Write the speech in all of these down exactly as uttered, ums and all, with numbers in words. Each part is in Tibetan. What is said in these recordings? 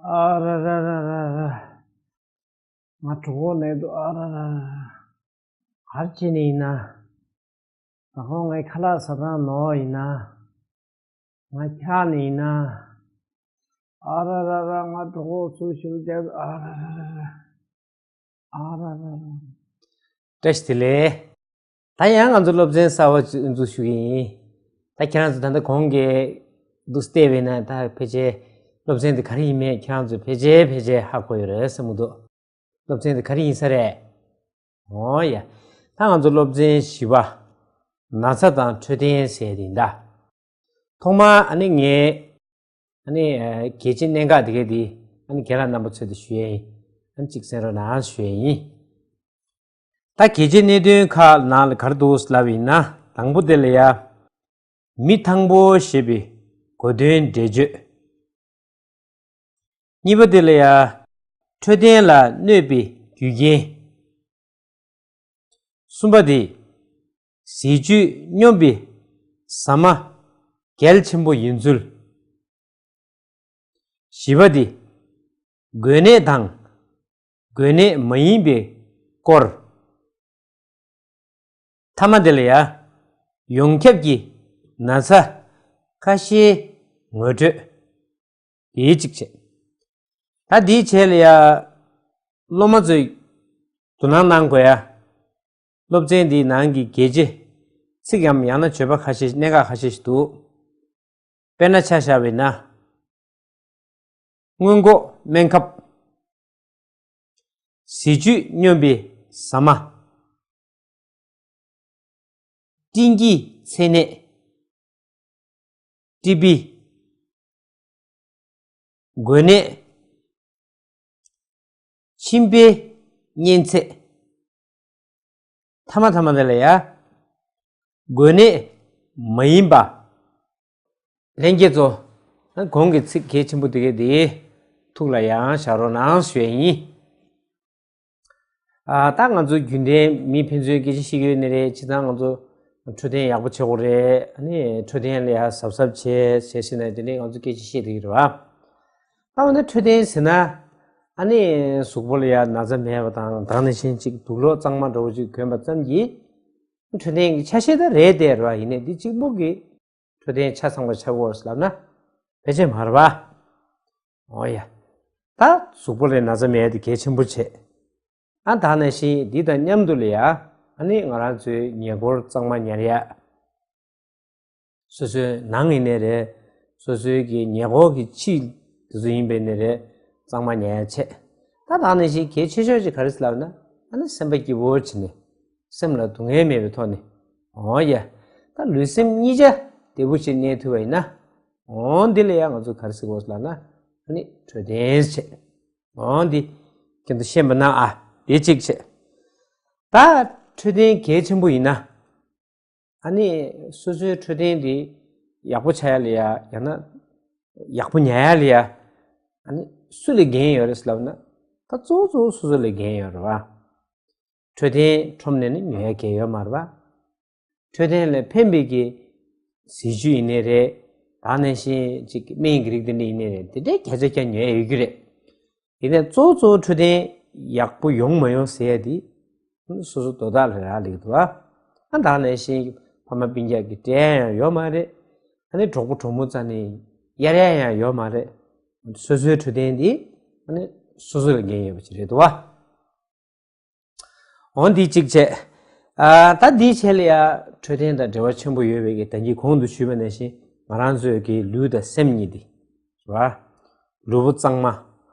ཨ་ར་ར་ར་ར་ར། ང་གྲོད་ཁོག་ན་གི་འདུག་ཨ་ར་ར་ར། ག་རེ་བྱས་ནས་ཡིན་ན། ད་ཁོང་ངའི་ཁ་ལག་ཟ་སྟངས་ནོར་ཡིན་ན། ང་འཁྱག་ནས་ཡིན་ན། ཨ་ར་ར་ར། ང་གྲོད་ཁོག་ཚུར་ཤུགས་རྒྱག་ཨ་ར་ར་ར་ར། ཨ་ར་ར་ར། བཀྲ་ཤིས་བདེ་ལེགས། ད་ཡང་ང་ཚོ་སློབ་ཚན་གསར་པ་ཚོ་འཛུགས་ཞུ་གི་ཡིན། ད་ཁྱེད་རང་ཚོ་ད་ལྟ་གོང་གི་འདུག་བལྟས་པས་ན། ད་ཕལ་ཆེར་སློབ་ཚན་དེ་ག་རེ་ཡིན་མིན་ཁྱེད་རང་ཚོ་ཕལ་ཆེར་ཕལ་ཆེར་ཧ་གོ་ཡོད་རེད་བསམ་གྱི་འདུག་སློབ་ཚན་དེ་ག་རེ་ཡིན་ས་རེད། འོ་ཡ། ད་ང་ཚོ་སློབ་ཚན་བཞི་པ། ན་ཚ་དང་འཕྲོད་བསྟེན་ཟེར་དེ་ཡིན་ད། ཐོག་མར་ཨ་ནི་ངས་ཨ་ནི་ཨ་གལ་ཆེའི་གནད་འགག་དེ་གས་དེ་ཨ་ནི་རྒན་ལགས་རྣམ་པ་ཚོ་དེ་ཞུ་ཡས་ཡིན། ཨ་ནི་གཅིག་གསན་རོགས་གནང་ཞུ་ཡས་ཡིན། ད་གལ་ཆེའི་གནད་དོན་ཁག་ནང་ལ་ག་རེ་འདུག་ལབ་ཡིན་ན། དང་པོ་དེ་ལ་ཡ། མི་ཐང་པོ་ཞེས་པའི་གོ་དོན་འགྲེལ་བརྗོད། གཉིས་པ་དེ་ལ་ཡ། འཕྲོད་བསྟེན་ལ་གནོད་པའི་རྒྱུ་རྐྱེན། གསུམ་པ་དེ། ཟས་བཅུད་སྙོམས་པའི་ཟ་མ་གལ་ཆེན་པོ་ཡིན་ཚུལ། བཞི་པ་དེ། འགོས་ནད་དང་འགོས་ནད་མ་ཡིན་པའི་སྐོར། ཐ་མ་དེ་ལ་ཡ། ཡོངས་ཁྱབ་ཀྱི་ན་ཚ་ཁ་ཤས་ངོ་སྤྲོད། དེའི་གཅིག་བྱས། ད་དེའི་རྗེས་ལ་ཡ། སློབ་མ་ཚོས་དོ་སྣང་གནང་དགོས་ཡ། སློབ་ཚན་འདིའི་ནང་གི་གལ་ཆེ་ཚིག་གམ་ཡང་ན་བརྗོད་པ་ཁ་ཤས་གནད་འགག་ཁ་ཤས་ཤིག་འདུག་དཔེར་ན་ཆ་བཞག་པ་ཡིན་ན། སྔོན་འགོག་སྨན་ཁབ། ཟས་བཅུད་སྙོམས་པའི་ཟ་མ། སྤྲིན་གྱི་ཚད་ནད། ཀྲི་པི། འགོས་ནད། མཆིན་པའི་གཉན་ཚད། ཐ་མ་ཐ་མ་དེ་ལ་ཡ། འགོས་ནད་མ་ཡིན་པ། ལྷན་རྒྱས་ཚོ། གོང་གི་ཚིག་གལ་ཆེན་པོ་དེ་གས་དེ་ཐུགས་ལ་ཡང་བཞག་རོགས་གནང་ཞུ་ཡས་ཡིན། ཨ། ད་ང་ཚོ་རྒྱུན་ལྡན་མི་ཕན་ཚུན་སྐད་ཆ་བཤད་ཀྱི་ཡོད་ནི་རེད། སྤྱིར་བཏང་ང་ཚོ་འཕྲོད་བསྟེན་ཡག་པོ་བྱེད་དགོས་རེད། ཨ་ནི་འཕྲོད་བསྟེན་ལ་ཡ་གཟབ་གཟབ་བྱེད་བྱེད་ཟེར་ནས་དེ་འདྲས་ང་ཚོ་སྐད་ཆ་བཤད་བསྡད་ཀྱི་རེད་བ། ད་འོ་ན་འཕྲོད་བསྟེན་ཟེར་ན། ཨ་ནི་གཟུགས་པོ་ལ་ཡ་ན་ཚ་མེད་པ་དང་། ད་ག་ནང་བཞིན་ཅིག་དུག་སློག་གཙང་མ་འདྲ་བོ་ཅིག་གྱོན་པ་ཙམ་གྱིས་འཕྲོད་བསྟེན་གྱི་ཆ་ཤས་ད་རེད་དེ་རེད་བ། ཡིན་ནའི་འདི་གཅིག་པོ་གིས་འཕྲོད་བསྟེན་ཆ་ཚང་བ་ཆགས་ཀྱི་ཡོད་རེད་ལབ་ན་ཕལ་ཆེར་མ་རེད་བ། འོ་ཡ། ད་གཟུགས་པོ་ལ་ན་ཚ་མེད་དེ་གལ་ཆེན་པོ་བྱས། ཨ། ད་ག་ནང་བཞིན་འདི་དང་མཉམ་དུ་ལ་ཡ། ཨ་ནི་ང་རང་ཚོའི་ཉེ་འཁོར་གཙང་མ་ཉར་ཡ། སོ་སོའི་ནང་ཡིན་ནའི་རེད། སོ་སོའི་གི་ཉེ་འཁོར་གྱི་ཕྱི་དེ་ཚོ་ཡིན་པ་ཡིན་ནའི་རེད། གཙང་མ་ཉར་ཡ་བྱས། ད་ད་ག་ནང་བཞིན་གལ་ཆེ་ཤོས་ཅིག་ག་རེ་ཟེར་ལབ་ན། ཨ་ནི་སེམས་པ་སྐྱིད་པོ་བྱས་ནས། སེམས་ལ་སྡུག་བསྔལ་མེད་པའི་ཐོག་ནས། འོ་ཡ། ད་ལུས་སེམས་གཉིས་ཆ་བདེ་པོ་ཅིག་གནས་ཐུབ་པ་ཡིན་ན། འོ་འདི་ལ་ཡ་ང་ཚོ་ག་རེ་ཟེར་དགོས་ལབ་ན། ཨ་ནི་འཕྲོད་བསྟེན་བྱས། འོ་འདི་ཁྱེད་ཚོ་ཤེས་པ་གནང་ཨ། དེ་གཅིག་བྱས། ད་འཕྲོད་བསྟེན་གལ་ཆེན་པོ་ཡིན་ན། ཨ་ནི་སོ་སོའི་འཕྲོད་བསྟེན་དེ་ཡག་པོ་ཆགས་ཡ་ལ་ཡ། ཡང་ན་ཡག་པོ་ཉར་ཡ་ལ་ཡ། ཨ་ནི་སུ་ལ་འགན་ཡོད་རེད་ལབ་ན། ད་གཙོ་བོ་གཙོ་བོ་སོ་སོ་ལ་འགན་ཡོད་རེད་བ། འཕྲོད་བསྟེན་ཁྲོམ་ནས་ནི་ཉོ་ཡ་གང་ཡང་ཡོད་མ་རེད་བ། འཕྲོད་བསྟེན་ལ་ཕན་པའི་གི་ཟས་བཅུད་ཡིན་ནའི་རེད། ད་ག་ནང་བཞིན་ཅིག་སྨན་གྱི་རིགས་དེ་འདྲ་ཡིན་ནའི་རེད། དེ་འདྲའི་བརྒྱ་ཆ་བརྒྱ་ཉོ་ཡ་ཡོད་རྒྱུ་རེད། ཡིན་ནའི་གཙོ་བོ་གཙོ་བོ་འཕྲོད་བསྟེན་ཡག་པོ་ཡོང་མ་ཡོང་ཟེར་ཡ་དེ་སོ་སོ་དོ་བདག་ལ་རག་ལས་འདུག་བ། ཨ། ད་ག་ནང་བཞིན་ཕ་མ་སྤུན་ཀྱག་གིས་སྤྲད་ཡ་ཡང་ཡོད་མ་རེད། ཨ་ནི་གྲོགས་པོ་གྲོགས་མོ་རྩ་ནས་གཡར་ཡ་ཡང་ཡོད་མ་རེད། སོ་སོའི་འཕྲོད་བསྟེན་དེ་ཨ་ནི་སོ་སོ་ལ་འགན་ཡོད་པ་ཅིག་རེད་འདུག་བ། འོ་འདི་གཅིག་བྱས། ཨ། ད་འདིའི་ཆེད་ལ་ཡ་འཕྲོད་བསྟེན་དང་འབྲེལ་བ་ཆེན་པོ་ཡོད་པའི་གི་ད་གིན་གོང་དུ་ཞུས་པ་ནང་བཞིན་ང་རང་ཚོའི་གི་ལུས་དང་སེམས་གཉིས་དེ། རེད་བ། ལུས་པོ་གཙང་མ།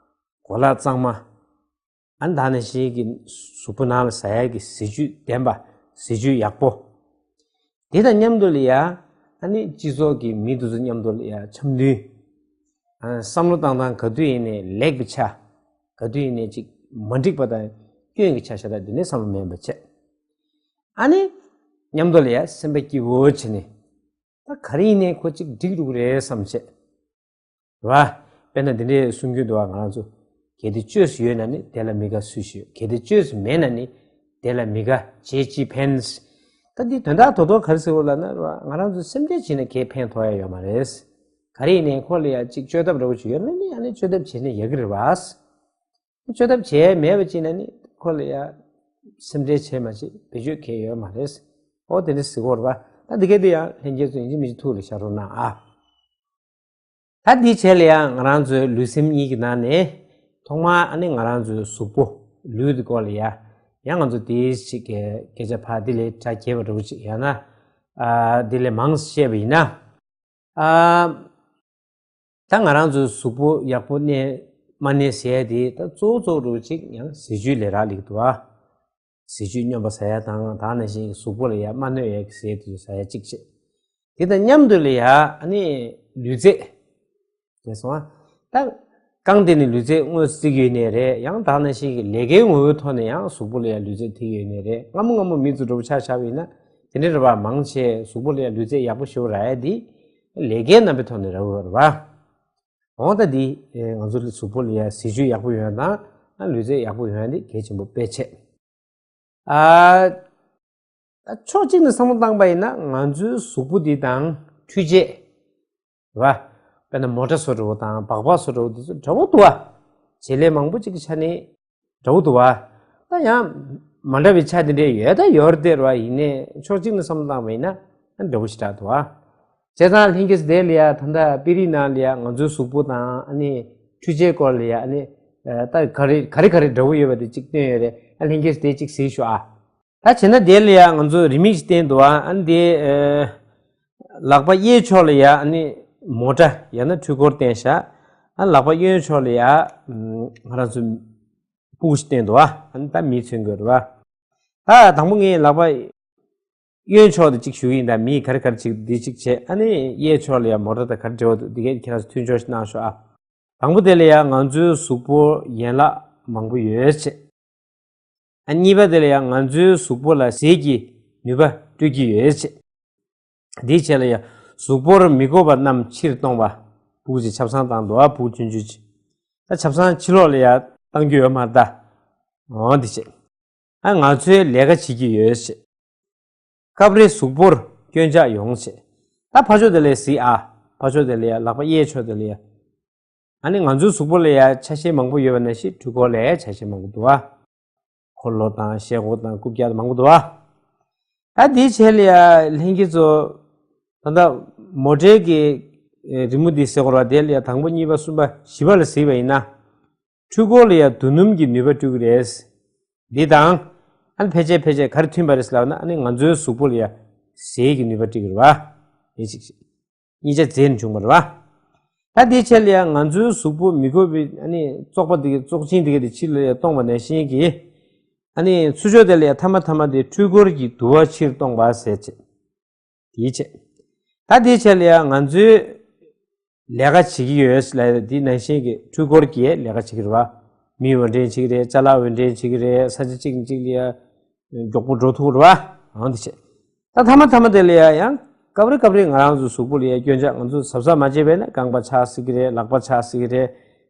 གོ་ལག་གཙང་མ། ཨ། ད་ག་ནང་བཞིན་གི་གཟུགས་པོ་ནང་ལ་ཟ་ཡ་གི་ཟས་བཅུད་ལྡན་པ། ཟས་བཅུད་ཡག་པོ། དེ་དང་མཉམ་དུ་ལ་ཡ། ཨ་ནི་སྤྱི་ཚོགས་ཀྱི་མི་དེ་ཚོ་མཉམ་དུ་ལ་ཡ་འཆམ་མཐུན། ཨ། བསམ་བློ་བཏང་སྟངས་ག་དུས་ཡིན་ནའི་ལེགས་པའི་ཆ། ག་དུས་ཡིན་ནའི་ཅིག་མ་འགྲིག་པ་དང་སྐྱོན་གྱི་ཆ་ཤ་སྟག་དེ་ནས་བསམ་བློ་མེད་པ་བྱས། ཨ་ནི་མཉམ་དུ་ལ་ཡ་སེམས་པ་སྐྱིད་པོ་བྱས་ནས། ད་ག་རེ་ཡིན་ནའི་ཁོ་ཅིག་འགྲིག་འགྲོ་གི་རེད་བསམ་བྱས། རེད་བ། དཔེར་ན་འདི་འདྲའི་གསུང་རྒྱུན་འདུག་བ། ང་རང་ཚོ། གལ་ཏེ་བཅོས་སུ་ཡོད་ན་ནི། དེ་ལ་མི་དགའ་སུས་ཤོད། གལ་ཏེ་བཅོས་སུ་མེད་ན་ནི། དེ་ལ་མི་དགའ་བྱས་ཅི་ཕན། ད་འདི་དོན་དག་རྡོག་རྡོག་ག་རེ་ཟེར་དགོས་ལབ་ན། རེད་བ། ང་རང་ཚོ་སེམས་ཁྲལ་བྱས་ན་གའི་ཕན་ཐོགས་ཡ་ཡོད་མ་རེད། ག་རེ་ཡིན་ནའི་ཁོ་ལ་ཡ་གཅིག་བཅོས་ཐབས་འདྲ་བོ་ཅིག་ཡོད་ན་ནི་ཨ་ནི་བཅོས་ཐབས་བྱས་ནས་ཡག་གི་རེད་བ། བཅོས་ཐབས་བྱས་མེད་པ་ཅིག་ན་ནི་ཁོ་ལ་ཡ་སེམས་ཁྲལ་བྱས་མ་བྱེད་བེད་སྤྱོད་གལ་ཡོད་མ་རེད། ཨོ་དེ་འདྲ་ཟེར་གོ་རེད་བ། ད་འདི་ག་དེ་ཡང་ལྷན་རྒྱས་ཚོ་ཡིན་གཅིག་མིན་གཅིག་ཐུགས་ལ་བཞག་རོགས་གནང་ཨ། ད་འདི་བྱས་ལ་ཡང་ང་རང་ཚོའི་ལུས་སེམས་གཉིས་ཀྱི་ནང་ནས་ཐོག་མར་ཨ་ནི་ང་རང་ཚོའི་གཟུགས་པོ་ལུས་ཀྱི་སྐོར་ལ་ཡ་ཡང་ང་ཚོ་དེའི་ཞིག་གི་སྐད་ཆ་ཕར་འདི་ལས་གྲ་རྒྱས་པ་འདྲ་བོ་ཅིག་ཡང་ན་ཨ་འདི་ལས་མང་བཤད་པ་ཡིན་ན་ཨ། ད་ང་རང་ཚོའི་གཟུགས་པོ་ཡག་པོ་གནས་མ་གནས་ཟེར་ཡ་དེ་ད་གཙོ་བོ་གཙོ་བོ་ཅིག་ཡང་ཟས་བཅུད་ལས་རག་ལས་ཀྱི་འདུག་ཨ། ཟས་བཅུད་སྙོམས་པ་ཟ་ཡ་དང་དེ་ནང་བཞིན་གཟུགས་པོ་ལ་ཡ་མ་གནོད་ཡ་གི་ཟས་དེ་ཚོ་ཟ་ཡ་གཅིག་བྱས། དེ་དང་མཉམ་དུ་ལ་ཡ་ཨ་ནི་ལུས་རྩལ། དེ་སོང་ཨ། ད་རྐང་དེ་ནི་ལུས་རྩལ་དངོས་སུ་རྩེ་གི་ཡོད་ནའི་རེད། ཡང་དེ་ནང་བཞིན་གྱི་ལས་ཀའི་ངོ་བོའི་ཐོག་ནས་ཡང་གཟུགས་པོ་ལ་ཡ་ལུས་རྩལ་ཐེབས་ཡོད་ནའི་རེད། སྔ་མོ་སྔ་མོ་མི་ཚོ་འདྲ་བོ་ཆ་བཞག་པ་ཡིན་ན་དེ་འདྲའི་རེད་བ། མང་ཆེ་གཟུགས་པོ་ལ་ཡ་ལུས་རྩལ་ཡག་པོ་ཞེ་པོ་རག་ཡ་དེ་ལས་ཀའི་རྣམ་པའི་ཐོག་ནས་རག་གི་ཡོད་རེད་བ། འོ་ད་འདི་ང་ཚོ་གཟུགས་པོ་ལ་ཡ་ཟས་བཅུད་ཡག་པོ་ཡོད་ན་ལུས་རྩལ་ཡག་པོ་ཡོད་ན་འདི་གལ་ཆེན་པོ་དཔེ་ཆེ། ཨ། ཕྱོགས་གཅིག་ནས་བསམ་བློ་བཏང་པ་ཡིན་ན་ང་ཚོའི་གཟུགས་པོ་འདི་དང་འཕྲུལ་ཆས་རེད་བ། དཔེར་ན་མོ་ཊ་བཟོ་འདྲ་བོ་དང་སྦག་སྦག་བཟོ་འདྲ་བོ་འདི་ཚོ་འདྲ་བོ་འདུག་བ། བྱེད་ལས་མང་པོ་གཅིག་གི་ཆ་ནས་འདྲ་བོ་འདུག་བ། ད་ཡང་མ་འདྲ་བའི་ཆ་དེ་འདྲ་ཡོད་ད་ཡོད་རེད་བ། ཡིན་ནའི་ཕྱོགས་གཅིག་ནས་བསམ་བློ་བཏང་པ་ཡིན་ན་འདྲ་བོ་ཞེ་དྲག་འདུག་བ། བྱས་ཙང་ལྷན་རྒྱས་དེ་ལ་ཡ་ད་ལྟ་དཔེ་རིས་ནང་ལ་ཡ་ང་ཚོའི་གཟུགས་པོ་དང་ཨ་ནི་འཕྲུལ་ཆས་སྐོར་ལ་ཡ་ཨ་ནི་ད་ག་རེ་ག་རེ་ག་རེ་འདྲ་བོ་ཡོད་པ་དེ་གཅིག་སྟོན་ཡོད་རེད། ཨ་ལྷན་རྒྱས་དེ་གཅིག་གཟིགས་ཤོག་ཨ། ད་བྱས་ན་དེ་ལ་ཡ་ང་ཚོ་རི་མོ་ཞིག་བསྟན་འདུག་ཨ། ཨ་ནི་དེ་ལག་པ་གཡས་ཕྱོགས་ལ་ཡ་ཨ་ནི་མོ་ཊ་ཡང་ན་འཕྲུལ་འཁོར་བསྟན་ཤག་ཨ་ལག་པ་གཡོན་ཕྱོགས་ལ་ཡ་ང་རང་ཚོ་སྤུ་གུ་ཞིག་བསྟན་འདུག་ཨ། ཨ་ནི་ད་མི་མཚོན་དགོས་རེད་བ། ད་དང་པོ་ངས་ལག་པ་གཡོན་ཕྱོགས་དེ་གཅིག་ཞུ་གི་ཡིན། ད་མིས་ག་རེ་ག་རེ་བྱེད་འདི་གཅིག་བྱས། ཨ་ནི་གཡས་ཕྱོགས་ལ་ཡ་མོ་ཊ་དང་ག་རེ་འབྲེལ་བ་འདུག་འདི་གས་ཁྱེད་རང་ཚོ་མཐུན་སྦྱོར་ཞིག་གནང་ཤོག་ཨ། དང་པོ་དེ་ལ་ཡ་ང་ཚོའི་གཟུགས་པོར་ཡན་ལག་མང་པོ་ཡོད་བྱས། ཨ་གཉིས་པ་དེ་ལ་ཡ་ང་ཚོའི་གཟུགས་པོ་ལ་ཟས་ཀྱི་ནུས་པ་སྤྲོད་ཀྱི་ཡོད་བྱས། འདིའི་ཆེད་ལ་ཡ་གཟུགས་པོར་མི་དགོས་པ་རྣམས་ཕྱིར་གཏོང་བ། སྤུ་གུ་ཅིག་ཆབ་གསང་བཏང་འདུག་ཨ། སྤུ་གུ་ཆུང་ཆུང་ཅིག་ད་ཆབ་གསང་ཕྱི་ལོགས་ལ་ཡ་བཏང་རྒྱུ་ཡོད་མ་རེད་ད། འོ་འདི་བྱས། ཨ་ང་ཚོའི་ལས་ཀ་བྱེད་ཀྱི་ཡོད་བྱས། སྐབས་རེ་གཟུགས་པོར་སྐྱོན་ཆག་ཡོང་བྱས། ད་ཕར་ཕྱོགས་དེ་ལ་གཟིགས་ཨ། ཕར་ཕྱོགས་དེ་ལ་ཡ་ལག་པ་གཡས་ཕྱོགས་དེ་ལ་ཡ། ཨ་ནི་ང་ཚོའི་གཟུགས་པོ་ལ་ཡ་ཆ་ཤས་མང་པོ་ཡོད་པ་ནང་བཞིན་འཕྲུལ་འཁོར་ལ་ཡ་ཆ་ཤས་མང་པོ་འདུག་ཨ། འཁོར་ལོ་དང་ཤེལ་སྒོ་དང་རྐུབ་བཀྱག་དང་མང་པོ་འདུག་ཨ། ད་དེའི་ཆེད་ལ་ཡ་ལྷན་རྒྱས་ཚོ་ད་ལྟ་མོ་ཊའི་གི་རི་མོ་འདི་ཟེར་དགོས་རེད་བ། དེ་ལ་ཡ་དང་པོ་གཉིས་པ་གསུམ་པ་བཞི་པ་ལ་གཟིགས་པ་ཡིན་ན། འཕྲུལ་འཁོར་ལ་ཡ་རྡོ་སྣུམ་གྱི་ནུས་པ་སྤྲོད་ཀྱི་རེད། འདི་དང་། ཨ་ནི་ཕལ་ཆེར་ཕལ་ཆེར་ག་རེ་མཐུན་པ་རེད་ཟེར་ལབ་ན་ཨ་ནི་ང་ཚོའི་གཟུགས་པོ་ལ་ཡ་ཟས་ཀྱི་ནུས་པ་སྤྲད་ཀྱི་རེད་བ། ཡིན་ཞིག་ཞིག་གཉིས་ཆ་རྫས་ནས་བྱུང་བ་རེད་བ། ད་དེའི་ཆེད་ལ་ཡང་ང་ཚོའི་གཟུགས་པོ་མི་དགོས་པའི་ཨ་ནི་བཙོག་པ་དེ་གི་བཙོག་ཆེན་དེ་གི་དེ་ཕྱི་ལ་ཡ་གཏོང་བ་ནང་བཞིན་གྱི། ཨ་ནི་ཚུར་ཕྱོགས་དེ་ལ་ཡ་ཐ་མ་ཐ་མ་དེ་འཕྲུལ་འཁོར་གྱི་དུ་བ་ཕྱིར་གཏོང་བ་ཟེར་བྱས། དེའི་ཆེད། ད་དེའི་ཆེད་ལ་ཡང་ང་ཚོའི་ལས་ཀ་བྱེད་ཀྱི་ཡོད་ལ་དེ་ནང་བཞིན་གྱི་འཕྲུལ་འཁོར་གྱི་ལས་ཀ་བྱེད་ཀྱི་རེད་བ། མི་འོར་འདྲེན་བྱེད་ཀྱི་རེད། ཅ་ལག་འོར་འདྲེན་བྱེད་ཀྱི་རེད། ས་ཆ་གཅིག་ནས་གཅིག་ལ་ཡ་མགྱོགས་པོ་འགྲོ་ཐུབ་རེད་བ། འོ་འདི་བྱས། ད་ཐ་མ་ཐ་མ་དེ་ལ་ཡ་ཡང་སྐབས་རེ་སྐབས་རེ་ང་རང་ཚོའི་གཟུགས་པོ་ལ་ཡ་སྐྱོན་ཆག་ང་ཚོ་གཟབ་གཟབ་མ་བྱས་པས་ན་རྐང་པ་ཆག་སྲིད་ཀྱི་རེད། ལག་པ་ཆག་སྲིད་ཀྱི་རེད།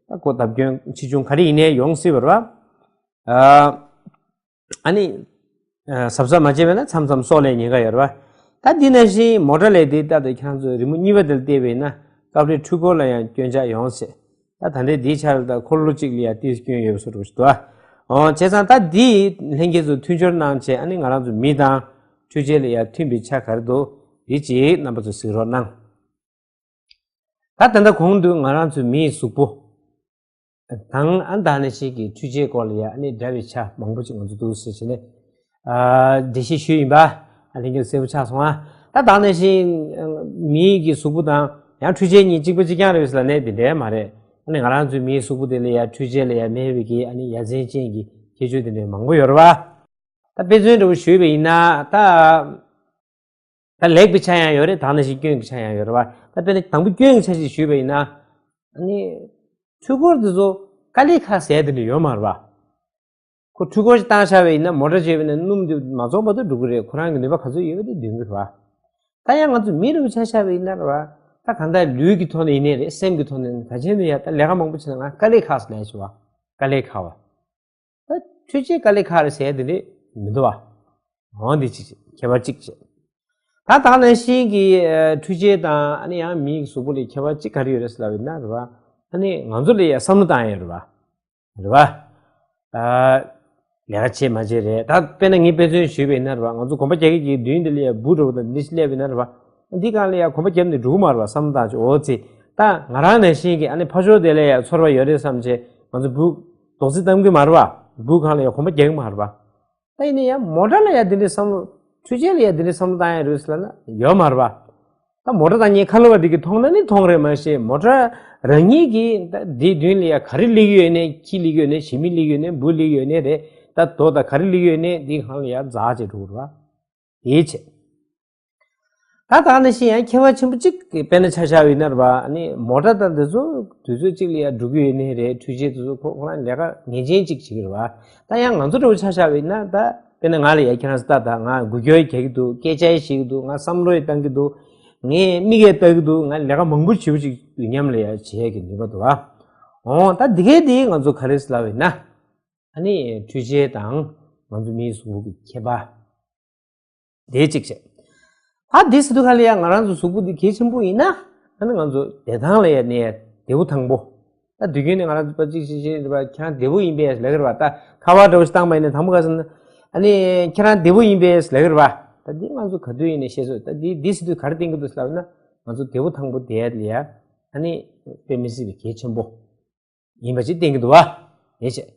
ད་ཁོ་བརྡབ་སྐྱོན་ཆེ་ཆུང་ག་རེ་ཡིན་ནའི་ཡོང་སྲིད་པ་རེད་བ། ཨ་ནི། གཟབ་གཟབ་མ་བྱས་པས་ན་མཚམས་མཚམས་སྲོག་ལ་ཉེན་ཁ་ཡོད་རེད་བ། ད་འདི་ནང་བཞིན་མོ་ཊ་ལས་དེ་ལྟར་དུ་ཁྱེད་རང་ཚོས་རི་མོ་གཉིས་པ་དེ་ལ་བལྟས་པས་ན་སྐབས་རེ་འཕྲུལ་འཁོར་ལ་ཡང་སྐྱོན་ཆག་ཡོང་སྲིད། ད་ད་ལྟའི་འདིའི་ཆར་ལ་ད་འཁོར་ལོ་གཅིག་ལ་ཡང་ཏོག་ཙམ་སྐྱོན་ཡོད་པ་བཟོ་འདྲ་པོ་ཞིག་འདུག་ཨ། འོ་བྱས་ཙང་ད་འདི་ལྷན་རྒྱས་ཚོ་མཐུན་སྦྱོར་གནང་བྱས་ཨ་ནི་ང་རང་ཚོ་མི་དང་འཕྲུལ་ཆས་ལ་ཡང་མཐུན་པའི་ཆ་ག་རེ་འདུག་འདི་ཅིག་རྣམ་པ་ཚོ་གཟིགས་རོགས་གནང་། ད་ད་ལྟ་གོང་དུ་ང་རང་ཚོའི་མིའི་གཟུགས་པོ་དང་ཨ་ནི་ད་ནི་ཞིག་གི་འཕྲུལ་ཆས་སྐོར་ལ་ཡང་ཨ་ནི་འདྲ་བའི་ཆ་མང་པོ་ཅིག་ང་ཚོ་འདུག་ཟེར་བྱས་ནས་འགྲེལ་བཤད་ཞུས་ཡིན་པ། ཨ་ལྷན་རྒྱས་གསལ་པོ་ཆགས་སོང་ཨ། ད་ད་ནི་ཞིག་མིའི་གི་གཟུགས་པོ་དང་ཡང་འཕྲུལ་ཆས་གཉིས་གཅིག་པ་གཅིག་རྐྱང་རེད་ཟེར་ལབ་ནས་དེ་འདྲ་མ་རེད། ཨ་ནི་ང་རང་ཚོའི་མིའི་གཟུགས་པོ་དེ་ལ་ཡང་འཕྲུལ་ཆས་ལ་ཡང་མེད་པའི་གི་ཨ་ནི་ཡ་མཚན་ཅན་གྱི་ཁྱད་ཆོས་དེ་འདྲ་མང་པོ་ཡོད་རེད་བ། ད་དཔེ་མཚོན་འདྲ་བོ་ཞུས་པ་ཡིན་ན་ད། ད་ལེགས་པའི་ཆ་ཡང་ཡོད་རེད། ད་ནང་བཞིན་སྐྱོན་གྱི་ཆ་ཡང་ཡོད་རེད་བ། ད་དཔེར་ན་དང་པོ་སྐྱོན་གྱི་ཆ་ཞིག་ཞུས་པ་ཡིན་ན། ཨ་ནི། འཕྲུལ་འཁོར་འདི་ཚོ་དཀའ་ལས་ཁག་ཟེར་དེ་འདྲ་ཡོད་མ་རེད་བ། ཁོ་འཕྲུལ་འཁོར་ཞིག་བཏང་བཞག་པ་ཡིན་ན་མོ་ཊ་བྱས་པ་ཡིན་ན་སྣུམ་འདི་མ་རྫོགས་བར་དུ་འགྲོ་གི་རེད། ཁོ་རང་གི་ནུས་པ་ག་ཚོད་ཡོད་པ་དེ་འདོན་གི་རེད་བ། ད་ཡང་ང་ཚོ་མི་རུ་ཆ་བཞག་པ་ཡིན་ན་རེད་བ། ད་གང་ལྟར་ལུས་ཀྱི་ཐོག་ནས་ཡིན་ནའི་རེད། སེམས་ཀྱི་ཐོག་ནས་ཡིན་ནའི་ག་ཅན་དུ་ཡ་ད་ལས་ཀ་མང་པོ་བྱས་ན་ང་དཀའ་ལས་ཁག་ཟེར་ལས་ཞུ་བ། དཀའ་ལས་ཁག་བ། ད་འཕྲུལ་ཆས་དཀའ་ལས་ཁག་རེད་ཟེར་དེ་འདྲ་མི་འདུག་བ། འོ་འདི་གཅིག་བྱས། ཁྱད་པར་གཅིག་བྱས། ད་ད་ནང་བཞིན་གྱི་ཨ་འཕྲུལ་ཆས་དང་ཨ་ནི་ཡང་མིའི་གཟུགས་པོ་ལ་ཁྱད་པར་གཅིག་ག་རེ་ཡོད་རེད་ཟེར་ལབ་ཡོད་ན་རེད་བ། ཨ་ནི་ང་ཚོ་ལ་ཡང་བསམ་བློ་བཏང་ཡོད་རེད་བ། རེད་བ། ཨ་ལས་ཀ་བྱེད་མ་བྱེད་རེད། ད་དཔེར་ན་ངས་དཔེ་མཚོན་ཞུས་པ་ཡིན་ན་རེད་བ། ང་ཚོ་གོམ་པ་རྒྱག་གི་གི་མདུན་དེ་ལ་ཡང་འབུ་འདྲ་བོ་དང་འདི་ཞིག་སླེབས་པ་ཡིན་ན་རེད་བ། འདི་སྒང་ལ་ཡང་གོམ་པ་རྒྱབ་ནས་འགྲོ་གི་མ་རེད་བ། བསམ་བློ་བཏང་བྱས། འོ་ཙི། ད་ང་རང་ནང་བཞིན་གྱི་ཨ་ནི་ཕར་ཕྱོགས་དེ་ལ་ཡང་ཚོར་བ་ཡོད་རེད་བསམ་བྱས་ང་ཚོ་འབུ་རྡོག་རྫིས་གཏོང་གི་མ་རེད་བ། འབུ་སྒང་ལ་ཡང་གོམ་པ་རྒྱག་གི་མ་རེད་བ། ད་ཡིན་ན་ཡང་མོ་ཊ་ལ་ཡང་དེ་འདྲའི་བསམ་བློ། འཕྲུལ་ཆས་ལ་ཡང་དེ་འདྲའི་བསམ་བློ་བཏང་ཡ་རེད་ཟེར་ལབ་ན་ཡོད་མ་རེད་བ། ད་མོ་ཊ་ད་ངས་ཁ་ལོ་བ་འདི་གིས་མཐོང་ན་ནི་མཐོང་རེད་མ་གཞི། མོ་ཊ་རང་ཉིད་ཀྱིས་ད་འདིའི་མདུན་ལ་ཡང་ག་རེ་སླེབས་ཀྱི་ཡོད་ནས། ཁྱི་སླེབས་ཀྱི་ཡོད་ནས། ཞི་མི་སླེབས་ཀྱི་ཡོད་ནས། འབུ་སླེབས་ཀྱི་ཡོད་ནས་རེད། ད་རྡོ་ད་ག་རེ་སླེབས་ཀྱི་ཡོད་ནས་འདི་སྒང་ལ་ཡང་འཛེགས་བྱས་འགྲོ་གི་རེད་བ། དེའི་ཕྱིར། ད་ད་ནང་བཞིན་ཡང་ཁྱད་པར་ཆེན་པོ་གཅིག་གི་དཔེར་ན་ཆ་བཞག་པ་ཡིན་ན་རེད་བ། ཨ་ནི་མོ་ཊ་དང་འདི་ཚོ་དུས་ཚོད་གཅིག་ལ་ཡང་འགྲོ་གི་ཡོད་ནི་རེད། འཕྲུལ་ཆས་དེ་ཚོ་ཁོ་ཁོ་རང་ལས་ཀ་ངེས་ཅན་གཅིག་བྱེད་ཀྱི་རེད་བ། ད་ཡང་ང་ཚོ་འདྲ་བོ་ཆ་བཞག་པ་ཡིན་ན། ད་དཔེར་ན་ང་ལ་ཡང་ཁྱེད་རང་ཚོ་ད་ད་ང་འགུལ་སྐྱོད་རྒྱག་གི་འདུག་སྐད་ཆ་བཤད་ཀྱི་འདུག་ང་བསམ་བློ་ཡང་བཏང་གི་འདུག་ངས་མིག་ཡང་ལྟ་གི་འདུག་ང་ལས་ཀ་མང་པོ་བྱེད་པོ་ཅིག་ཡུན་མཉམ་ལ་ཡང་བྱེད་ཡ་གི་ནུས་པ་འདུག་བ། འོ་ད་འདི་གའི་དེ་ང་ཚོ་ག་རེ་ཟེར་ལབ་པ་ཡིན་ན། ཨ་ནི་འཕྲུལ་ཆས་དང་ང་ཚོ་མིའི་གཟུགས་པོ་གི་ཁྱད་པར། དེ་གཅིག་བྱས། ད་འདི་ཟེར་དུས་ག་ལ་ཡང་ང་རང་ཚོ་གཟུགས་པོ་འདི་གལ་ཆེན་པོ་ཡིན་ན། ཨ་ནི་ང་ཚོ་བདེ་ཐང་ལ་ཡང་ནས་བདེ་པོ་ཐང་པོ། ད་དུས་རྒྱུན་ནས་ང་རང་ཚོ་པ་གཅིག་ཤིག་ཤིག་རེད་པ། ཁྱེད་རང་བདེ་པོ་ཡིན་པས་ལབ་ཀྱི་རེད་པ། ད་ཁ་པར་འདྲ་བོ་ཞིག་བཏང་པ་ཡིན་ན་དང་པོ་ག་ཟེར་ན། ཨ་ནི་ཁྱེད་རང་བདེ་པོ་ཡིན་པས་ལབ་ཀྱི་རེད་པ། ད་འདི་ང་ཚོ་ག་དུས་ཡིན་ནས་བཤད་སྲོལ། ད་འདི་འདི་ཟེར་དུས་ག་རེ་བསྟན་གྱི་འདུག་ལབ་ན། ང་ཚོ་བདེ་པོ་ཐང་པོ་བསྡད་ཡ་ལ་ཡ། ཨ་ནི་དཔེ་མི་སྲིད་པའི་གལ་ཆེན་པོ། ཡིན་པ་ཅིག་བསྟན་གྱི་འདུག་བ། ཡེ་ཤེས།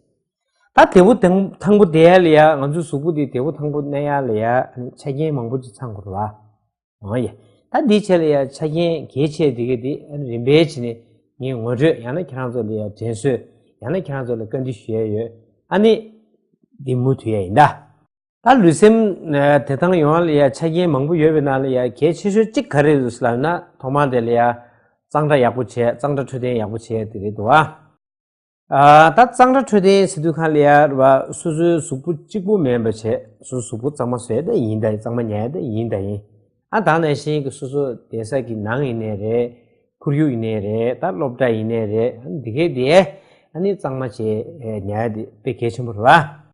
ད་བདེ་པོ་ཐང་ཐང་པོ་བསྡད་ཡ་ལ་ཡ། ང་ཚོའི་གཟུགས་པོ་འདི་བདེ་པོ་ཐང་པོ་གནས་ཡ་ལ་ཡ། ཆ་རྐྱེན་མང་པོ་ཅིག་ཚང་དགོས་རེད་བ། འོ་ཡ། ད་འདིའི་ཆེད་ལ་ཡ་ཆ་རྐྱེན་གལ་ཆེ་དེ་ག་དེ་རིམ་པས་བྱས་ནས་ངས་ངོ་སྤྲོད། ཡང་ན་ཁྱེད་རང་ཚོ་ལ་ཡ་དྲན་གསོ། ཡང་ན་ཁྱེད་རང་ཚོ་ལ་བཀའ་འདྲི་ཞུ་ཡ་ཡོད། ཨ་ནི་འདི་མུ་མཐུད་ཡ་ཡིན་ད། ད་ལུས་སེམས་ཨ་བདེ་ཐང་ཡོང་བ་ལ་ཡ་ཆ་རྐྱེན་མང་པོ་ཡོད་པའི་ནང་ལ་ཡ་གལ་ཆེ་ཤོས་གཅིག་ག་རེ་རེད་ལབ་ན། ཐོག་མར་དེ་ལ་ཡ་གཙང་སྦྲ་ཡག་པོ་བྱས། གཙང་སྦྲ་འཕྲོད་བསྟེན་ཡག་པོ་བྱས་དེ་རེད་འདུག་བ། ཨ་ད་གཙང་སྦྲ་འཕྲོད་བསྟེན་ཟེར་དུས་ག་ལ་ཡ་རེད་བ། སོ་སོའི་གཟུགས་པོ་གཅིག་པུ་མིན་པ་བྱས། སོ་སོའི་གཟུགས་པོ་གཙང་མ་བཟོ་ཡ་ད་ཡིན་ད་ཡིན། གཙང་མ་ཉར་ཡ་ད་ཡིན་ད་ཡིན། ཨ་ད་ནང་བཞིན་གྱི་སོ་སོ་བསྡད་ས་གི་ནང་ཡིན་ནའི་རེད། ཁོར་ཡུག་ཡིན་ནའི་རེད། ད་སློབ་གྲྭ་ཡིན་ནའི་རེད། ཨ་འདི་གས་དེ་ཨ་ནི་གཙང་མ་བྱས་ཉར་ཡ་དེ་དཔེ་གལ་ཆེན་པོ་རེད་བ།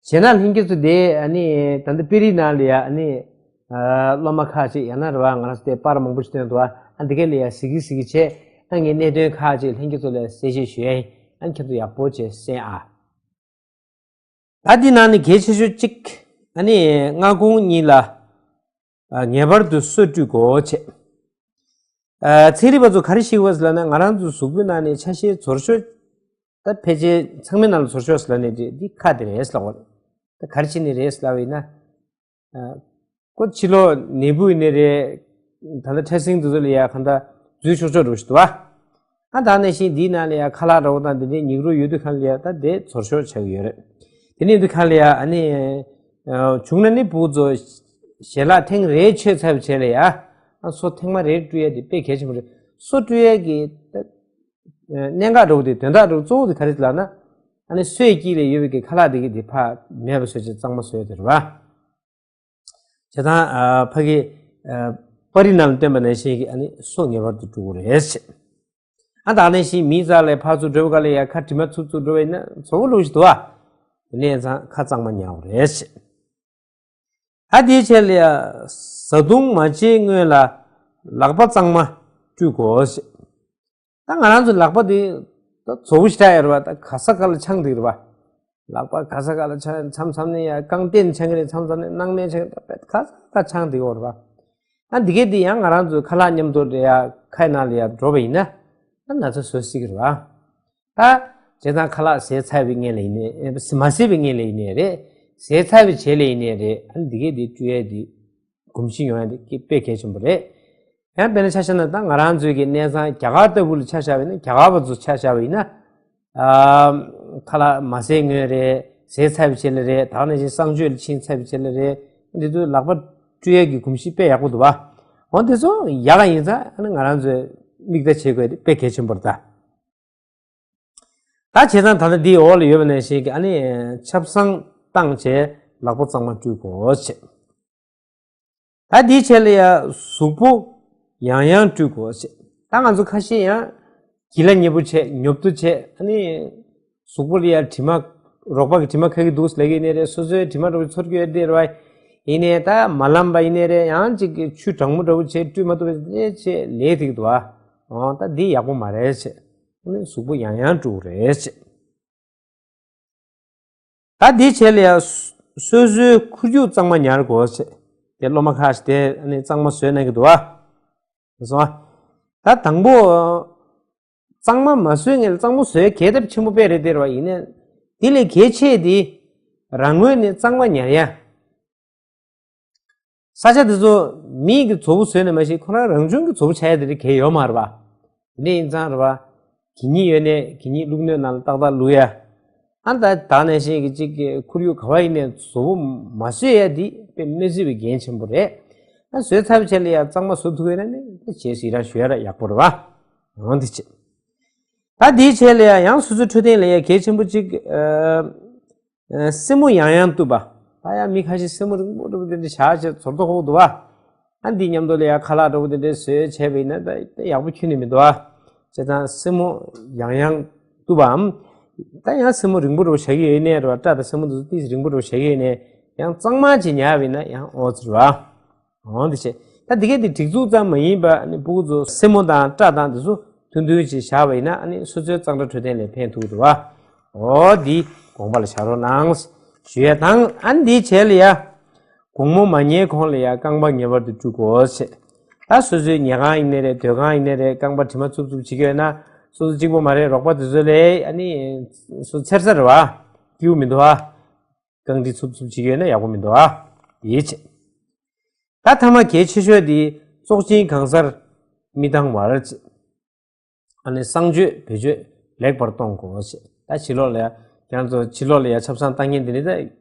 བྱས་ན་ལྷན་རྒྱས་ཚོ་དེ་ཨ་ནི་ད་ལྟ་དཔེ་རིས་ནང་ལ་ཡ་ཨ་ནི་ཨ་སློབ་མ་ཁག་ཅིག་ཡང་ན་རེད་བ། ང་རང་ཚོ་དེ་པར་མང་པོ་ཞིག་བཏོན་འདུག་བ། ཨ་འདི་གས་ལ་ཡ་གཟིགས་གི་གཟིགས་གི་བྱས། ཨ་ངས་གནད་དོན་ཁག་ཅིག་ལྷན་རྒྱས་ཚོ་ལ་གསལ་བཤད་ཞུ་ཡ་ཡིན། ཨ་ཁྱེད་ཚོ་ཡག་པོ་བྱས་གསན་ཨ། ད་འདི་ནང་ནས་གལ་ཆེ་ཤོས་གཅིག་ཨ་ནི་སྔ་དགོང་གཉིད་ལ་ཨ་ངེས་པར་དུ་སོ་བཀྲུ་དགོས་བྱས། ཨ་ཚན་རིག་པ་ཚོ་ག་རེ་བཤད་ཀྱི་ཡོད་ཟེར་ལབ་ན། ང་རང་ཚོའི་གཟུགས་པོའི་ནང་ནས་ཆ་ཤས་ཚོར་ཤོས། ད་ཕལ་ཆེར་ཚང་མའི་ནང་ལ་ཚོར་ཤོས་ཟེར་ལབ་ནས་འདི་ཁ་དེ་རེད་ཟེར་ལབ་པ་རེད། ད་ག་རེ་བྱས་ནས་རེད་ཟེར་ལབ་པ་ཡིན་ན། ཨ་ཁོ་ཕྱི་ལོགས་ནད་འབུ་ཡིན་ནའི་རེད། ད་ལྟ་ཕྲ་སྲིན་དེ་ཚོ་ལ་ཡ་གང་ལྟར་འཛུལ་ཆོག་ཆོག་འགྲོ་བཞིན་འདུག་བ། ཨ་ད་ནང་བཞིན་འདིའི་ནང་ལ་ཡ་ཁ་ལག་འདྲ་བོ་དང་འདི་འདྲའི་ཉིག་རོ་ཡོད་དུས་གང་ལ་ཡ་ད་དེ་ཚོར་ཤོར་ཆགས་ཀྱི་ཡོད་རེད། དེ་ནས་ཡོད་དུས་གང་ལ་ཡ་ཨ་ནི་ཨ་བྱུང་ན་ནི་བུ་ཚོ་ཞལ་ལག་ཐེངས་རེ་མཆོད་ཚར་བའི་རྗེས་ལ་ཡ། ཨ་སོ་ཐེངས་མ་རེ་བཀྲུ་ཡ་དེ་དཔེ་གལ་ཆེན་པོ་རེད། སོ་བཀྲུ་ཡ་གི་ད་གནད་འགག་འདྲ་བོ་དེ། དོན་དག་འདྲ་བོ་གཙོ་བོ་དེ་ག་རེ་ལབ་ན། ཨ་ནི་སོའི་དཀྱིལ་ལ་ཡོད་པའི་གི་ཁ་ལག་དེ་གི་དེ་ཕར་མེད་པ་བཟོ་བྱས་གཙང་མ་བཟོ་ཡ་དེ་རེད་བ། བྱས་ཙང་ཨ་ཕ་གི་ཨ་པར་རིས་ནང་ལ་བསྟན་པ་ནང་བཞིན་གྱི་ཨ་ནི་སོ་ངེས་པར་དུ་བཀྲུ་དགོས་རེད་ཟེར། ཨ་ད་ནང་བཞིན་མིའི་རྩ་ལ་ཕར་ཚུར་འགྲོ་བ་ག་ལ་ཡ་ཁ་དྲི་མ་ཚུར་ཚུར་འགྲོ་བ་ཡིན་ན་ཚོར་བ་ལོག་ཞིག་འདུག་ཨ། དེ་ནས་ཙང་ཁ་གཙང་མ་ཉར་དགོས་རེད་ཟེར། ཨ་དེའི་ཆེད་ལ་ཡ་བཟའ་བཏུང་མ་བྱེད་སྔོན་ལ་ལག་པ་གཙང་མ་བཀྲུ་དགོས་ཟེར། ད་ང་རང་ཚོ་ལག་པ་དེ་ད་བཙོག་པོ་ཞེ་དྲག་ཡོད་རེད་བ། ད་ག་ས་ག་ལ་འཆང་བསྡད་ཀྱི་རེད་བ། ལག་པ་ག་ས་ག་ལ་འཆང་། མཚམས་མཚམས་ནས་ཡ་རྐང་སྟེང་འཆང་གི་རེད། མཚམས་མཚམས་ནས་སྣང་མེད་འཆང་གི་རེད། ད་ག་ས་ག་འཆང་བསྡད་ཀྱི་ཡོད་རེད་བ། ཨ་འདི་གས་འདི་ཡང་ང་རང་ཚོའི་ཁ་ལག་མཉམ་དུ་ཡ་ཁའི་ནང་ལ་ཡ་འགྲོ་བ་ཡིན་ན། ཨ་ན་ཚ་བཟོ་སྲིད་ཀྱི་རེད་བ། ད་བྱས་ཙང་ཁ་ལག་བཟས་ཚར་བའི་སྔོན་ལ་ཡིན་ནའི། མ་བཟས་པའི་སྔོན་ལ་ཡིན་ནའི་རེད། བཟས་ཚར་བའི་རྗེས་ལ་ཡིན་ནའི་རེད། ཨ་འདི་གས་འདི་བཀྲུ་ཡས་འདི་གོམས་གཤིས་ཡོང་ཡས་འདི་དཔེ་གལ་ཆེན་པོ་རེད། ཡང་དཔེར་ན་ཆ་བཞག་ན་ད་ང་རང་ཚོའི་གི་གནས་ཚང་རྒྱ་གར་ལྟ་བུ་ལ་ཆ་བཞག་པ་ཡིན་ན། རྒྱ་གར་བ་ཚོ་ཆ་བཞག་པ་ཡིན་ན། ཨ་ཁ་ལག་མ་བཟས་སྔོན་རེད། བཟས་ཚར་བའི་རྗེས་ལ་རེད། ད་ག་ནང་བཞིན་གསང་སྤྱོད་ལ་ཕྱིན་ཚར་བའི་རྗེས་ལ་རེད། འདི་ཚོ་ལག་པ་བཀྲུ་ཡས་ཀྱི་གོམས་གཤིས་དཔེ་ཡག་པོ་འདུག་བ། འོ་འདི་ཚོ་ཡག་ག་ཡིན་ཙང་ཨ་ནི་ང་རང་ཚོས་མིག་ལྟ་བྱེད་དགོས་དེ་དཔེ་གལ་ཆེན་པོ་རེད་ད། ད་བྱས་ཙང་ད་ལྟ་འདིའི་འོག་ལ་ཡོད་པ་ནང་བཞིན་གྱི་ཨ་ནི་ཆབ་གསང་བཏང་བྱས་ལག་པ་གཙང་མ་བཀྲུ་དགོས་བྱས། ད་འདིའི་ཆེད་ལ་ཡ་གཟུགས་པོ་ཡང་ཡང་བཀྲུ་དགོས་བྱས། ད་ང་ཚོ་ཁ་ཤས་ཡང་གྱི་ལ་ཉེ་པོ་བྱས། ཉོབ་ཏོ་བྱས། ཨ་ནི་གཟུགས་པོ་ལ་ཡ་དྲི་མ། རོགས་པ་གི་དྲི་མ་ཁ་གི་འདུག་ལབ་ཀྱི་ནི་རེད། སོ་སོའི་དྲི་མ་འདྲ་བོ་ཚོར་གྱི་ཡོད་དེ་རེད་བ། ཡིན་ནའི་ད་མ་ལངས་པ་ཡིན་ནའི་རེད། ཡང་ཅིག་གི་ཆུ་གྲང་མོ་འདྲ་པོ་བྱས་བཀྲུས་མ་ཐུབ་པ་ཅིག་བྱས་ལས་ཐིག་འདུག་ཨ། འོ་ད་འདི་ཡག་པོ་མ་རེད་ཅེས། ཨ་ནི་གཟུགས་པོ་ཡང་ཡང་བཀྲུ་དགོས་རེད་ཅེས། ད་འདི་བྱས་ལ་ཡང་སོ་སོའི་ཁུ་བྱུག་གཙང་མ་ཉར་དགོས་ཅེས། དེ་སློབ་མ་ཁག་ཅིག་དེ་ཨ་ནི་གཙང་མ་བཟོས་གནང་གི་འདུག་ཨ། སོང་ཨ། ད་དང་པོ། གཙང་མ་མ་བཟོས་ངས་གཙང་མ་བཟོས་གལ་ཐབས་ཆེན་པོ་དཔེ་རེད་དེ་རེད་བ། ཡིན་ནའི་དེ་ལས་གལ་ཆེ་དེ་རང་ངོས་ནས་གཙང་མ་ཉར་ཡ། ས་ཆ་དེ་ཚོ་མིའི་གི་བཟོ་བོ་བཟོས་ནས་མ་གཞི་ཁོ་རང་རང་བྱུང་གི་བཟོ་བོ་ཆགས་ཡ་དེ་རིགས་གལ་ཡོད་མ་རེད་བ། དེ་འདྲ་ཡིན་ཙང་རེད་བ། གད་སྙིགས་ཡོད་ནས་གད་སྙིགས་བླུགས་སྣོད་ནང་ལ་ཏག་ཏག་བླུགས་ཡ། ཨ་ད་ད་ནང་བཞིན་གྱི་གཅིག་གི་ཁོར་ཡུག་ག་བ་ཡིན་ནའི་བཟོ་བོ་མ་བཟོས་ཡ་འདི་དཔེ་མི་སྲིད་པའི་འགན་ཆེན་པོ་རེད། ཨ་བཟོས་ཚར་བའི་ཆ་ལ་ཡ་གཙང་མ་བཟོ་ཐུབ་ཡོད་ན་ནི་དེ་བྱས་སྲིད་རང་ཞུ་ཡ་ར་ཡག་པོ་རེད་བ། འོ་འདི་བྱས། ད་འདིའི་ཆེད་ལ་ཡ་ཡང་སོ་སོའི་འཕྲོད་བསྟེན་ལ་ཡ་གལ་ཆེན་པོ་གཅིག་ཨ་ཨ་སེན་མོ་ཡང་ཡང་གཏུབ་པ། ད་ཡ་མི་ཁ་ཤས་སེན་མོ་རིང་པོ་རིང་པོ་དེ་འདྲ་བཞག་བྱས་ཚོར་ཐོག་ཧོག་འདུག་བ། ཨ་འདི་མཉམ་དུ་ལ་ཡ་ཁ་ལག་འདྲ་པོ་དེ་འདྲ་བཟོས་བྱས་པ་ཡིན་ན་ད་ད་ཡག་པོ་ཁྱོན་ནས་མི་འདུག་ཨ། བྱས་ཙང་སེན་མོ་ཡང་ཡང་གཏུབ་པའམ། ད་ཡང་སེན་མོ་རིང་པོ་འདྲ་པོ་བཞག་གི་ཡོད་ནའི་རེད་བ། སྐྲ་དང་སེན་མོ་དེ་ཚོ་ཏིས་རིང་པོ་འདྲ་པོ་བཞག་གི་ཡོད་ནའི་ཡང་གཙང་མ་ཅིག་ཉར་བ་ཡིན་ན་ཡང་ཨོ་ཙི་རེད་བ། འོ་འདི་བྱས། ད་འདི་གས་འདི་སྒྲིག་འཛུགས་ཙམ་མ་ཡིན་པ་ནི་སྤུ་གུ་ཚོ་སེན་མོ་དང་སྐྲ་དང་འདི་ཚོ་ཐུང་ཐུང་ཅིག་བཞག་པ་ཡིན་ན་ཨ་ནི་སོ་སོའི་གཙང་སྦྲ་འཕྲོད་བསྟེན་ལ་ཕན་ཐོགས་འདུག་བ། འོ་འདི་དགོངས་པ་ལ་བཞག་རོགས་གནང་ཞུ་ཡ་དང་། ཨ་ནི་འདིའི་བྱས་ལ་ཡ། དགོང་མོ་མ་ཉལ་གོང་ལ་ཡ་རྐང་པ་ངེས་པར་དུ་བཀྲུ་དགོས་ཞེས། ད་སོ་སོའི་ཉལ་ཁང་ཡིན་ནའི་རེད། སྡོད་ཁང་ཡིན་ནའི་རེད། རྐང་པ་དྲི་མ་འཚུབ་འཚུབ་བྱེད་ཀྱི་ཡོད་ན་སོ་སོ་གཅིག་པོ་མ་རེད། རོགས་པ་དེ་ཚོ་ལས་ཨ་ནི་སོ་ཚེར་ཚེར་རེད་བ། སྐྱིད་པོ་མི་འདུག་ཨ། རྐང་དྲི་འཚུབ་འཚུབ་བྱེད་ཀྱི་ཡོད་ན་ཡག་པོ་མི་འདུག་ཨ། ཡིད་ཆེས། ད་ཐ་མ་གལ་ཆེ་ཤོས་དེ་བཙོག་གཅིན་གང་སར་མི་བཏང་བར་ཅེས། ཨ་ནི་གསང་སྤྱོད་བེད་སྤྱོད་ལེགས་པར་གཏོང་དགོས་ཞེས། ད་ཕྱི་ལོགས་ལ་ཡ་ཁྱེད་རང་ཚོ་ཕྱི་ལོགས་ལ་ཡ་ཆབ་གསང་བཏང་མཁན་དེ་ནི་ད་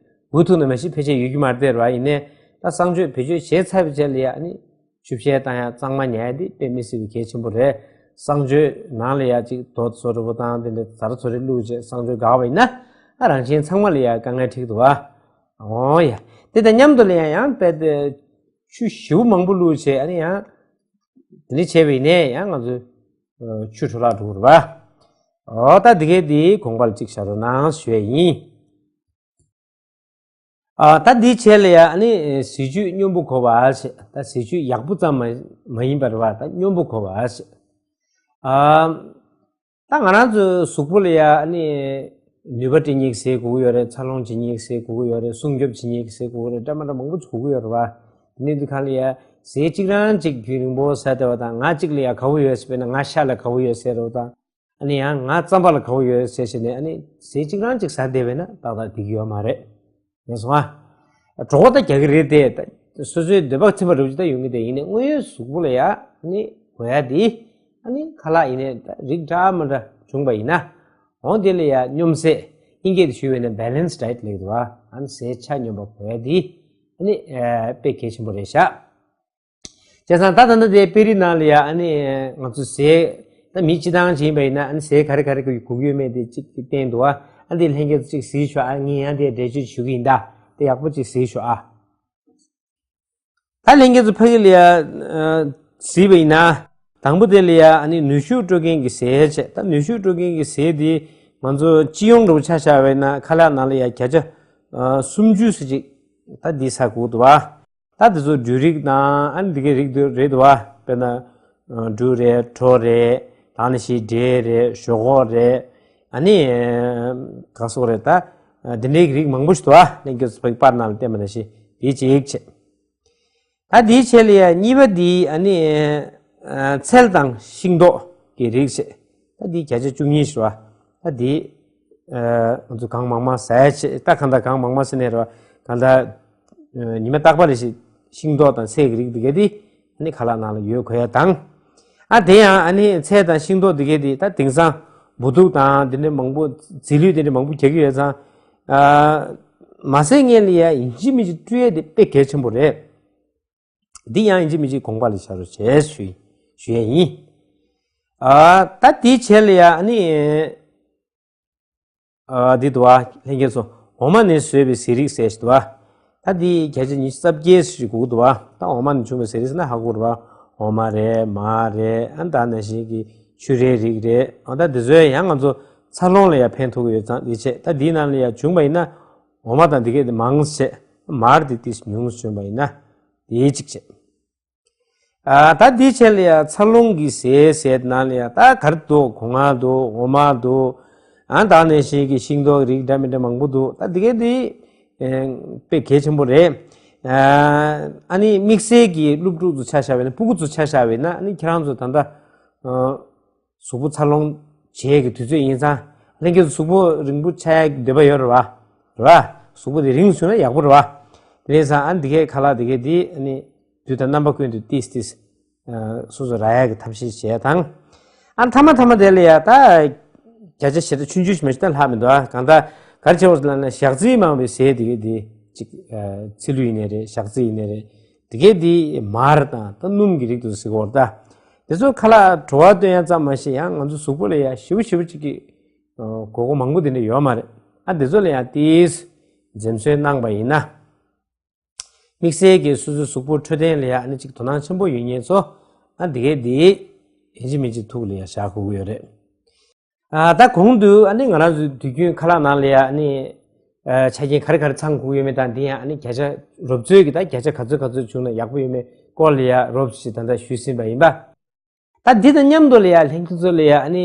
འུ་ཐུག་ན་མ་གཞི་ཕལ་ཆེར་ཡོད་རྒྱུ་མ་རེད་དེ་རེད་བ། ཡིན་ནའི་ད་གསང་སྤྱོད་བེད་སྤྱོད་བྱས་ཚར་བའི་རྗེས་ལ་ཡ་ཨ་ནི་ཆུ་བཤལ་བཏང་ཡ་གཙང་མ་ཉར་ཡ་དེ་དཔེ་མི་སྲིད་པའི་གལ་ཆེན་པོ་རེད། གསང་སྤྱོད་ནང་ལ་ཡ་ཅིག་རྡོ་བཟོ་འདྲ་པོ་བཏང་དེ་འདྲ་ཛར་བཟོ་རེ་བླུགས་བྱས་གསང་སྤྱོད་འགག་པ་ཡིན་ན་ཨ་རང་བཞིན་ཚང་མ་ལ་ཡ་དཀའ་ངལ་འཕྲད་ཀྱི་འདུག་བ། འོ་ཡ། དེ་དང་མཉམ་དུ་ལ་ཡང་ཡང་དཔེ་དེ་ཆུ་ཞེ་པོ་མང་པོ་བླུགས་བྱས་ཨ་ནི་ཡང་དེ་འདྲ་བྱས་པ་ཡིན་ནའི་ཡང་ང་ཚོ་ཆུ་འཕྲོ་བརླག་འགྲོ་གི་རེད་པ། འོ་ད་འདི་གའི་འདི་དགོངས་པ་ལ་གཅིག་བཞག་རོགས་གནང་ཞུ་ཡས་ཡིན། ཨ་ད་འདི་བྱས་ལ་ཡ་ཨ་ནི་ཟས་བཅུད་སྙོམས་པོ་དགོས་པ་ཞེས། ད་ཟས་བཅུད་ཡག་པོ་ཙམ་མ་མ་ཡིན་པ་རེད་པ། ད་སྙོམས་པོ་དགོས་པ་ཞེས། ཨ། ད་ང་རང་ཚོའི་གཟུགས་པོ་ལ་ཡ་ཨ་ནི་ནུས་པ་སྤྲད་མཁན་གྱི་ཟས་དགོས་ཀྱི་ཡོད་རེད། འཚར་ལོངས་བྱེད་མཁན་གྱི་ཟས་དགོས་ཀྱི་ཡོད་རེད། སྲུང་སྐྱོབ་བྱེད་མཁན་གྱི་ཟས་དགོས་ཀྱི་རེད། འདྲ་མི་འདྲ་མང་པོ་དགོས་ཀྱི་ཡོད་རེད་པ། དེ་ནས་དུས་གང་ལ་ཡ་ཟས་གཅིག་རང་གཅིག་རྒྱུན་རིང་པོ་ཟ་བསྡད་པ་དང་ང་གཅིག་ལ་ཡ་དགའ་པོ་ཡོད་ཟེར་བས་ན་ང་ཤ་ལ་དགའ་པོ་ཡོད་ཟེར་རོ་དང་། ཨ་ནི་ཡང་ང་རྩམ་པ་ལ་དགའ་པོ་ཡོད་ཟེར་བྱས་ནས་ཨ་ནི་ཟས་གཅིག་རང་གཅིག་ཟ་བསྡད་པས་ན་ཏག་ཏག་འགྲིག་གི་ཡོད་མ་རེད། ངས་སོང་ཨ། གྲོད་ཁོག་ད་རྒྱག་གི་རེད་དེ། ད་སོ་སོའི་འདོད་པ་ཚིམ་པ་འདྲ་པོ་ཅིག་ད་ཡོང་གི་དེ། ཡིན་ནའི་དངོས་ཡོད་གཟུགས་པོ་ལ་ཡ་ཨ་ནི་དགོས་ཡ་དེ་ཨ་ནི་ཁ་ལག་ཡིན་ནའི་ད་རིགས་འདྲ་མི་འདྲ་བྱུང་པ་ཡིན་ན། འོ་དེ་ལ་ཡ་སྙོམས་ཟས། ཨིན་སྐད་དུ་ཞུས་པ་ཡིན་ན་balanced diet ལབ་ཀྱི་འདུག་བ། ཨ་ནི་ཟས་ཆ་སྙོམས་པ་དགོས་ཡ་དེ་ཨ་ནི་དཔེ་གལ་ཆེན་པོ་རེད་ཤག་བྱས་ཙང་ད་ད་ལྟ་དེ་དཔེ་རིས་ནང་ལ་ཡ་ཨ་ནི་ང་ཚོ་ཟས་ད་མི་སྤྱི་བཏང་ཅིག་ཡིན་པ་ཡིན་ན་ཨ་ནི་ཟས་ག་རེ་ག་རེ་དགོས་ཀྱི་ཡོད་མེད་དེ་གཅིག་གཅིག་བསྟན་འདུག་ཨ། ཨ་འདི་ལྷན་རྒྱས་ཚོ་གཅིག་གཟིགས་ཤོག་ཨ། ངས་ཡང་དེ་འགྲེལ་བརྗོད་ཞུ་གི་ཡིན་ད། དེ་ཡག་པོ་གཅིག་གཟིགས་ཤོག་ཨ། ད་ལྷན་རྒྱས་ཚོ་ཕ་གི་ལ་ཡ་གཟིགས་པ་ཡིན་ན། དང་པོ་དེ་ལ་ཡ་ཨ་ནི་ནུས་ཤུགས་སྤྲོད་མཁན་གྱི་ཟས་བྱས། ད་ནུས་ཤུགས་སྤྲོད་མཁན་གྱི་ཟས་དེ་ང་ཚོ་སྤྱི་ཡོངས་འདྲ་པོ་ཆ་བཞག་པ་ཡིན་ན་ཁ་ལག་ནང་ལ་ཡ་བརྒྱ་ཆ་སུམ་ཅུ་ཙམ་ཅིག་ད་འདི་ཟ་དགོས་འདུག་བ། ད་དེ་ཚོ་འབྲུ་རིགས་དང་ཨ་ནི་འདི་གའི་རིགས་དེ་རེད་འདུག་བ། དཔེར་ན་འབྲུ་རེད། གྲོ་རེད། ད་ནི་ཞིག་འབྲས་རེད། ཞོག་ཁོག་རེད། ཨ་ནི་ག་སོགས་རེད། ད་འདི་འདྲའི་རིགས་མང་པོ་ཞིག་འདུག་བ། ལྷན་རྒྱས་ཚོ་ཕ་གི་པར་ནང་ལ་བསྟན་པ་ནང་བཞིན་དེའི་གཅིག་བྱས། ད་དེའི་ཆེད་ལ་ཡ་གཉིས་པ་འདི་ཨ་ནི་ཚལ་དང་ཤིང་ཏོག་གི་རིགས་བྱས། ད་འདི་བརྒྱ་ཆ་བཅུ་གཉིས་ཞིག་བ། ད་འདི་ང་ཚོ་གང་མང་མང་ཟ་ཡ་བྱས། ད་གང་ལྟར་གང་མང་མང་ཟེར་ནས་རེད་བ། གང་ལྟར་ཉི་མ་རྟག་པ་རེ་ཞིག་ཤིང་ཏོག་དང་ཚལ་གྱི་རིགས་འདི་ག་དེ་ཨ་ནི་ཁ་ལག་ནང་ལ་ཡོད་དགོས་ཡ་དང་། ཨ་དེ་ཡང་ཨ་ནི་ཚལ་དང་ཤིང་ཏོག་འདི་ག་དེ་ད་དེང་སང་འབུ་དུག་དང་འདི་འདྲ་མང་པོ་རྫས་ལུད་འདི་འདྲ་མང་པོ་རྒྱག་གི་ཡོད་ཙང་། མ་ཟད་ངས་ལ་ཡ་ཡིན་གཅིག་མིན་གཅིག་བཀྲུ་ཡ་དེ་དཔེ་གལ་ཆེན་པོ་རེད། འདི་ཡང་ཡིན་གཅིག་མིན་གཅིག་དགོངས་པ་ལ་བཞག་རོགས་བྱས་ཞུ་ཞུ་ཡས་ཡིན། ཨ་ད་དེའི་ཆེད་ལ་ཡ་ཨ་ནི་ཨ་འདི་འདུག་བ། ལྷན་རྒྱས་ཚོ་འོ་མ་ནས་བཟོས་པའི་ཟས་རིགས་ཟེར་ཞིག་འདུག་བ། ད་འདི་བརྒྱ་ཆ་ཉི་ཤུ་རྩ་བརྒྱད་ཞིག་དགོས་ཀྱི་འདུག་བ། ད་འོ་མ་ནས་བྱུང་བའི་ཟས་རིགས་ཟེར་ན་ཧ་གོ་རེད་བ། འོ་མ་རེད། མར་རེད། ཨ་ད་ནང་བཞིན་གྱི་ཆུ་རའི་རིགས་རེད། ཨ་ད་འདི་ཚོ་ཡང་ང་ཚོ་འཚར་ལོངས་ལ་ཡ་ཕན་ཐོགས་ཀྱི་ཡོད་ཙང་འདི་བྱས། ད་འདིའི་ནང་ལ་ཡ་བྱུང་བ་ཡིན་ན། འོ་མ་དང་འདི་གས་དེ་མང་ཆེ། མར་དེ་ཏིས་ཉུང་བྱོན་པ་ཡིན་ན་དེའི་གཅིག་བྱས། ཨ་ད་དེའི་ཆེད་ལ་ཡ་འཚར་ལོངས་ཀྱི་ཟས་ཟས་ནང་ལ་ཡ་ད་གར་འདུག་སྒོ་ང་འདུག་འོ་མ་འདུག་ཨ་ད་ནས་ཤིང་གི་ཤིང་ཏོག་རིགས་འདྲ་མི་འདྲ་མང་པོ་འདུག་ད་དེ་གས་དེ་དཔེ་གལ་ཆེན་པོ་རེད། ཨ་ནི་དམིགས་བསལ་གྱི་སློབ་ཕྲུག་ཚོ་ཆ་བཞག་པ་ཡིན་ན་སྤུ་གུ་ཚོ་ཆ་བཞག་པ་ཡིན་ན་ཨ་ནི་ཁྱེད་རང་ཚོ་ད་ལྟ་གཟུགས་པོ་འཚར་ལོངས་བྱེད་ཀྱི་དུས་ཚོད་ཡིན་ཙང་ལྷན་རྒྱས་ཚོ་གཟུགས་པོ་རིང་པོ་ཆགས་ཡག་འདོད་པ་ཡོད་རེད་བ། རེད་བ། གཟུགས་པོ་དེ་རིང་སོང་ན་ཡག་པོ་རེད་བ། དེ་རེད་ཙང་ཨ་ནི་དེ་གས་ཁ་ལག་དེ་གས་དེ་ཨ་ནི་དུས་དང་རྣམ་པ་ཀུན་ཏུ་ཏིས་ཏིས་སོ་སོ་རག་ཡག་གི་ཐབས་ཤེས་བྱས་དང་། ཨ་མཐའ་མ་མཐའ་མ་དེ་ལ་ཡ་ད་བརྒྱ་ཆ་ཞེ་དྲག་ཆུང་ཆུང་ཞིག་མ་ཞིག་ད་ལྷག་མི་འདུག་ཨ་གང་ལྟར་ག་རེ་བྱེད་དགོས་ལབ་ན་ཞག་རྩི་མང་བའི་ཟས་དེ་གས་དེ་ཅིག་ཚིལ་ལུ་ཡིན་ནའི་རེད། ཞག་རྩི་ཡིན་ནའི་རེད། དེ་གས་དེ་མར་དང་ད་སྣུམ་གྱི་རིགས་དུ་ཟེར་གོ་ད། དེ་ཚོ་ཁ་ལག་བྲོ་བ་སྟོན་ཡ་ཙམ་མ་ཞིག་ཡང་ང་ཚོ་གཟུགས་པོ་ལ་ཡ་ཞེ་པོ་ཞེ་པོ་ཅིག་གི་དགོས་མཁོ་མང་པོ་དེ་འདྲ་ཡོད་མ་རེད། ཨ་དེ་ཚོ་ལ་ཡ་ཏིས་འཛེམ་ཟོན་གནང་པ་ཡིན་ན། དམིགས་བསལ་གྱི་སོ་སོའི་གཟུགས་པོ་འཕྲོད་བསྟེན་ལ་ཡ་ཨ་ནི་ཅིག་དོ་སྣང་ཆེན་པོ་ཡོད་མཁན་ཚོ་ཨ་དེ་གས་དེ་ཡིན་གཅིག་མིན་གཅིག་ཐུགས་ལ་ཡ་བཞག་དགོས་ཀྱི་ཡོད་རེད། ཨ་ད་གོང་དུ་ཨ་ནི་ང་རང་ཚོའི་དུས་རྒྱུན་ཁ་ལག་ནང་ལ་ཡ་ཨ་ནི་ཨ་ཆ་རྐྱེན་ག་རེ་ག་རེ་ཚང་དགོས་ཡོད་མེད་དང་འདི་ཡང་ཨ་ནི་བརྒྱ་ཆ་རོབ་ཚོད་ཀྱི་ད་བརྒྱ་ཆ་ག་ཚོད་ག་ཚོད་བྱུང་ན་ཡག་པོ་ཡོད་མེད་སྐོར་ལ་ཡ་རོབ་ཅིག་ད་ལྟ་ཞུས་ཟིན་པ་ཡིན་པ། ད་འདི་དང་མཉམ་དུ་ལ་ཡ་ལྷན་རྒྱས་ཚོ་ལ་ཡ་ཨ་ནི་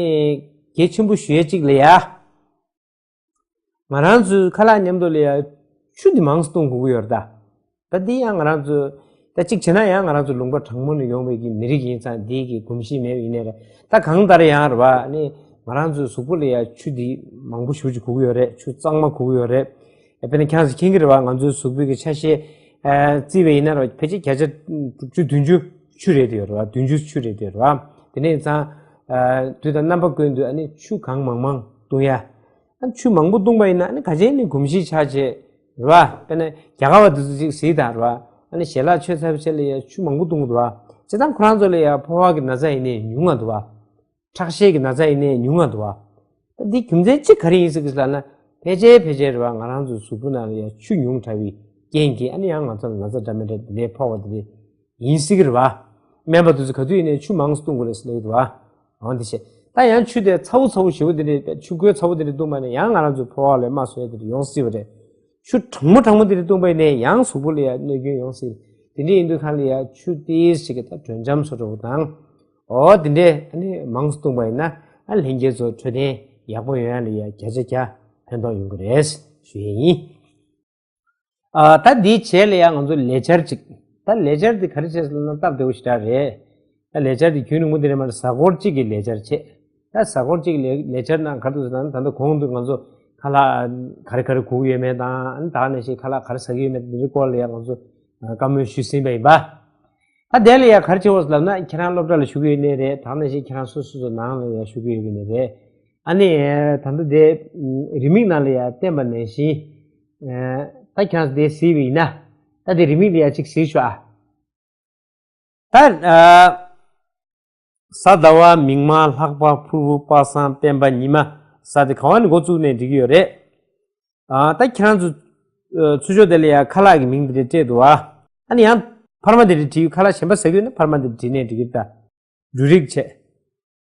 གལ་ཆེན་པོ་ཞུ་ཡ་གཅིག་ལ་ཡ། ང་རང་ཚོའི་ཁ་ལག་མཉམ་དུ་ལ་ཡ་ཆུ་འདི་མང་ཙམ་བཏུང་དགོས་ཀྱི་ཡོད་རེད་ད། ད་འདི་ཡང་ང་རང་ཚོ་ད་གཅིག་བྱས་ན་ཡང་ང་རང་ཚོ་ལུང་པ་གྲང་མོ་ནས་ཡོང་བའི་གི་མི་རིགས་ཡིན་ཙང་འདི་གི་གོམས་གཤིས་མེད་པ་ཡིན་ནའི་རེད། ད་གང་ལྟར་ཡང་རེད་བ་ནི་ང་རང་ཚོའི་གཟུགས་པོ་ལ་ཡ་ཆུ་འདི་མང་པོ་ཞེ་པོ་ཅིག་དགོས་ཀྱི་ཡོད་རེད། ཆུ་གཙང་མ་དགོས་ཀྱི་ཡོད་རེད། དཔེར་ན་ཁྱེད་རང་ཚོ་མཁྱེན་གྱི་རེད་བ། ང་ཚོའི་གཟུགས་པོའི་གི་ཆ་ཤས་ཨ་བརྩིས་པ་ཡིན་ན་རེད་བ་ཕལ་ཆེར་བརྒྱ་ཆ་དྲུག་ཅུ་བདུན་ཅུ་ཆུ་རེད་དེ་ཡོད་རེད་བ། བདུན་ཅུ་ཆུ་རེད་དེ་ཡོད་རེད་བ། དེ་ནས་ཡིན་ཙང་ཨ་དུས་དང་རྣམ་པ་ཀུན་ཏུ་ཨ་ནི་ཆུ་གང་མང་མང་བཏུང་ཡ། ཨ་ཆུ་མང་པོ་བཏུང་པ་ཡིན་ན་ཨ་ནི་ག་ཅན་ནི་གོམས་གཤིས་ཆགས་བྱས་རེད་བ། དཔེར་ན་རྒྱ་གར་བ་དེ་ཚོ་ཅིག་གཟིགས་དང་རེད་བ། ཨ་ནི་ཞལ་ལག་མཆོད་ཚར་བའི་རྗེས་ལ་ཡ་ཆུ་མང་པོ་བཏུང་གི་འདུག་བ། བྱས་ཙང་ཁོ་རང་ཚོ་ལ་ཡ་ཕོ་བ་གི་ན་ཚ་ཡིན་ནའི་ཉུང་ང་འདུག་བ། ཁྲག་ཤེད་ཀྱི་ན་ཚ་ཡིན་ནའི་ཉུང་ང་འདུག་བ། ད་འདི་རྒྱུ་མཚན་གཅིག་ག་རེ་ཡིན་སྲིད་གི་ལབ་ན་ཕལ་ཆེར་ཕལ་ཆེར་རེད་བ། ང་རང་ཚོའི་གཟུགས་པོ་ནང་ལ་ཡ་ཆུ་ཉུང་དྲགས་པའི་རྐྱེན་གྱིས་ཨ་ནི་ཡང་ང་ཚོ་ལ་ན་ཚ་འདྲ་མི་འདྲ་འདི་འདྲའི་ཕོག་པ་དེ་འདྲ་ཡིན་སྲིད་གི་རེད་བ། སྨན་པ་དེ་ཚོ་ག་དུས་ཡིན་ནའི་ཆུ་མང་ཙམ་བཏུང་དགོས་རེད་ཟེར་ལབ་ཀྱི་འདུག་བ། འོ་འདི་བྱས། ད་ཡང་ཆུ་དེ་ཚ་བོ་ཚ་བོ་ཞེ་པོ་དེ་འདྲ་ཆུ་ཁོལ་ཚ་བོ་དེ་འདྲ་བཏུང་པ་ནས་ཡང་ང་རང་ཚོའི་ཕོ་བ་ལ་དམའ་སོ་ཡ་དེ་འདྲ་ཡོང་སྲིད་པ་རེད། ཆུ་གྲང་མོ་གྲང་མོ་དེ་འདྲ་བཏུང་པ་ཡིན་ནའི་ཡང་གཟུགས་པོ་ལ་ཡ་གནོད་སྐྱོན་ཡོང་སྲིད། དེ་འདྲ་ཡིན་དུས་ཁ་ལ་ཡ་ཆུ་ཏིས་ཞིག་གི་ད་དྲོད་འཇམ་བཟོ་འདྲ་བོ་དང་། འོ་དེ་འདྲ་ཨ་ནི་མང་ཙམ་བཏུང་པ་ཡིན་ན་ཨ་ལྷན་རྒྱས་ཚོ་འཕྲོད་བསྟེན་ཡག་པོ་ཡོང་ཡ་ལ་ཡ་བརྒྱ་ཆ་བརྒྱ་ཕན་ཐོགས་ཡོང་གི་རེད་ཞུ་ཡ་ཡིན། ཨ་ད་འདིའི་རྗེས་ལ་ཡང་ང་ཚོ་ལས་འཆར་ཅིག་ད་ལས་འཆར་འདི་ག་རེ་བྱས་ཟེར་ན་སྟབས་བདེ་བོ་ཞེ་དྲག་རེད། ད་ལས་འཆར་འདི་རྒྱུན་རིང་པོ་འདི་རེད་མ་རེད། གཟའ་འཁོར་གཅིག་གི་ལས་འཆར་བྱས། ད་གཟའ་འཁོར་གཅིག་གི་ལས་ལས་འཆར་ནང་ག་རེ་འདུག་ཟེར་ན་ད་ལྟ་གོང་དུ་ང་ཚོ་ཁ་ལག་ག་རེ་ག་རེ་དགོས་ཀྱི་ཡོད་མེད་དང་ད་ག་ནང་བཞིན་ཁ་ལག་ག་རེ་ཟ་གི་ཡོད་མེད་འདི་རིགས་སྐོར་ལ་ཡང་ང་ཚོ་བཀའ་མོལ་ཞུས་ཟིན་པ་ཡིན་པ། ད་དེ་ལ་ཡང་ག་རེ་བྱེད་དགོས་ཟེར་ལབ་ན་ཁྱེད་རང་སློབ་གྲྭ་ལ་ཞུགས་ཀྱི་ཡོད་ནའི་རེད། ད་ག་ནང་བཞིན་ཁྱེད་རང་སོ་སོ་སོ་ནང་ལ་ཡང་ཞུགས་ཀྱི་ཡོད་ནའི་རེད། ཨ་ནི་ད་ལྟ་དེ་རིན་མེད་ནང་ལ་ཡང་བསྟན་པ་ནང་བཞིན། ད་ཁྱེད་རང་ཚོ་དེ་གཟིགས་པ་ཡིན་ན། ད་དེ་རིན་མེད་ལ་ཡང་གཅིག་གཟིགས་ཤོག་ཨ། ད། གཟའ་ཟླ་བ་མིག་དམར་ལྷག་པ་ཕུར་བུ་པ་སངས་སྤེན་པ་ཉི་མ། གཟའ་དེ་ག་བ་ནས་འགོ་བཙུགས་ནས་འགྲིག་གི་ཡོད་རེད། ད་ཁྱེད་རང་ཚོ་ཚུར་ཕྱོགས་དེ་ལ་ཡང་ཁ་ལག་གི་མིང་དེ་འདྲ་སྤྲད་འདུག་ཨ། ཨ་ནི་ཡང་ཕར་མ་དེ་འདྲ་བྲིས། ཁ་ལག་གཞན་པ་ཟ་གི་ཡོད་ན་ཕར་མ་དེ་འདྲ་བྲིས་ནས་འགྲིག་གི་རེད་ད། འབྲུ་རིགས་བྱས།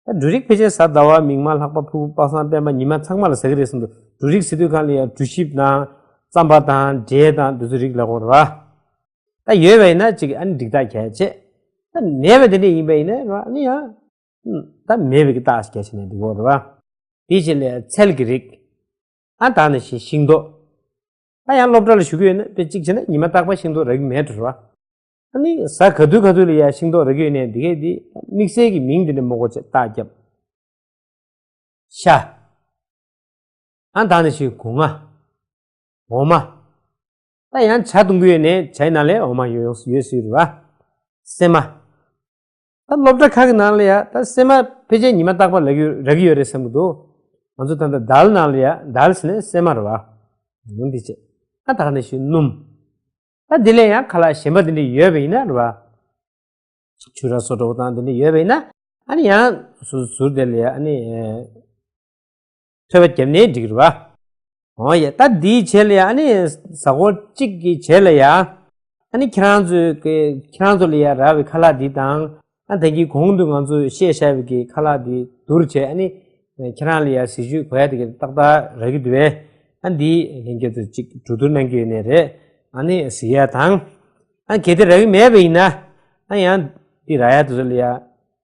ད་འབྲུ་རིགས་ཕལ་ཆེར་གཟའ་ཟླ་བ་མིག་དམར་ལྷག་པ་ཕུར་བུ་པ་སངས་སྤེན་པ་ཉི་མ་ཚང་མ་ལ་ཟ་གི་རེད་གསུངས་འདུག་འབྲུ་རིགས་ཟེར་དུས་སྒང་ལ་ཡང་འབྲུ་ཞིབ་དང་རྩམ་པ་དང་འབྲས་དང་འདི་ཚོ་རིགས་ལ་གོ་རེད་བ། ད་ཡོད་པ་ཡིན་ན་ཅིག་ཨ་ནི་འགྲིག་ཐག་གལ་ཆེ། ད་མེད་པ་དེ་འདྲ་ཡིན་པ་ཡིན་ན་རེད་བ། ཨ་ནི་ཡང་། ད་མེད་པའི་གི་རྟགས་ཤིག་གལ་ཆེ་ནས་འདུག་གོ་རེད་བ། དེའི་རྗེས་ལ་ཚལ་གྱི་རིགས། ཨ་ད་ནི་ཤིང་ཤིང་ཏོག་ད་ཡང་སློབ་གྲྭ་ལ་ཞུགས་ཀྱི་ཡོད་ན་དཔེ་གཅིག་བྱས་ན་ཉི་མ་རྟག་པར་ཤིང་ཏོག་རག་གི་མེད་འགྲོ་ར། ཨ་ནི་གཟའ་ག་དུས་ག་དུས་ལ་ཡང་ཤིང་ཏོག་རག་གི་ཡོད་ནའི་འདི་གས་འདི་དམིགས་བསལ་གྱི་མིང་འདི་འདྲ་མ་གོ་བྱས་རྟགས་བརྒྱབ། ཤ། ཨ་ད་ནི་ཤིང་སྒོ་ང་། འོ་མ། ད་ཡང་ཇ་བཏུང་གི་ཡོད་ནའི་ཇའི་ནང་ལ་འོ་མ་ཡོད་ཡོད་སྲིད་རེད་བ། སྲན་མ། ད་སློབ་གྲྭ་ཁག་གི་ནང་ལ་ཡ་ད་སྲན་མ་ཕལ་ཆེར་ཉི་མ་རྟག་པར་རག་གི་རག་གི་ཡོད་རེད་བསམ་གྱི་འདུག་ང་ཚོ་ད་ལྟ་དཱལ་ནང་ལ་ཡ་དཱལ་ཟེར་ནས་སྲན་མ་རེད་བ། ཡིན་འདི་བྱས། ཨ་ད་ག་ནང་བཞིན་སྣུམ། ད་འདི་ལས་ཡང་ཁ་ལག་གཞན་པ་འདི་འདྲ་ཡོད་པ་ཡིན་ན་རེད་བ། ཆུ་ར་སོ་འདྲ་བོ་དང་འདི་འདྲ་ཡོད་པ་ཡིན་ན། ཨ་ནི་ཡང་ཟུར་ཟུར་དེ་ལ་ཡ་ཨ་ནི། ཐོད་པ་བརྒྱབ་ནའི་འགྲིག་གི་རེད་བ། འོ་ཡ། ད་འདིའི་རྗེས་ལ་ཡ་ཨ་ནི་གཟའ་འཁོར་གཅིག་གི་རྗེས་ལ་ཡ། ཨ་ནི་ཁྱེད་རང་ཚོའི་གི་ཁྱེད་རང་ཚོ་ལ་ཡ་རག་པའི་ཁ་ལག་འདི་དང་། ཨ་ད་གིན་གོང་དུ་ང་ཚོས་བཤད་བཞག་པའི་གི་ཁ་ལག་འདི་བསྡུར་བྱས། ཨ་ནི་ཁྱེད་རང་ལ་ཡ་གཟི་བརྗིད་གོ་ཡ་དེ་གི་ཏག་ཏག་རག་གི་འདུག་པས། ཨ་འདི་ལྷན་རྒྱས་ཚོ་གཅིག་གྲོས་བསྡུར་གནང་གི་ཡོད་ནའི་རེད། ཨ་ནི་གཟིགས་ཡ་དང་། ཨ་གལ་ཏེ་རག་གི་མེད་པ་ཡིན་ན། ཨ་ཡང་འདི་རག་ཡ་དེ་ཚོ་ལ་ཡ་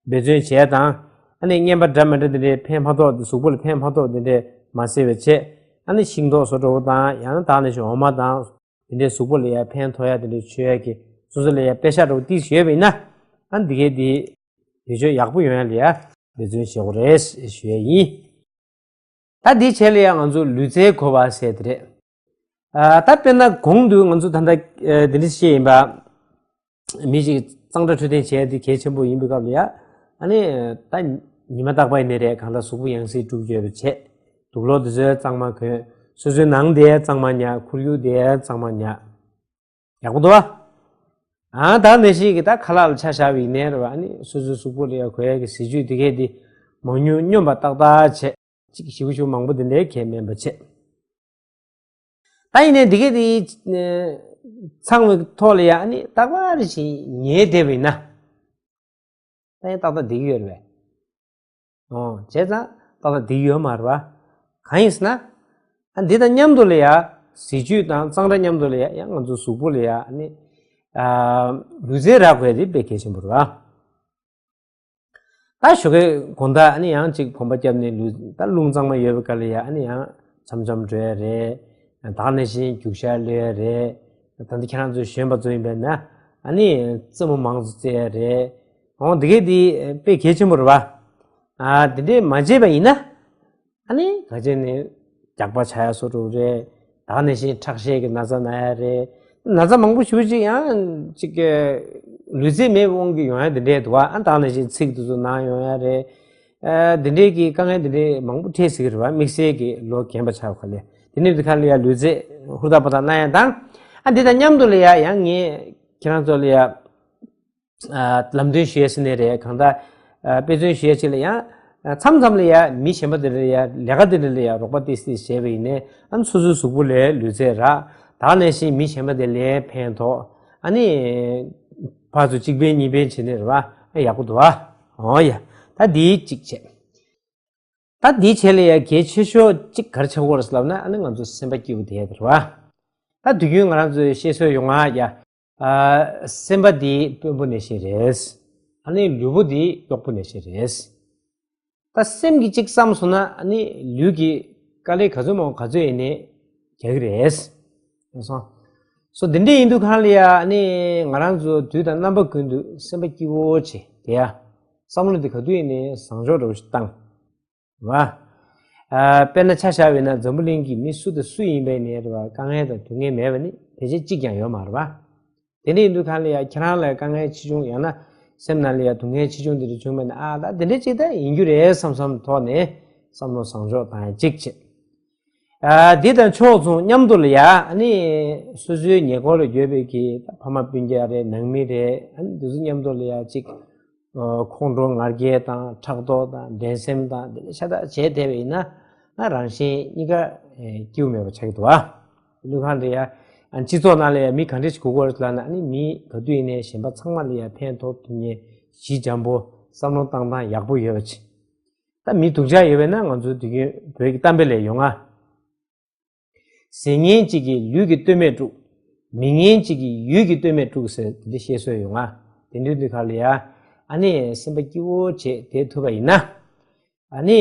འབད་བརྩོན་བྱས་དང་། ཨ་ནི་རྔན་པ་འདྲ་མི་འདྲ་དེ་འདྲའི་ཕན་མ་ཐོགས། གཟུགས་པོ་ལ་ཕན་མ་ཐོགས་དེ་འདྲའི་མ་བཟས་པ་བྱས། ཨ་ནི་ཤིང་ཏོག་བཟོ་འདྲ་བོ་དང་། ཡང་ན་ད་ནི་ཞིག་འོ་མ་དང་། དེ་འདྲའི་གཟུགས་པོ་ལ་ཡ་ཕན་ཐོགས་ཡ་དེ་འདྲའི་མཆོད་ཡ་གི་སོ་སོ་ལ་ཡ་པེ་ཤག་འདྲ་བོ་ཏིག་ཡོད་པ་ཡིན་ན། ཨ་འདི་གའི་འདི་བེད་སྤྱོད་ཡག་པོ་ཡོང་ཡ་ལ་ཡ་འབད་བརྩོན་བྱེད་དགོས་རེད་ཞུ་ཡ་ཡིན། ད་འདི་བྱས་ལ་ཡ་ང་ཚོ་ལུས་རྩལ་དགོས་པ་ཟེར་དེ་རེད། ཨ་ད་དཔེར་ན་གོང་དུ་ང་ཚོ་ད་ལྟ་ཨ་འདི་འདྲ་བཤད་ཡིན་པ། མི་ཞིག་གཙང་སྦྲ་འཕྲོད་བསྟེན་བྱས་ཏེ་གལ་ཆེན་པོ་ཡིན་པའི་སྐབས་ལ་ཡ། ཨ་ནི་ད་ཉི་མ་རྟག་པ་ཡིན་ནའི་རེད། གང་ལྟར་གཟུགས་པོ་ཡང་སེ་དཀྲུགས་ཡོད་པ་བྱས། དུག་ལོག་དེ་ཚོ་གཙང་མ་གོན། སོ་སོའི་ནང་དེ་གཙང་མ་ཉར། ཁོར་ཡུག་དེ་གཙང་མ་ཉར། ཡག་པོ་འདུག་བ། ཨ་ད་ནང་བཞིན་གྱི་ད་ཁ་ལག་ལ་ཆ་བཞག་པ་ཡིན་ནའི་རེད་བ། ཨ་ནི་སོ་སོའི་གཟུགས་པོ་ལ་ཡ་གོན་ཡ་གི་ཟས་བཅུད་དེ་གས་དེ་མང་ཉུང་སྙོམས་པ་ཏག་ཏག་བྱས། ཅིག་ཞེ་པོ་ཞེ་པོ་མང་པོ་དེ་འདྲའི་གས་མིན་པ་བྱས། ད་ཡིན་ནའི་འདི་གས་དེ་ཚང་བའི་ཐོག་ལ་ཡ་ཨ་ནི་རྟག་པར་ཞིག་ཉལ་བསྡད་པ་ཡིན་ན། ད་ཡིན་ཏག་ཏག་བསྡད་ཀྱི་ཡོད་རེད་པས། ཨོ་བྱས་ཙང་ཏག་ཏག་བསྡད་ཀྱི་ཡོད་མ་རེད་པ། གང་ཡིན་ཟེར་ན། ཨ་འདི་དང་མཉམ་དུ་ལ་ཡ་ཟས་བཅུད་དང་གཙང་སྦྲ་མཉམ་དུ་ལ་ཡ་ཡང་ང་ཚོ་གཟུགས་པོ་ལ་ཡ་ཨ་ནི་ཨ་ལུས་རྩལ་རག་དགོས་དེ་དཔེ་གལ་ཆེན་པོ་རེད་པ། ད་ཞོགས་ཀའི་དགོང་དག་ཨ་ནི་ཡང་ཅིག་གོམ་པ་བརྒྱབ་ནས་ལུས། ད་རླུང་གཙང་མ་ཡོད་པའི་སྐབས་ལ་ཡ་ཨ་ནི་ཡང་འཆམ་འཆམ་འགྲོ་ཡ་རེད། ད་ག་ནང་བཞིན་རྒྱུག་ཤར་གློད་ཡ་རེད། ད་ལྟ་ཁྱེད་རང་ཚོ་གཞོན་པ་ཚོ་ཡིན་པས་ན་ཨ་ནི་རྩེད་མོ་མང་ཙམ་རྩེ་ཡ་རེད། འོ་འདི་གས་འདི་དཔེ་གལ་ཆེན་པོ་རེད་པ། ཨ་འདི་འདྲས་མ་བྱས་པ་ཡིན་ན། ཨ་ནི་ག་ཅེ་ནི་རྒྱགས་པ་ཆགས་ཡ་སོགས་འགྲོ་རེད། ད་ག་ནང་བཞིན་ཁྲག་ཤེད་ཀྱི་ན་ཚ་ན་ཡ་རེད། ན་ཚ་མང་པོ་ཞེ་པོ་ཅིག་ཡང་ཅིག་ལུས་རྩལ་མེད་དབང་གིས་ཡོང་ཡ་དེ་འདྲས་འདུག་བ། ཨ་ད་ག་ནང་བཞིན་ཚིགས་དེ་ཚོ་ན་ཡོང་ཡ་རེད། ཨ་དེ་འདྲས་ཀྱི་དཀའ་ངལ་དེ་འདྲས་མང་པོ་འཕྲད་སྲིད་ཀྱི་རེད་བ། དམིགས་བསལ་གྱི་ལོ་རྒན་པ་ཆགས་པ་ལས། དེ་ནས་དེ་ག་ལ་ཡ་ལུས་རྩལ་ཧུར་ཐག་པ་ཐག་གནང་ཡ་དང་། ཨ་འདི་དང་མཉམ་དུ་ལ་ཡ་ཡང་ངས་ཁྱེད་རང་ཚོ་ལ་ཡ། ཨ་ལམ་སྟོན་ཞུ་ཡ་ཟེར་ནའི་རེད། གང་ལྟར་ཨ་དཔེ་མཚོན་ཞུ་ཡ་ཅིག་ལ་ཡང་། ཨ་མཚམས་མཚམས་ལ་ཡ་མི་གཞན་པ་དེ་ལ་ཡ་ལས་ཀ་དེ་ལ་ལ་ཡ་རོགས་པ་ཏོག་ཙམ་བྱས་པ་ཡིན་ནའི། ཨ་ནི་སོ་སོའི་གཟུགས་པོ་ལ་ལུས་རྩལ་རག། ད་ག་ནང་བཞིན་མི་གཞན་པ་དེ་ལ་ཕན་ཐོགས། ཨ་ནི་ཕར་ཚུར་གཅིག་ཕན་གཉིས་ཕན་བྱས་ནས་རེད་བ། ཨ་ཡག་པོ་འདུག་བ། འོ་ཡ། ད་འདི་གཅིག་བྱས། ད་འདི་བྱས་ལ་ཡ་གལ་ཆེ་ཤོས་གཅིག་ག་རེ་ཆགས་ཀྱི་ཡོད་རེད་ལབ་ན། ཨ་ནི་ང་ཚོ་སེམས་པ་སྐྱིད་པོ་དེ་རེད་བ། ད་དུས་རྒྱུན་ང་རང་ཚོའི་བཤད་སྲོལ་ཡོད་ང་ཡ། ཨ་སེམས་པ་འདི་དཔོན་པོ་ནང་བཞིན་རེད། ཨ་ནི་ལུས་པོ་འདི་གཡོག་པོ་ནང་བཞིན་རེད། ད་སེམས་ཀྱིས་གཅིག་བསམ་སོང་ན་ཨ་ནི་ལུས་ཀྱིས་དཀའ་ལས་ག་ཚོད་མང་ག་ཚོད་ཡིན་ནའི་རྒྱག་གི་རེད། སོང་། སོ་འདི་འདྲ་ཡིན་དུས་གང་ལ་ཡ་ཨ་ནི་ང་རང་ཚོ་དུས་དང་རྣམ་པ་ཀུན་ཏུ་སེམས་པ་སྐྱིད་པོ་བྱས་བསྡད་ཡ། བསམ་བློ་འདི་ག་དུས་ཡིན་ནའི་བཟང་ཕྱོགས་འདྲ་བོ་ཞིག་བཏང་། རེད་བ། ཨ་དཔེར་ན་ཆ་བཞག་པ་ཡིན་ན་འཛམ་བུ་གླིང་གི་མི་སུ་དང་སུ་ཡིན་པ་ཡིན་ནའི་རེད་བ། དཀའ་ངལ་དང་སྡུག་བསྔལ་མེད་པ་ནི་ཕལ་ཆེར་གཅིག་ཀྱང་ཡོད་མ་རེད་བ། དེ་འདྲ་ཡིན་དུས་གང་ལ་ཡ་ཁྱེད་རང་ལ་དཀའ་ངལ་ཆེ་ཆུང་ཡང་ན་སེམས་ནང་ལ་ཡ་སྡུག་བསྔལ་ཆེ་ཆུང་དེ་འདྲ་བྱུང་བ་ཡིན་ན། ཨ་ད་དེ་འདྲ་ཅིག་ད་ཡིན་རྒྱུ་རེད་བསམ་བསམ་ཐོག་ནས་བསམ་བློ་བཟང་ཕྱོགས་བཏང་ཡ་གཅིག་བྱེད། ཨ་འདི་དང་ཕྱོགས་མཚུངས་མཉམ་དུ་ལ་ཡ་ཨ་ནི་སོ་སོའི་ཉེ་འཁོར་ལ་ཡོད་པའི་གི་ཕ་མ་སྤུན་ཀྱག་རེད། ནང་མི་རེད། ཨ་ནི་འདི་ཚོ་མཉམ་དུ་ལ་ཡ་གཅིག་ཨ་ཁོང་ཁྲོ་ང་རྒྱལ་དང་ཕྲག་དོག་དང་འགྲན་སེམས་དང་དེ་འདྲ་ཤ་སྟག་བྱས་བསྡད་པ་ཡིན་ན། ང་རང་གཞན་གཉིས་ཀ་ཨེ་སྐྱིད་པོ་མེད་པ་ཆགས་ཀྱི་འདུག་ཨ། ལུས་ཁམས་འདི་ཡ་ཨ་སྤྱི་ཚོགས་ནང་ལ་ཡ་མི་ག་འདྲ་ཞིག་དགོས་ཀྱི་ཡོད་རེད་ལབ་ན། ཨ་ནི་མི་ག་དུས་ཡིན་ནའི་གཞན་པ་ཚང་མ་ལ་ཡ་ཕན་ཐོགས་ཐུབ་མཁན། ཞི་འཇམ་པོ། བསམ་བློ་བཏང་སྟངས་ཡག་པོ་ཡོད་པ་ཅིག་ད་མི་སྡུག་ཅག་ཡོད་པས་ན་ང་ཚོའི་དུས་རྒྱུན་བོད་ཀྱི་གཏམ་དཔེ་ལ་ཡོང་ང་། ཟས་ངན་གཅིག་གིས་ལུས་ཀྱི་སྟོད་སྨད་དཀྲུགས། མི་ངན་གཅིག་གིས་ཡུལ་གྱི་སྟོད་སྨད་དཀྲུགས་ཟེར་དེ་འདྲ་བཤད་སྲོལ་ཡོད་ང་། དེ་འདྲའི་དུས་སྐབས་ལ་ཡ་ཨ་ནི་སེམས་པ་སྐྱིད་པོ་བྱས་བསྡད་ཐུབ་པ་ཡིན་ན། ཨ་ནི་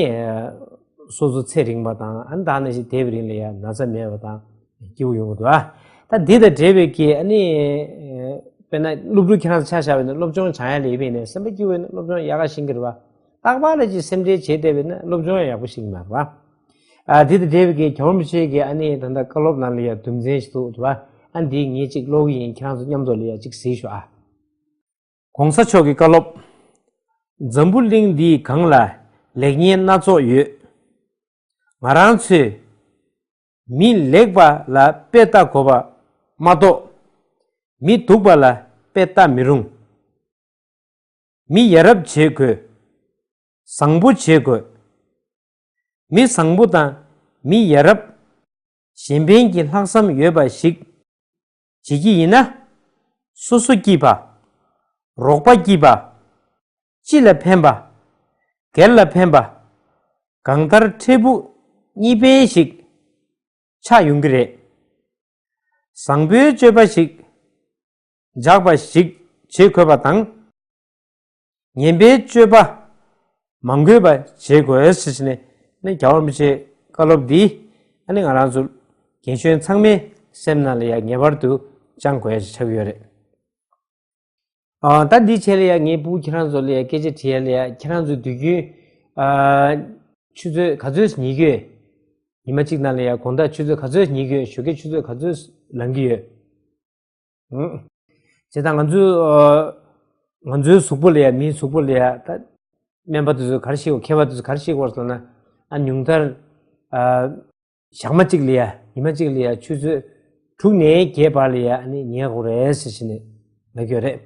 སོ་སོ་ཚེ་རིང་བ་དང་། ཨ་ནི་ད་ནང་བཞིན་བསྡད་པའི་རིང་ལ་ཡ་ན་ཚ་མེད་པ་དང་སྐྱིད་པོ་ཡོང་གི་འདུག་ཨ། ད་འདི་དང་འབྲེལ་བའི་གི་ཨ་ནི་དཔེར་ན་སློབ་ཕྲུག་ཁྱེད་རང་ཚོ་ཆ་བཞག་པ་ཡིན་ན་སློབ་སྦྱོང་སྦྱང་ཡ་ལ་ཡིན་པ་ཡིན་ན་སེམས་པ་སྐྱིད་པོ་ཡིན་ན་སློབ་སྦྱོང་ཡག་ག་ཤེས་ཀྱི་རེད་བ། རྟག་པར་ལ་ཅིག་སེམས་ཁྲལ་བྱས་བསྡད་པ་ཡིན་ན་སློབ་སྦྱོང་ཡག་པོ་ཤེས་ཀྱི་མ་རེད་བ། ཨ་འདི་དང་འབྲེལ་བའི་གི་རྒྱལ་བ་རིན་པོ་ཆེ་གི་ཨ་ནི་ད་ལྟ་བཀའ་སློབ་ནང་ལ་ཡ་དུམ་ཚན་ཞིག་འདུག་རེད་བ། ཨ་འདི་ངས་ཅིག་ཀློག་གི་ཡིན། ཁྱེད་རང་ཚོ་མཉམ་དུ་ལ་ཡ་ཅིག་གཟིགས་ཤོག་ཨ། གོང་ས་མཆོག་གི་བཀའ་སློབ། འཛམ་བུ་གླིང་འདིའི་སྒང་ལ་ལེགས་ཉེས་སྣ་ཚོགས་ཡོད། ང་རང་ཚོས་མི་ལེགས་པ་ལ་དཔེ་ལྟ་དགོས་པ་མ་གཏོགས། མི་སྡུག་པ་ལ་དཔེ་ལྟ་མི་རུང་། མི་ཡ་རབས་བྱེད་དགོས། བཟང་པོ་བྱེད་དགོས། མི་བཟང་པོ་དང་མི་ཡ་རབས། གཞན་ཕན་གྱི་ལྷག་བསམ་ཡོད་པ་ཞིག་བྱེད་ཀྱི་ཡིན་ན། སོ་སོ་སྐྱིད་པ། རོགས་པ་སྐྱིད་པ། སྤྱི་ལ་ཕན་པ། སྒེར་ལ་ཕན་པ། གང་ལྟར་འཕྲལ་ཕུགས་གཉིས་ཕན་ཞིག་ཆགས་ཡོང་གི་རེད། བཟང་པོའི་སྤྱོད་པ་ཞིག་འཇགས་པ་ཞིག་བྱེད་དགོས་པ་དང་། ངན་པའི་སྤྱོད་པ་མ་འགོས་པ་བྱེད་དགོས་ཟེར་ནས་ནི་རྒྱལ་བ་རིན་པོ་ཆེའི་བཀའ་སློབ་འདི་ཨ་ནི་ང་རང་ཚོ་རྒན་གཞོན་ཚང་མའི་སེམས་ནང་ལ་ཡང་ངེས་པར་དུ་བཅང་དགོས་ཡ་ཆགས་ཀྱི་ཡོད་རེད། ཨ། ད་འདིའི་ཆེད་ལ་ཡང་ངའི་ཕྲུ་གུ་ཁྱེད་རང་ཚོ་ལ་ཡང་སྐད་ཆ་དྲི་ཡ་ལ་ཡང་ཁྱེད་རང་ཚོའི་དུས་རྒྱུན། ཨ། ཆུ་ཚོད་ག་ཚོད་ཉལ་གྱི་ཡོད། ཉི་མ་གཅིག་ནང་ལ་ཡང་དགོང་དག་ཆུ་ཚོད་ག་ཚོད་ཉལ་གྱི་ཡོད། ཞོགས་ཀས་ཆུ་ཚོད་ག་ཚོད་ལངས་ཀྱི་ཡོད། ཨང་། བྱས་ཙང་ང་ཚོའི་ཨ། ང་ཚོའི་གཟུགས་པོ་ལ་ཡང་མིའི་གཟུགས་པོ་ལ་ཡང་ད་སྨན་པ་དེ་ཚོས་ག་རེ་བཤད་དགོས། མཁས་པ་དེ་ཚོས་ག་རེ་བཤད་དགོས་ཟེར་ན། ཨ། ཉུང་མཐར། ཨ། ཞག་མ་གཅིག་ལ་ཡ། ཉི་མ་གཅིག་ལ་ཡ་ཆུ་ཚོད་དྲུག་ནས་བརྒྱད་བར་ལ་ཡ་ཨ་ནི་ཉལ་དགོས་རེད་ཟེར་བྱས་ནས་ལབ་ཀྱི་ཡོད་རེད།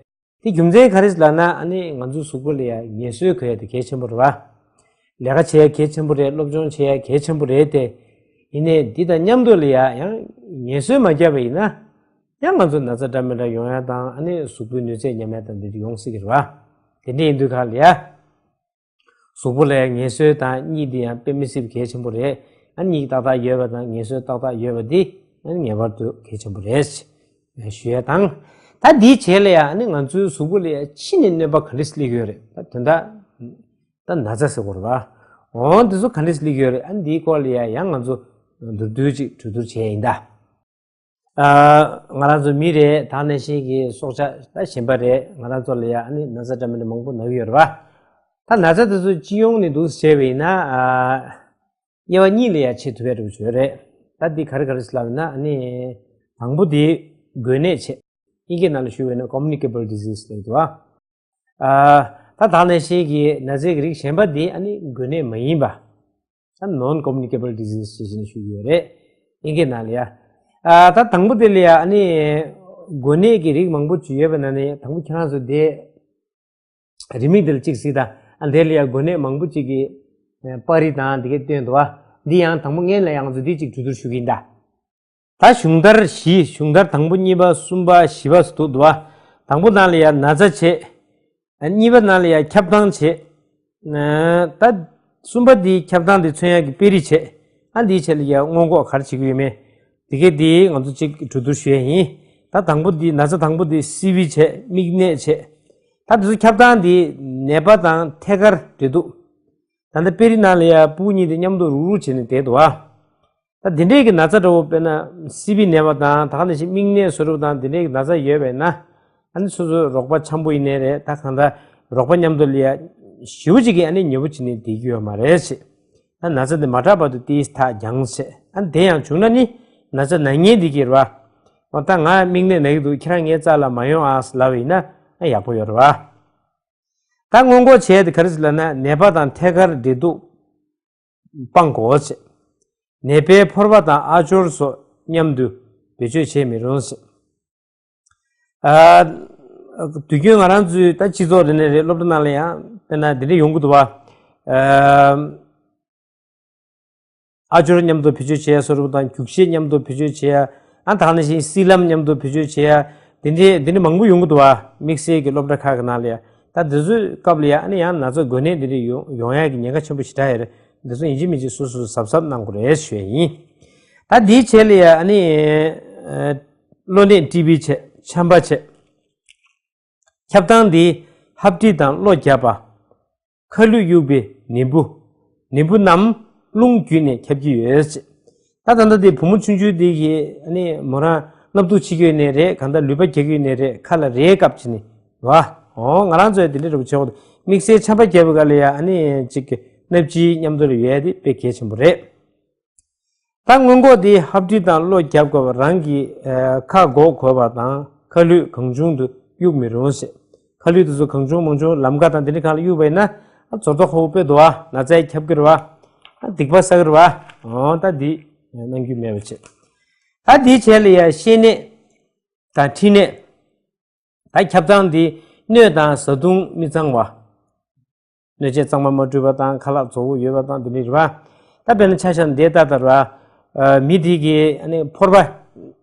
དེ་རྒྱུ་མཚན་ག་རེ་ཟེར་ལབ་ན། ཨ་ནི་ང་ཚོའི་གཟུགས་པོ་ལ་ཡ་ངལ་གསོ་དགོས་ཡ་དེ་གལ་ཆེན་པོ་རེད་བ། ལས་ཀ་བྱེད་ཡ་གལ་ཆེན་པོ་རེད། སློབ་སྦྱོང་བྱེད་ཡ་གལ་ཆེན་པོ་རེད་དེ། ཡིན་ནའི་འདི་དང་མཉམ་དུ་ལ་ཡ་ཡང་ངལ་གསོ་མ་བརྒྱབ་པ་ཡིན་ན། ཡང་ང་ཚོ་ན་ཚ་འདྲ་མི་འདྲ་ཡོང་ཡ་དང་། ཨ་ནི་གཟུགས་པོའི་ནུས་ཚད་ཉམས་ཡ་དང་འདི་འདྲ་ཡོང་སྲིད་ཀྱི་རེད་བ། དེ་འདྲ་ཡིན་དུས་ག་ལ་ཡ། གཟུགས་པོ་ལ་ངལ་གསོ་དང་གཉིད་འདི་ཡང་དཔེ་མི་སྲིད་པའི་གལ་ཆེན་པོ་རེད། ཨ་ནི་གཉིད་ཏག་ཏག་ཡོད་པ་དང་ངལ་གསོ་ཏག་ཏག་ཡོད་པ་འདི་ཨ་ནི་ངེས་པར་དུ་གལ་ཆེན་པོ་རེད་ཞུ་ཡ་དང་། ད་འདིའི་རྗེས་ལ་ཡང་ཨ་ནི་ང་ཚོའི་གཟུགས་པོ་ལ་ཡང་ཕྱི་ནས་གནོད་པ་ག་འདྲ་སླེབས་ཀྱི་ཡོད་རེད། ད་དོན་དག་ད་ན་ཚ་ཟེར་དགོས་རེད་བ། འོ་འདི་ཚོ་ག་འདྲ་སླེབས་ཀྱི་ཡོད་རེད། ཨ་ནི་འདིའི་སྐོར་ལ་ཡང་ཡང་ང་ཚོ་མདོར་བསྡུས་ཅིག་གྲོས་བསྡུར་བྱས་ཡིན་ད། ཨ། ང་རང་ཚོ་མི་རེད། ད་ག་ནང་བཞིན་གྱི་སྲོག་ཆགས་ད་གཞན་པ་རེད། ང་རང་ཚོ་ལ་ཡ་ཨ་ནི་ན་ཚ་འདྲ་མི་འདྲ་མང་པོ་ན་གི་ཡོད་རེད་བ། ད་ན་ཚ་དེ་ཚོ་སྤྱི་ཡོངས་ནས་འདུག་བྱས་པ་ཡིན་ན། ཨ། དབྱེ་བ་གཉིས་ལ་ཡ་ཕྱེ་ཐུབ་ཡ་འདྲ་པོ་ཅིག་ཡོད་རེད། ད་འདི་ག་རེ་ག་རེ་ཟེར་ལབ་ན། ཨ་ནི་དང་པོ་དེ་འགོས་ནད་བྱས། དབྱིན་སྐད་ནང་ལ་ཞུས་པ་ཡིན་ན་communicable disease ལབ་འདུག་བ། ཨ། ད་ད་ག་ནང་བཞིན་གྱི་ན་ཚའི་རིགས་གཞན་པ་འདི་ཨ་ནི་འགོས་ནད་མ་ཡིན་པ། ད་non communicable disease ཞེས་བྱས་ནས་ཞུ་གི་ཡོད་རེད། དབྱིན་སྐད་ནང་ལ་ཡ། ཨ། ད་དང་པོ་དེ་ལ་ཡ་ཨ་ནི་འགོས་ནད་ཀྱི་རིགས་མང་པོ་ཅིག་ཡོད་པ་ནང་ནས་དང་པོ་ཁྱེད་རང་ཚོ་དེ་རིན་མེད་དེ་ལ་གཅིག་གཟིགས་དང་། ཨ། དེ་ལ་ཡ་འགོས་ནད་མང་པོ་ཅིག་གི་པར་རིས་དང་དེ་གས་བཏོན་འདུག་བ། འདི་ཡང་དང་པོ་སྔོན་ལ་ཡང་ང་ཚོ་འདི་གཅིག་གྲོས་བསྡུར་ཞུ་གི་ཡིན་ད། ད་གཞུང་དར་བཞི། གཞུང་དར་དང་པོ་གཉིས་པ་གསུམ་པ་བཞི་པ་ཟེར་འདུག་འདུག་བ། དང་པོ་ནང་ལ་ཡ་ན་ཚ་བྱས། གཉིས་པ་ནང་ལ་ཡ་ཁྱབ་སྟངས་བྱས། ད་གསུམ་པ་འདིའི་ཁྱབ་སྟངས་འདི་མཚོན་ཡག་གི་དཔེ་རིས་བྱས། ཨ། འདིའི་ཆེད་ལ་ཡ་སྔོན་འགོག་ག་རེ་བྱེད་ཀྱི་ཡོད་མེད། དེ་གས་འདི་ང་ཚོ་གཅིག་གྲོས་བསྡུར་ཞུ་ཡ་ཡིན། ད་དང་པོ་འདི་ན་ཚ་དང་པོ་འདི་སི་བི་བྱས། མིག་ནད་བྱས། ད་འདི་ཚོ་ཁྱབ་སྟངས་འདི་ནད་པ་དང་ཐད་ཀར་འབྲེལ་གཏུག་ད་ལྟ་དཔེ་རིས་ནང་ལ་ཡ་ཕྲུ་གུ་གཉིས་དེ་མཉམ་དུ་རུག་རུག་བྱས་ནས་བསྡད་འདུག་བ། ད་དེ་འདྲས་ཀྱི་ན་ཚ་འདྲ་བོ་དཔེར་ན་སི་བི་ནད་པ་དང་། ད་ག་ནང་བཞིན་མིག་ནད་བཟོ་འདྲ་བོ་དང་། དེ་འདྲས་ཀྱི་ན་ཚ་ཡོད་པས་ན། ཨ་ནི་སོ་སོའི་རོགས་པ་འཆམ་པོ་ཡིན་ནའི་རེད། ད་གང་ལྟར་རོགས་པ་མཉམ་དུ་ལ་ཡ་ཞེ་པོ་ཅིག་གིས་ཨ་ནི་ཉེ་པོ་བྱས་ནས་བསྡད་ཀྱི་ཡོད་མ་རེད་ཅེས། ད་ན་ཚ་དེ་མ་དྲག་བར་དུ་ཏོག་ཙམ་ཐག་རྒྱང་ཟེར། ཨ་ནི་དེ་ཡང་བྱུང་ན་ནི་ན་ཚ་ན་མཁན་འདི་གིས་རེད་བ། འོ་ད་ང་མིག་ནད་ན་གི་འདུག་ཁྱེད་རང་ངའི་རྩ་ལ་མ་ཡོང་ཨ་ཟེར་ལབ་པ་ཡིན་ན་ཨ་ཡག་པོ་ཡོད་རེད་བ། ད་སྔོན་འགོག་བྱས་ཏེ་ག་རེ་ཟེར་ལབ་ན། ནད་པ་དང་ཐད་ཀར་འབྲེལ་གཏུག་སྤང་དགོས་ཟེར། ནད་པའི་ཕོར་པ་དང་ཨ་ཅོར་སོགས་མཉམ་དུ་བེད་སྤྱོད་བྱེད་མི་རུང་ཟེར། ཨ། དུས་རྒྱུན་ང་རང་ཚོའི་ད་སྤྱི་ཚོགས་རེ་ནས་རེ་སློབ་གྲྭ་ནང་ལ་ཡང་དཔེར་ན་འདི་འདྲ་ཡོང་གི་འདུག་བ། ཨ། ཨ་ཅོར་མཉམ་དུ་བེད་སྤྱོད་བྱེད་ཡ་བཟོ་འདྲ་བོ་དང་། རྒྱུག་ཤེལ་མཉམ་དུ་བེད་སྤྱོད་བྱེད་ཡ། ཨ། ད་ག་ནང་བཞིན་སིལ་ལམ་མཉམ་དུ་བེད་སྤྱོད་བྱེད་ཡ། དེ་འདྲའི་དེ་འདྲའི་མང་པོ་ཡོང་གི་འདུག་བ། དམིགས་བསལ་གྱི་སློབ་གྲྭ་ཁག་གི་ནང་ལ་ཡ། ད་འདི་ཚོའི་སྐབས་ལ་ཡ་ཨ་ནི་ཡང་ན་ཚ་འགོས་ནད་འདི་འདྲ་ཡོང་ཡོང་ཡ་གི་ཉེན་ཁ་ཆེན་པོ་ཞེ་དྲག་ཡོད་རེད། འདི་ཚོ་ཡིན་གཅིག་མིན་གཅིག་སོ་སོས་གཟབ་གཟབ་གནང་དགོས་རེད་ཞུ་ཡ་ཡིན། ད་འདིའི་རྗེས་ལ་ཡ་ཨ་ནི་ཨ། གློ་ནད་ཊི་བི་བྱས། ཆམ་པ་བྱས། ཁྱབ་སྟངས་འདི་ཧབ་དྲི་དང་གློ་བརྒྱབ་པ། ཁ་ལུད་གཡུག་པའི་ནད་འབུ། ནད་འབུ་རྣམས་རླུང་བརྒྱུད་ནས་ཁྱབ་ཀྱི་ཡོད་ཅེས། ད་ད་ལྟ་དེ་བུ་མོ་ཆུང་ཆུང་དེ་གིས་ཨ་ནི་མོ་རང་སྣབས་སྡུག་བྱེད་ཀྱི་ཡོད་ནའི་རེད། གང་ལྟར་ལུད་པ་རྒྱག་གི་ཡོད་ནའི་རེད། ཁ་ལ་རས་བཀབ་བྱས་ནས་རེད་བ། འོ་ང་རང་ཚོས་དེ་འདྲ་འདྲ་པོ་བྱེད་དགོས་འདུག་དམིགས་བསལ་ཆམ་པ་བརྒྱབ་པའི་སྐབས་ལ་ཡ་ཨ་ནི་ཅིག་སྣབས་སྦྱིས་མཉམ་དུ་ལ་ཡོད་ཡ་དེ་དཔེ་གལ་ཆེན་པོ་རེད། ད་སྔོན་འགོག་དེ་ཧབ་དྲི་དང་གློ་བརྒྱབ་དགོས་པ། རང་གི་ཨ་ཁ་འགོག་དགོས་པ་དང་། ཁ་ལུད་གང་བྱུང་དུ་གཡུག་མི་རུང་ཟེར། ཁ་ལུད་དེ་ཚོ་གང་བྱུང་མང་བྱུང་ལམ་ཁ་དང་དེ་འདྲ་གང་ལ་གཡུག་པ་ཡིན་ན། ཨ། ཚོར་ཐོག་ཁ་པོ་དཔེ་འདུག་བ། ན་ཚ་ཡང་ཁྱབ་ཀྱི་རེད་བ། ཨ། སྡིག་པ་བསགས་ཀྱི་རེད་བ། འོ་ད་འདི་གནང་རྒྱུ་མེད་པ་བྱེད། ད་འདིའི་རྗེས་ལ་ཡ་བཤལ་ནད་དང་མཁྲིས་ནད། ད་ཁྱབ་སྟངས་འདི་སྣོད་དང་བཟའ་བཏུང་མི་གཙང་བ། སྣོད་ཆས་གཙང་མ་མ་བཀྲུས་པ་དང་། ཁ་ལག་བཙོག་པོ་ཡོད་པ་དང་། འདི་འདྲ་རེད་བ། ད་དཔེར་ན་ཆ་བཞག་ན་འདི་ལྟ་ལྟར་བ། ཨ། མི་དེ་གིས་ཨ་ནི་ཕོར་པ་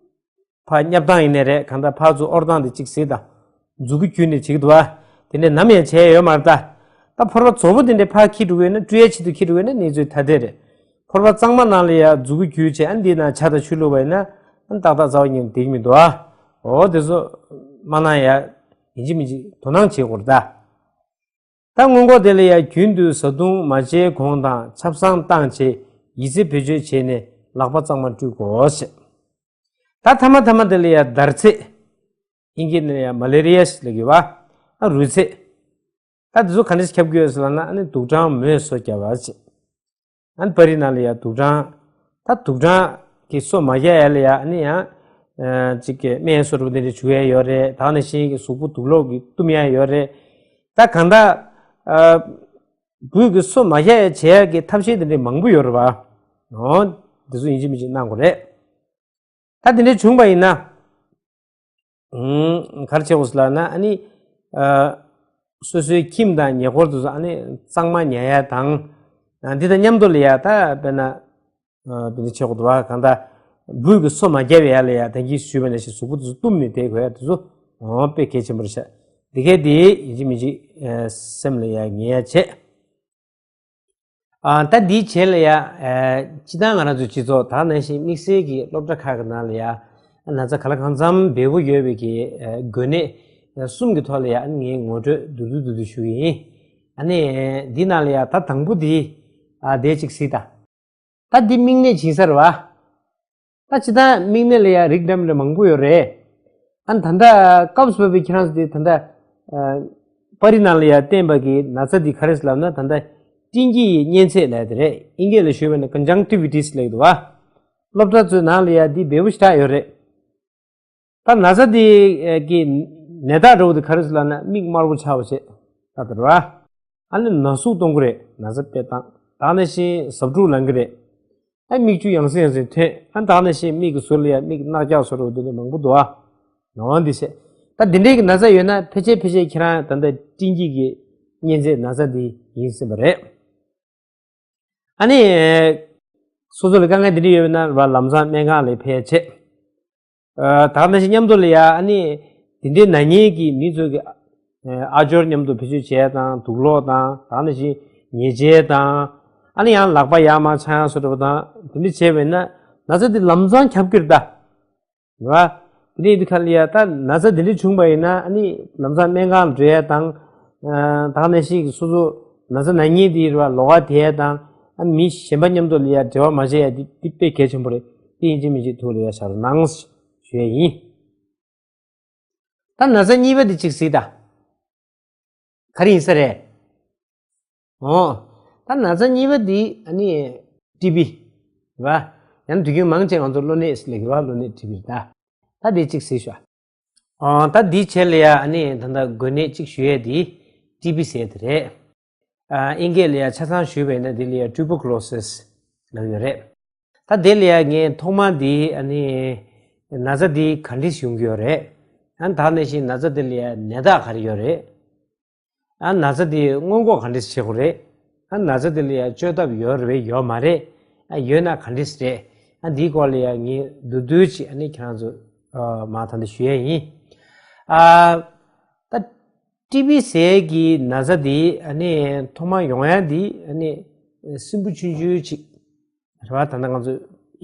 ཕར་བསྙབ་སྟངས་ཡིན་ནའི་རེད། གང་ལྟར་ཕར་ཚུར་དབོར་སྟངས་དེ་གཅིག་གཟིགས་དང་། མཛུབ་གུ་བརྒྱུས་ནས་བྱེད་ཀྱི་འདུག་བ། དེ་འདྲ་ནམ་ཡང་བྱས་ཡོད་མ་རེད་ད། ད་ཕོར་པ་བཙོག་པོ་དེ་འདྲ་ཕར་འཁྱེར་འགྲོ་གི་ཡོད་ན། བཀྲུ་ཡའི་ཆེད་དུ་འཁྱེར་འགྲོ་གི་ཡོད་ན་གནས་ཚུལ་ཐ་དད་རེད། ཕོར་པ་གཙང་མ་ནང་ལ་ཡ་མཛུབ་གུ་བརྒྱུས་བྱས། ཨ། འདིའི་ནང་ཇ་དང་ཆུ་བླུགས་པ་ཡིན་ན། ཏག་ཏག་རྩ་བ་ཉིད་ནས་བསྡད་ཀྱི་མི་འདུག་ཨ། འོ་དེ་ཚོ་མ་གནང་ཡ། ཡིན་གཅིག་མིན་གཅིག་དོ་སྣང་བྱེད་དགོས་རེད་ད། ད་སྔོན་འགོག་དེ་ལ་ཡ་རྒྱུན་དུ་བཟའ་བཏུང་མ་བཅད་གོང་དང་ཆབ་གསང་བཏང་བྱས་ཡི་ཙི་བེད་སྤྱོད་བྱས་ནས་ལག་པ་གཙང་མ་བཀྲུ་དགོས་ཞེས། ད་ཐ་མ་ཐ་མ་དེ་ལ་ཡ་འདར་ཚད། ཨིན་སྐད་ནས་ཡ་མ་ལེ་རི་ཡ་ཞེས་ལབ་ཀྱི་བ། ཨ་རུས་ཚད། ད་དེ་ཚོ་ག་འདྲས་ཁྱབ་ཀྱི་ཡོད་ཟེར་ལབ་ན་ཨ་ནི་དུག་སྦྲང་མོས་སོ་བརྒྱབ་པ་ཞེས། ཨ་ནི་པར་རིས་ནང་ལ་ཡ་དུག་སྦྲང་། ད་དུག་སྦྲང་གིས་སོ་མ་བརྒྱབ་ཡ་ལ་ཡ་ཨ་ནི་ཡང་། ཨ་ཅིག་གི་སྨན་བཟོ་འདྲ་པོ་དེ་འདྲ་བྱུག་ཡ་ཡོད་རེད། ད་ནང་བཞིན་གྱི་གཟུགས་པོ་དུག་ལོག་གིས་བཏུམ་ཡ་ཡོད་རེད། ད་གང་ལྟར། ཨ་འབུ་གི་སོ་མ་བརྒྱབ་ཡ་བྱེད་ཡ་གི་ཐབས་ཤེས་དེ་འདྲ་མང་པོ་ཡོད་རེད་བ། འོ། དེ་ཚོ་ཡིན་གཅིག་མིན་གཅིག་གནང་དགོས་རེད། ད་དེ་འདྲ་བྱུང་བ་ཡིན་ན། ཨུམ། ག་རེ་བྱེད་དགོས་ཟེར་ལབ་ན་ཨ་ནི། ཨ་སོ་སོའི་ཁྱིམ་དང་ཉེ་འཁོར་དེ་ཚོ་ཨ་ནི་གཙང་མ་ཉར་ཡ་དང་། ཨ་འདི་དང་མཉམ་དུ་ལ་ཡ་ད་དཔེར་ན། ཨ་དེ་འདྲ་བྱེད་དགོས་འདུག་བ། གང་ལྟར་འབུ་གི་སོ་མ་བརྒྱབ་ཡ་ལ་ཡ་ད་གིན་ཞུས་པ་ནང་བཞིན་གཟུགས་པོ་དེ་ཚོ་བཏུམ་ནས་བསྡད་དགོས་ཡ་དེ་ཚོ། འོ་དཔེ་གལ་ཆེན་པོ་རེད་ཤག་འདི་གས་དེ་ཡིན་གཅིག་མིན་གཅིག་ཨ་སེམས་ལ་ཡ་ངེས་ཡ་བྱེད། ཨ་ད་འདིའི་རྗེས་ལ་ཡ། ཨ་སྤྱིར་བཏང་ང་རང་ཚོའི་སྤྱི་ཚོགས་དེ་ནང་བཞིན་དམིགས་བསལ་གྱི་སློབ་གྲྭ་ཁག་གི་ནང་ལ་ཡ། ན་ཚ་ག་ལ་གང་འཚམ་འབེལ་པོ་ཡོད་པའི་གི་ཨ་འགོས་ནད་གསུམ་གྱི་ཐོག་ལ་ཡ་ངས་ངོ་སྤྲོད་མདོར་བསྡུས་མདོར་བསྡུས་ཞུ་གི་ཡིན། ཨ་ནི་འདི་ནང་ལ་ཡ་ད་དང་པོ་འདི། ཨ་དེ་གཅིག་གཟིགས་དང་། ད་འདི་མིག་ནད་སྦྱིན་ས་རེད་བ། ད་སྤྱིར་བཏང་མིག་ནད་ལ་ཡ་རིགས་འདྲ་མི་འདྲ་མང་པོ་ཡོད་རེད། ཨ་ནི་ད་ལྟ་སྐབས་སུ་བབས་པའི་ཁྱེད་རང་ཚོ་དེ་ད་ལྟ་ཨ་པར་རིས་ནང་ལ་ཡ་བསྟན་པ་གི་ན་ཚ་འདི་ག་རེ་ཟེར་ལབ་ན་ད་ལྟ་སྤྲིན་གྱི་གཉན་ཚད་ལབ་ཡ་དེ་རེད། ཨིན་སྐད་ལ་ཞུས་པ་ན་conjunctivitis་ལབ་ཀྱི་འདུག་བ། སློབ་གྲྭ་ཚོའི་ནང་ལ་ཡ་འདི་འབེལ་པོ་ཞེ་དྲག་ཡོད་རེད། ད་ན་ཚ་འདི་གི་ནད་རྟགས་འདྲ་པོ་དེ་ག་རེ་ཟེར་ལབ་ན་མིག་དམར་པོ་ཆགས་པ་བྱས། ད་དེ་རེད་བ། ཨ་ནི་ན་ཟུག་གཏོང་གི་རེད། ན་ཚ་དཔེ་བཏང་། ད་ནང་བཞིན་ཟབ་འཁྲུག་ལངས་གི་རེད། ཨ་མིག་ཆུ་ཡང་སེ་ཡང་སེ་ཐོན། ཨ་ད་ནང་བཞིན་མིག་གི་ཟུར་ལ་ཡང་མིག་གནག་སྐྱག་བཟོ་འདྲ་པོ་དེ་འདྲ་མང་པོ་འདུག་ཨ། ནོར་འདི་བྱས། ད་འདི་འདྲའི་གི་ན་ཚ་ཡོད་ན་ཕལ་ཆེར་ཕལ་ཆེར་ཁྱེད་རང་ད་ལྟ་སྤྲིན་གྱི་གི་གཉན་ཚད་ན་ཚ་འདི་ཡིན་སྲིད་པ་རེད། ཨ་ནི། སོ་སོ་ལ་དཀའ་ངལ་འདི་འདྲ་ཡོད་པ་ན་ལམ་སང་སྨན་ཁང་ལ་ཕེབས་བྱས། ཨ་ད་ནང་བཞིན་མཉམ་དུ་ལ་ཡ་ཨ་ནི། དེ་འདྲའི་ན་མཁན་གྱི་མི་ཚོ་གི་ཨ་སྦྱོར་མཉམ་དུ་བེད་སྤྱོད་བྱས་དང་དུག་ལོག་དང་ད་ནང་བཞིན་ཉལ་ཆས་དང་། ཨ་ནི་ཡང་ལག་པ་ཡར་མར་འཆང་ཡ་བཟོ་འདྲ་པོ་དང་དེ་འདྲ་བྱས་པས་ན་ན་ཚ་འདི་ལམ་སང་ཁྱབ་ཀྱི་རེད་ད། རེད་བ། དེ་འདྲ་ཡིན་དུས་ཁ་ལ་ཡ་ད་ན་ཚ་དེ་འདྲ་བྱུང་བ་ཡིན་ན་ཨ་ནི་ལམ་སང་སྨན་ཁང་ལ་འགྲོ་ཡ་དང་། ཨ་ད་ནང་བཞིན་གྱི་སོ་སོ་ན་ཚ་ན་མཁན་དེ་རེད་བ་ལོགས་ཀ་དེ་ཡ་དང་ཨ་ནི་མི་གཞན་པ་མཉམ་དུ་ལ་ཡ་འབྲེལ་བ་མ་བྱེད་ཡ་དེ་དེ་དཔེ་གལ་ཆེན་པོ་རེད། དེ་ཡིན་གཅིག་མིན་གཅིག་ཐུགས་ལ་ཡ་བཞག་རོགས་གནང་ཞུ་ཡ་ཡིན། ད་ན་ཚ་གཉིས་པ་དེ་གཅིག་གཟིགས་དང་། ག་རེ་ཡིན་ས་རེད། འོ། ད་ན་ཚ་གཉིས་པ་འདི་ཨ་ནི་ཊི་བི་རེད་བ། ཡང་དུས་རྒྱུན་མང་ཆེ་ང་ཚོ་གློ་ནད་ཟེར་ལབ་ཀྱི་བ། གློ་ནད་ཊི་བི་རེད་ད། ད་འདི་གཅིག་གཟིགས་ཤོག་འོ་ད་འདིའི་རྗེས་ལ་ཡ་ཨ་ནི་ད་ལྟ་འགོས་ནད་གཅིག་ཞུ་ཡས་འདི་ཊི་བི་ཟེར་དེ་རེད། ཨ་ཨིན་སྐད་ལ་ཡ་ཆ་ཚང་ཞུས་པ་ཡིན་ན་འདི་ལ་ཡ་ཊུ་བར་ཀུ་ལོ་སིས་ལབ་ཡོད་རེད། ད་དེ་ལ་ཡ་ངས་ཐོག་མ་འདི་ཨ་ནི་ན་ཚ་འདི་ག་འདྲས་ཡོང་གི་ཡོད་རེད། ཨ་ནི་ད་ནང་བཞིན་ན་ཚ་འདི་ལ་ཡ་ནད་རྟགས་ག་རེ་ཡོད་རེད། ཨ་ན་ཚ་འདི་སྔོན་འགོག་ག་འདྲས་བྱེད་དགོས་རེད། ཨ་ན་ཚ་འདི་ལ་ཡ་བཅོས་ཐབས་ཡོད་རེད་ཡོད་མ་རེད། ཨ་ཡོད་ན་ག་འདྲས་རེད། ཨ་འདིའི་སྐོར་ལ་ཡ་ངས་མདོར་བསྡུས་ཅིག་ཨ་ནི་ཁྱེད་རང་ཚོ་ཨ་མར་ད་ལྟ་ཞུ་ཡས་ཡིན། ཨ་ད་ཊི་བི་ཟེར་གྱི་ན་ཚ་འདི་ཨ་ནི་ཐོག་མར་ཡོང་ཡ་འདི་ཨ་ནི་སྲིན་འབུ་ཆུང་ཆུང་ཅིག་རེད་བ། ད་ལྟ་ང་ཚོ་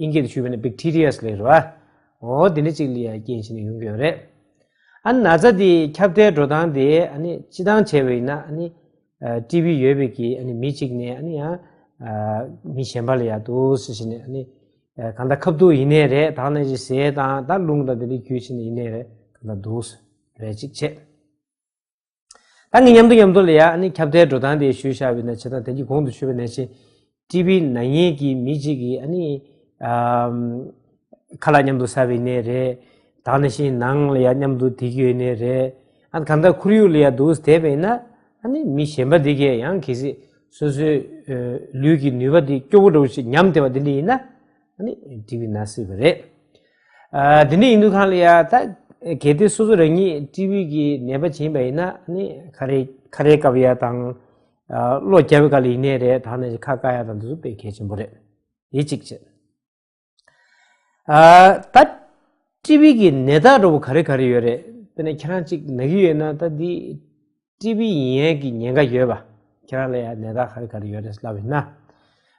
ཨིན་སྐད་དུ་ཞུས་པ་ན་བེག་ཊི་རི་ཡ་ཟེར་ལབ་རེད་བ། འོ་དེ་འདྲ་ཅིག་ལ་ཡ་རྐྱེན་བྱས་ནས་ཡོང་གི་ཡོད་རེད། ཨ་ན་ཚ་འདི་ཁྱབ་གདལ་འགྲོ་སྟངས་དེ་ཨ་ནི་སྤྱིར་བཏང་བྱས་པ་ཡིན་ན་ཨ་ནི་ཨ་ཊི་བི་ཡོད་པའི་གི་ཨ་ནི་མི་གཅིག་ནས་ཨ་ནི་ཡང་ཨ་མི་གཞན་པ་ལ་ཡ་འདུག་ཟེར་བྱས་ནས་ཨ་ནི་ཨ་གང་ལྟར་ཁ་བཏུག་ཡིན་ནའི་རེད། ད་ནང་བཞིན་ཟས་དང་ད་རླུང་དང་དེ་འདྲ་བརྒྱུད་བྱས་ནས་ཡིན་ནའི་རེད། གང་ལྟར་འདུག་རེད་གཅིག་བྱས། ད་ངས་མཉམ་དུ་མཉམ་དུ་ལ་ཡ་ཨ་ནི་ཁྱབ་གདལ་འགྲོ་སྟངས་དེ་ཞུས་བཞག་པ་ཡིན་ན་བྱས་ཙང་དེ་གི་གོང་དུ་ཞུས་པ་ནང་བཞིན་ཊི་བི་ན་མཁན་གྱི་མི་གཅིག་གིས་ཨ་ནི་ཨམ་ཁ་ལག་མཉམ་དུ་ཟ་བ་ཡིན་ནའི་རེད། ད་ནང་བཞིན་ནང་ལ་ཡ་མཉམ་དུ་བསྡད་ཀྱི་ཡོད་ནའི་རེད། ཨ་གང་ལྟར་ཁོར་ཡུག་ལ་ཡ་འདུག་སེ་བསྡད་པ་ཡིན་ན་ཨ་ནི་མི་གཞན་པ་དེ་གས་ཡང་གལ་སྲིད་སོ་སོའི་ཨ་ལུས་ཀྱི་ནུས་པ་དེ་སྐྱོ་བོ་འདྲ་བོ་ཞིག་ཉམས་བསྡད་པ་དེ་འདྲ་ཡིན་ན། ཨ་ནི་ཊི་བི་ན་སྲིད་པ་རེད། ཨ་དེ་འདྲ་ཡིན་དུས་སྒང་ལ་ཡ་ད་གལ་ཏེ་སོ་སོ་རང་ཉིད་ཊི་བི་གི་ནད་པ་ཡིན་པ་ཡིན་ན་ཨ་ནི་ཁ་རས་ཁ་རས་བཀབ་ཡ་དང་། ཨ་གློ་རྒྱབ་པའི་སྐབས་ལ་ཡིན་ནའི་རེད། ད་ནི་ཁ་བཀག་ཡ་དང་དེ་ཚོ་དཔེ་གལ་ཆེན་པོ་རེད། དེ་གཅིག་བྱས། ཨ་ད་ཊི་བི་གི་ནད་རྟགས་འདྲ་པོ་ག་རེ་ག་རེ་ཡོད་རེད། དཔེར་ན་ཁྱེད་རང་གཅིག་ན་གི་ཡོད་ན་ད་འདི་ཊི་བི་ཡིན་ཡས་ཀྱི་ཉེན་ཁ་ཡོད་པ། ཁྱེད་རང་ལ་ཡང་ནད་རྟགས་ག་རེ་ག་རེ་ཡོད་རེད་ལབ་ཡིན་ན།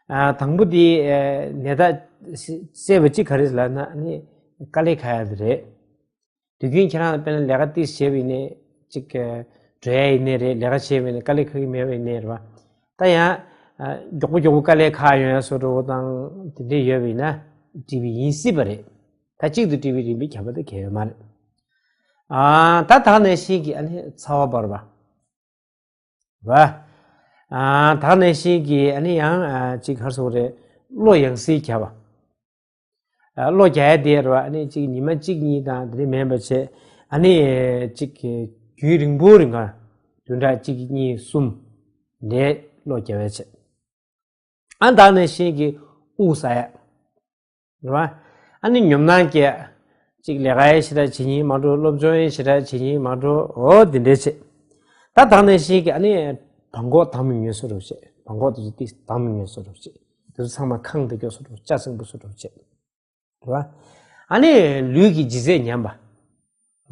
ཨ་དང་པོ་དེ་ཨ་ནད་རྟགས་གསལ་བ་གཅིག་ག་རེ་ལབ་ན་ཨ་ནི་ དཀའ་ལས་ཁག་ཡ་དེ་རེད། དུས་རྒྱུན་ཁྱེད་རང་དཔེར་ན་ལས་ཀ་ཏིས་བྱས་པ་ཡིན་ནའི་ཅིག་འགྲོ་ཡ་ཡིན་ནའི་རེད། ལས་ཀ་བྱས་པ་ཡིན་ནའི་དཀའ་ལས་ཁག་གི་མེད་པ་ཡིན་ནའི་རེད་བ། ད་ཡང་མགྱོགས་པོ་མགྱོགས་པོ་དཀའ་ལས་ཁག་ཡོང་ཡ་བཟོ་འདྲ་བོ་དང་དེ་འདྲས་ཡོད་པ་ཡིན་ན་ཊི་བི་ཡིན་སྲིད་པ་རེད། ད་གཅིག་ཏུ་ཊི་བི་རིན་པོའི་བརྒྱ་པ་དེ་གས་ཡོད་མ་རེད། ཨ་ད་དེ་ནང་བཞིན་གྱི་ཨ་ནི་ཚ་བ་འབར་བ། བ། ཨ་དེ་ནང་བཞིན་གྱི་ཨ་ནི་ཡང་ཨ་ཅིག་ག་རེ་ཟེར་དགོས་རེད། གློ་ཡང་སྲིད་རྒྱག་པ། ཨ་གློ་རྒྱག་ཡ་དེ་རེད་བ། ཨ་ནི་ཅིག་ཉི་མ་གཅིག་གཉིས་དང་དེ་འདྲས་མིན་པ་བྱས། ཨ་ནི་ཅིག་རྒྱུན་རིང་པོ་རིང་ག་བདུན་ཕྲག་གཅིག་གཉིས་གསུམ་འདྲའི་གློ་རྒྱག་པ་བྱས། ཨ་དེ་ནང་བཞིན་གྱི་དབུགས་ཟ་ཡ། རེད་བ། ཨ་ནི་ཉོབ་སྣང་སྐྱེ། གཅིག་ལས་ཀ་ཡང་ཞེ་དྲག་བྱེད་སྙིང་མ་འགྲོ། སློབ་སྦྱོང་ཡང་ཞེ་དྲག་བྱེད་སྙིང་མ་འགྲོ། འོ་དེ་འདྲས་བྱེད། ད་དེ་ནང་བཞིན་གྱི་ཨ་ནི་བྲང་ཁོག་དྭངས་མ་ཉོས་བཟོ་འདྲ་བྱེད། བྲང་ཁོག་དེ་ཚོ་ཏིས་དྭངས་མ་ཉོས་བཟོ་འདྲ་བྱེད། དེ་ཚོ་ཚང་མ་ཁེངས་ཏེ་སྐྱོ་བཟོ་འདྲ། སྐྱ་སེང་པོ་བཟོ་འདྲ་བྱེད། རེད་བ། ཨ་ནི་ལུས་ཀྱི་ལྗིད་ཚད་ཉམས་པ། རེད་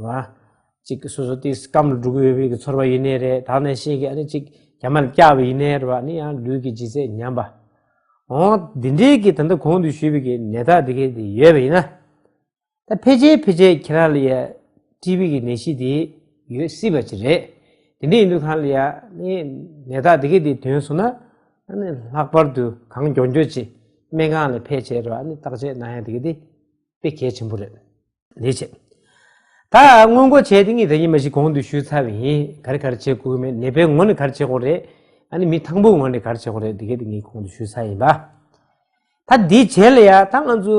བ། གཅིག་སོ་སོ་ཏིས་སྐམ་ལ་འགྲོ་གི་ཡོད་པའི་གི་ཚོར་བ་ཡིན་ནའི་རེད། དེ་ནང་བཞིན་གྱི་ཨ་ནི་གཅིག་རྒྱ་མ་ལ་བཀྱགས་པ་ཡིན་ནའི་རེད་བ། ཨ་ནི་ཡང་ལུས་ཀྱི་ལྗིད་ཚད་ཉམས་པ། འོ་འདི་འདྲའི་གི་ད་ལྟ་གོང་དུ་ཞུས་པའི་གི་ནད་རྟགས་འདི་གས་འདི་ཡོད་པ་ཡིན་ན། ད་ཕལ་ཆེར་ཕལ་ཆེར་ཁྱེད་རང་ལ་ཡ་ཊི་བི་གི་ནད་གཞི་དེ་ཡོད་སྲིད་པ་ཅིག་རེད། དེ་འདྲ་ཡིན་དུས་གང་ལ་ཡ་ནི་ནད་རྟགས་དེ་གས་དེ་ཐོན་སོང་ན། ཨ་ནི་ལྷག་པར་དུ་གང་མགྱོགས་མགྱོགས་ཅིག་སྨན་ཁང་ལ་ཕེབས་བྱས་རོགས། ཨ་ནི་བརྟག་དཔྱད་གནང་ཡ་དེ་གས་དེ་དཔེ་གལ་ཆེན་པོ་རེད། ལས་བྱེད། ད་སྔོན་འགོག་བྱས་དེ་ངས་ད་ཉི་མ་ཞིག་གོང་དུ་ཞུས་ཚར་བ་ཡིན། ག་རེ་ག་རེ་བྱེད་དགོས་ཀྱི་མེད། ནད་པའི་ངོས་ནས་ག་རེ་བྱེད་དགོས་རེད། ཨ་ནི་མི་ཐང་པོའི་ངོས་ནས་ག་རེ་བྱེད་དགོས་རེད། དེ་གས་དེ་ངས་གོང་དུ་ཞུས་ཚར་ཡིན་པ། ད་འདིའི་རྗེས་ལ་ཡ་ད་ང་ཚོ་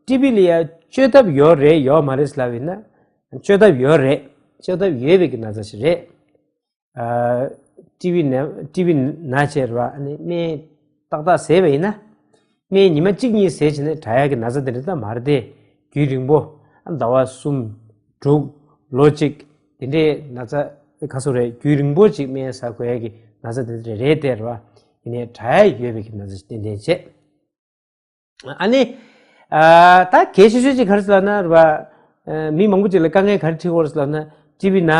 ཊི་བི་ལ་ཡ་བཅོས་ཐབས་ཡོད་རེད་ཡོད་མ་རེད་ལབ་ཡིན་ན། བཅོས་ཐབས་ཡོད་རེད། བཅོས་ཐབས་ཡོད་པའི་གི་ན་ཚ་ཞིག་རེད། ཨ་ཊི་བི་ན་ཊི་བི་ན་བྱས་རེད་བ། ཨ་ནི་སྨན་ཏག་ཏག་བཟས་པ་ཡིན་ན། སྨན་ཉི་མ་གཅིག་གཉིས་བཟས་བྱས་ནས་དྲག་ཡག་གི་ན་ཚ་དེ་འདྲ་ད་མ་རེད་དེ། རྒྱུན་རིང་པོ། ཟླ་བ་གསུམ། དྲུག་ལོ་གཅིག་དེ་འདྲའི་ན་ཚ་ག་ཚོད་རེད། རྒྱུན་རིང་པོ་ཅིག་སྨན་ཟ་དགོས་ཡག་གི་ན་ཚ་དེ་འདྲ་རེད་དེ་རེད་བ། ཡིན་ནའི་དྲག་ཡག་ཡོད་པའི་གི་ན་ཚ་ཞིག་ཏན་ཏན་བྱེད། ཨ་ནི། ཨ་ད་གལ་ཆེ་ཤོས་ཅིག་ག་རེ་ཟེར་ལབ་ན་རེད་བ། ཨ་མི་མང་པོ་ཅིག་ལ་དཀའ་ངལ་ག་རེ་འཕྲད་ཀྱི་ཡོད་རེད་ཟེར་ལབ་ན། ཊི་བི་ན་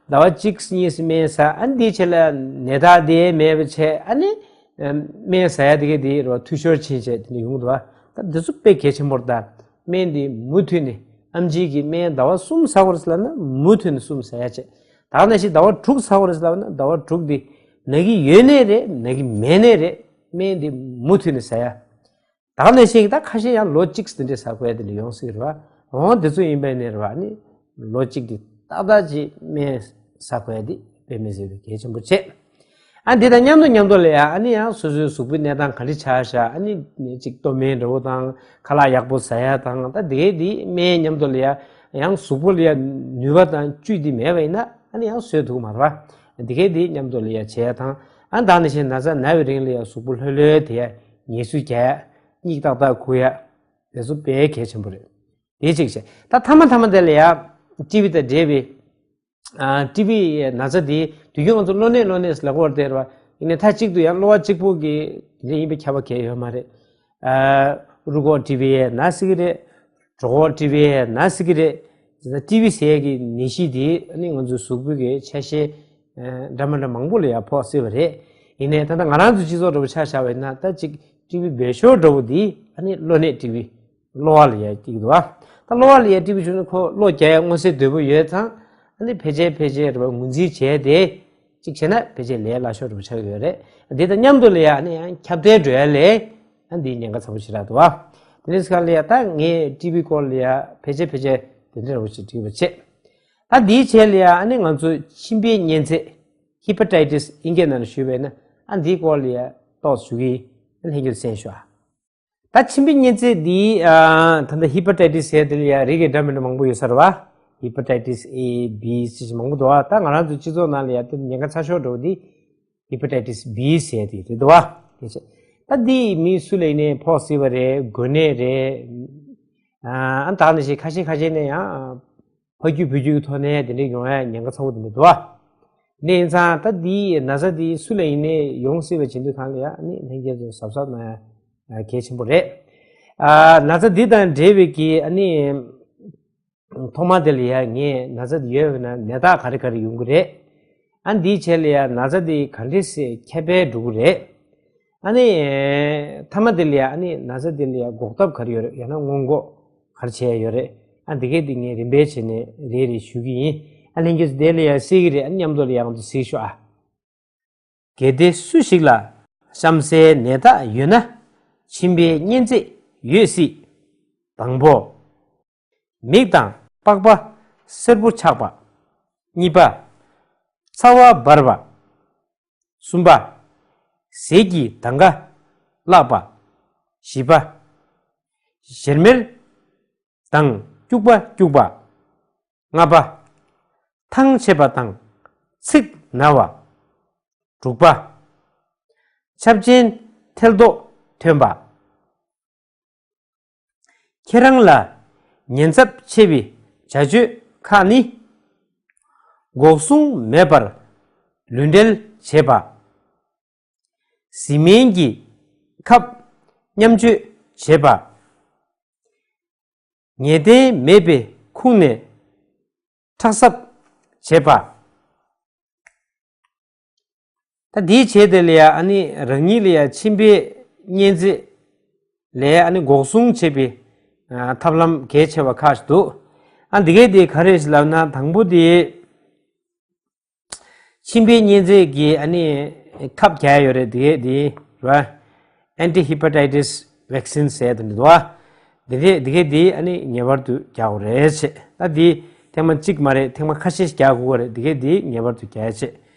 ཟླ་བ་གཅིག་གཉིས་སྨན་ཟ། ཨ་ནི་དེའི་ཆེད་ལ་ནད་རྟགས་དེ་མེད་པ་བྱས། ཨ་ནི་ཨ་སྨན་ཟ་ཡ་དེ་གས་དེ་རེད་བ། འཐུས་ཤོར་ཕྱིན་བྱས་དེ་འདྲ་ཡོང་གི་འདུག་བ། ད་འདི་ཚོ་དཔེ་གལ་ཆེན་པོ་རེད་ད། སྨན་དེ་མུ་མཐུད་ནས། ཨེམ་ཆི་གི་སྨན་ཟླ་བ་གསུམ་ཟ་དགོས་རེད་ཟེར་ལབ་ན་མུ་མཐུད་ནས་གསུམ་ཟ་ཡ་བྱས། ད་ག་ནང་བཞིན་ཟླ་བ་དྲུག་ཟ་དགོས་རེད་ཟེར་ལབ་ན་ཟླ་བ་དྲུག་དེ་ན་གི་ཡོད་ནའི་རེད། ན་གི་མེད་ནའི་རེད། སྨན་དེ་མུ་མཐུད་ནས་ཟ་ཡ། ད་ག་ནང་བཞིན་གྱི་ད་ཁ་ཤས་ཡང་ལོ་གཅིག་དེ་འདྲས་ཟ་དགོས་ཡ་དེ་འདྲ་ཡོང་སྲིད་རེད་བ། འོ་དེ་ཚོ་ཡིན་པ་ཡིན་ནའི་རེད་བ། ཨ་ནི་ལོ་གཅིག་དེ་ཏག་ཏག་ཅིག་སྨན་ཟ་དགོས་ཡ་དེ་དཔེ་མི་སྲིད་པའི་གལ་ཆེན་པོ་བྱེད། ཨ་འདི་དང་མཉམ་དུ་མཉམ་དུ་ལ་ཡ་ཨ་ནི་ཡང་སོ་སོའི་གཟུགས་པོའི་གནས་སྟངས་ག་འདྲ་ཆགས་ཤག་ཨ་ནི་ཅིག་ལྟོ་སྨན་འདྲ་བོ་དང་ཁ་ལག་ཡག་པོ་ཟ་ཡ་དང་། ད་དེ་དེ་སྨན་མཉམ་དུ་ལ་ཡ་ཡང་གཟུགས་པོ་ལ་ཡ་ནུས་པ་དང་བཅུད་དེ་མེད་པ་ཡིན་ན་ཨ་ནི་ཡང་བཟོས་ཐུབ་མ་རེད་བ། དེ་གས་དེ་མཉམ་དུ་ལ་ཡ་བྱེད་ཡ་དང་། ཨ་ད་ནང་བཞིན་ན་ཚ་ན་བའི་རིང་ལ་ཡ་གཟུགས་པོ་ལྷོད་ལྷོད་དེ་ཡ་ངལ་གསོ་རྒྱག་ཡ། གཉིད་ཏག་ཏག་ཁུག་ཡ། དེ་ཚོ་དཔེ་གལ་ཆེན་པོ་རེད། དེ་གཅིག་བྱས། ད་མཐའ་མ་མཐའ་མ་དེ་ལ་ཡ་ཊི་བི་དང་འབྲེལ་བའི། ཨ་ཊི་བི་ན་ཚ་དེ་དུས་རྒྱུན་ང་ཚོ་གློ་ནད་གློ་ནད་ཟེར་ལབ་ཀྱི་ཡོད་རེད་བ། ཡིན་ནའི་མཐའ་གཅིག་ཏུ་ཡང་གློ་བ་གཅིག་པོ་གི་དེ་འདྲ་ཡིན་པའི་ཁྱབ་པ་གང་ཡང་ཡོད་མ་རེད། ཨ་རུས་ཁོག་ཊི་བི་ཡང་ན་སྲིད་ཀྱི་རེད། གྲོད་ཁོག་ཊི་བི་ཡང་ན་སྲིད་ཀྱི་རེད། དེ་ན་ཊི་བི་ཟེར་ཡ་གི་ནད་གཞི་དེ་ཨ་ནི་ང་ཚོའི་གཟུགས་པོ་གི་ཆ་ཤས་ཨ་འདྲ་མི་འདྲ་མང་པོ་ལ་ཡང་ཕོག་སྲིད་པ་རེད། ཡིན་ནའི་ད་ལྟ་ང་རང་ཚོའི་སྤྱི་ཚོགས་འདྲ་པོ་ཆ་བཞག་པ་ཡིན་ན། ད་གཅིག་ཊི་བི་སྦས་ཤོས་འདྲ་པོ་དེ་ཨ་ནི་གློ་ནད་ཊི་བི། གློ་བ་ལ་ཡ་སྐྱེ་གི་འདུག་བ། ད་གློ་བ་ལ་ཡ་ཊི་བི་བྱུང་ན་ཁོ་གློ་རྒྱག་ཡ་མངོན་གསལ་དོད་པོ་ཡོད་ཙང་། ཨ་ནི་ཕལ་ཆེར་ཕལ་ཆེར་རེད་བ། ངོས་འཛིན་བྱས་ཏེ་གཅིག་བྱས་ན་ཕལ་ཆེར་ལས་སླ་ཤོས་འདྲ་པོ་ཆགས་ཀྱི་ཡོད་རེད། འདི་དང་མཉམ་དུ་ལ་ཡ་ཨ་ནི་ཡང་ཁྱབ་གདལ་འགྲོ་ཡ་ལས་ཨ་འདི་ཉེན་ཁ་ཚ་པོ་ཞེ་དྲག་འདུག་བ། དེ་ནས་སྐབས་ལ་ཡ་ད་ངས་ཊི་བི་སྐོར་ལ་ཡ་ཕལ་ཆེར་ཕལ་ཆེར་དེ་འདྲ་འདྲ་པོ་ཞིག་འགྲིག་པ་བྱེད། ད་འདིའི་རྗེས་ལ་ཡ་ཨ་ནི་ང་ཚོ་མཆིན་པའི་གཉན་ཚད། ཧི་པ་ཊའི་ཊི་སི་དབྱིན་སྐད་ནང་ལ་ཞུས་པ་ཡིན་ན། ཨ་འདིའི་སྐོར་ལ་ཡ་ཏོག་ཙམ་ཞུ་གི་ཡིན། ལྷན་རྒྱས་གསན་ཞུ་ཨ། ད་མཆིན་པའི་གཉན་ཚད་འདི་ཨ་ད་ལྟ་ཧི་པ་ཊའི་ཊི་སི་ཟེར་དེ་ལ་ཡ་རིགས་ཀྱི་འདྲ་མི་འདྲ་མང་པོ་ཡོད་ས་རེད་བ། ཧི་པ་ཊའི་ཊི་སི་ཨེ་བི་སི་ཞེས་མང་པོ་འདུག་བ། ད་ང་རང་ཚོའི་སྤྱི་ཚོགས་ནང་ལ་ཡ་དེ་ཉེན་ཁ་ཚ་ཤོས་འདྲ་བོ་འདི་ཧི་པ་ཊའི་ཊི་སི་བི་ཟེར་དེ་རེད་འདུག་བ། ད་འདི་མི་སུ་ལ་ཡིན་ནའི་ཕོག་སྲིད་པ་རེད། འགོས་ནད་རེད། ཨ་ད་ནི་ཞིག་ཁ་ཤས་ཁ་ཤས་ནས་ཡང་ཕ་རྒྱུད་བུ་རྒྱུད་ཀྱི་ཐོག་ནས་དེ་འདྲ་ཡོང་ཡ་ཉེན་ཁ་ཚ་པོ་དེ་འདྲ་འདུག་བ། དེ་ཡིན་ཙང་ད་འདི་ན་ཚ་འདི་སུ་ལ་ཡིན་ནའི་ཡོང་སྲིད་པ་བྱེད་དུས་གང་ལ་ཡ་ཨ་ནི་ལྷན་རྒྱས་ཚོ་གཟབ་གཟབ་གནང་ཡ་གལ་ཆེན་པོ་རེད། ཨ་ན་ཚ་འདི་དང་འབྲེལ་བའི་གི་ཨ་ནི་ཐོག་མ་དེ་ལ་ཡ་ངས་ན་ཚ་འདི་ཡོད་པ་ན་ནད་རྟགས་ག་རེ་ག་རེ་ཡོང་གི་རེད། ཨ་འདིའི་རྗེས་ལ་ཡ་ན་ཚ་འདི་ག་འདྲས་སེ་ཁྱབ་སྤེལ་འགྲོ་གི་རེད། ཨ་ནི་ཐ་མ་དེ་ལ་ཡ་ཨ་ནི་ན་ཚ་དེ་ལ་ཡ་འགོག་ཐབས་ག་རེ་ཡོད་རེད། ཡང་ན་སྔོན་འགོག་ ག་རེ་བྱས་ཡོད་རེད། ཨ་འདི་གས་འདི་ངས་རིམ་པས་བྱས་ནས་རེ་རེ་ཞུ་གི་ཡིན། ཨ་ལྷན་རྒྱས་ཚོ་དེ་ལ་ཡང་གཟིགས་ཀྱི་རེད། ཨ་མཉམ་དུ་ལ་ཡང་ང་ཚོ་གཟིགས་ཤོག་ཨ། གལ་ཏེ་སུ་ཞིག་ལ་གཤམ་གསལ་ནད་རྟགས་ཡོད་ན་མཆིན་པའི་གཉན་ཚད་ཡོད་སྲིད། དང་པོ། མིག་དང་པགས་པ་སེར་པོ་ཆགས་པ། གཉིས་པ། ཚ་བ་འབར་བ། གསུམ་པ། ཟས་ཀྱི་དང་ག་བརླག་པ། བཞི་པ། ཞེར་མེར་དང་སྐྱུག་པ་སྐྱུག་པ། ལྔ་པ། ཐང་ཆད་པ་དང་ཚིགས་ན་བ། དྲུག་པ། ཆབ་ཆེན་ཐལ་རྡོག་ཐོན་པ། ཁྱེད་རང་ལ་ཉེན་ཚབས་ཆེ་བའི་བྱ་སྤྱོད་ཁག་ནི། འགོག་སྲུང་མེད་པར་ལུས་འབྲེལ་བྱེད་པ། བཟི་སྨན་གྱི་ཁབ་མཉམ་སྤྱོད་བྱེད་པ། ངེས་གཏན་མེད་པའི་ཁུངས་ནས་ཁྲག་གསབ་བྱེད་པ། ད་དེའི་བྱས་དེ་ལ་ཡ་ཨ་ནི་རང་ཉིད་ལ་ཡ་མཆིན་པའི་གཉན་ཚད་ལས་ཨ་ནི་འགོག་སྲུང་བྱེད་པའི་ཨ་ཐབས་ལམ་གལ་ཆེ་བ་ཁག་ཅིག་འདུག་ཨ་འདི་གས་དེ་ག་རེ་ཞིག་ལབ་ན། དང་པོ་དེ་མཆིན་པའི་གཉན་ཚད་ཀྱི་ཨ་ནི་ཁབ་རྒྱག་ཡོད་རེད། འདི་གས་དེ་ར། Anti hepatitis vaccine ཟེར་དེ་འདུག་བ། འདི་གས་འདི་གས་དེ་ཨ་ནི་ངེས་པར་དུ་རྒྱག་དགོས་རེད་ཅེས། ད་འདི་ཐེངས་མ་གཅིག་མ་རེད། ཐེངས་མ་ཁ་ཤས་ཤིག་རྒྱག་དགོས་རེད། འདི་གས་དེ་ངེས་པར་དུ་རྒྱག་ཅེས་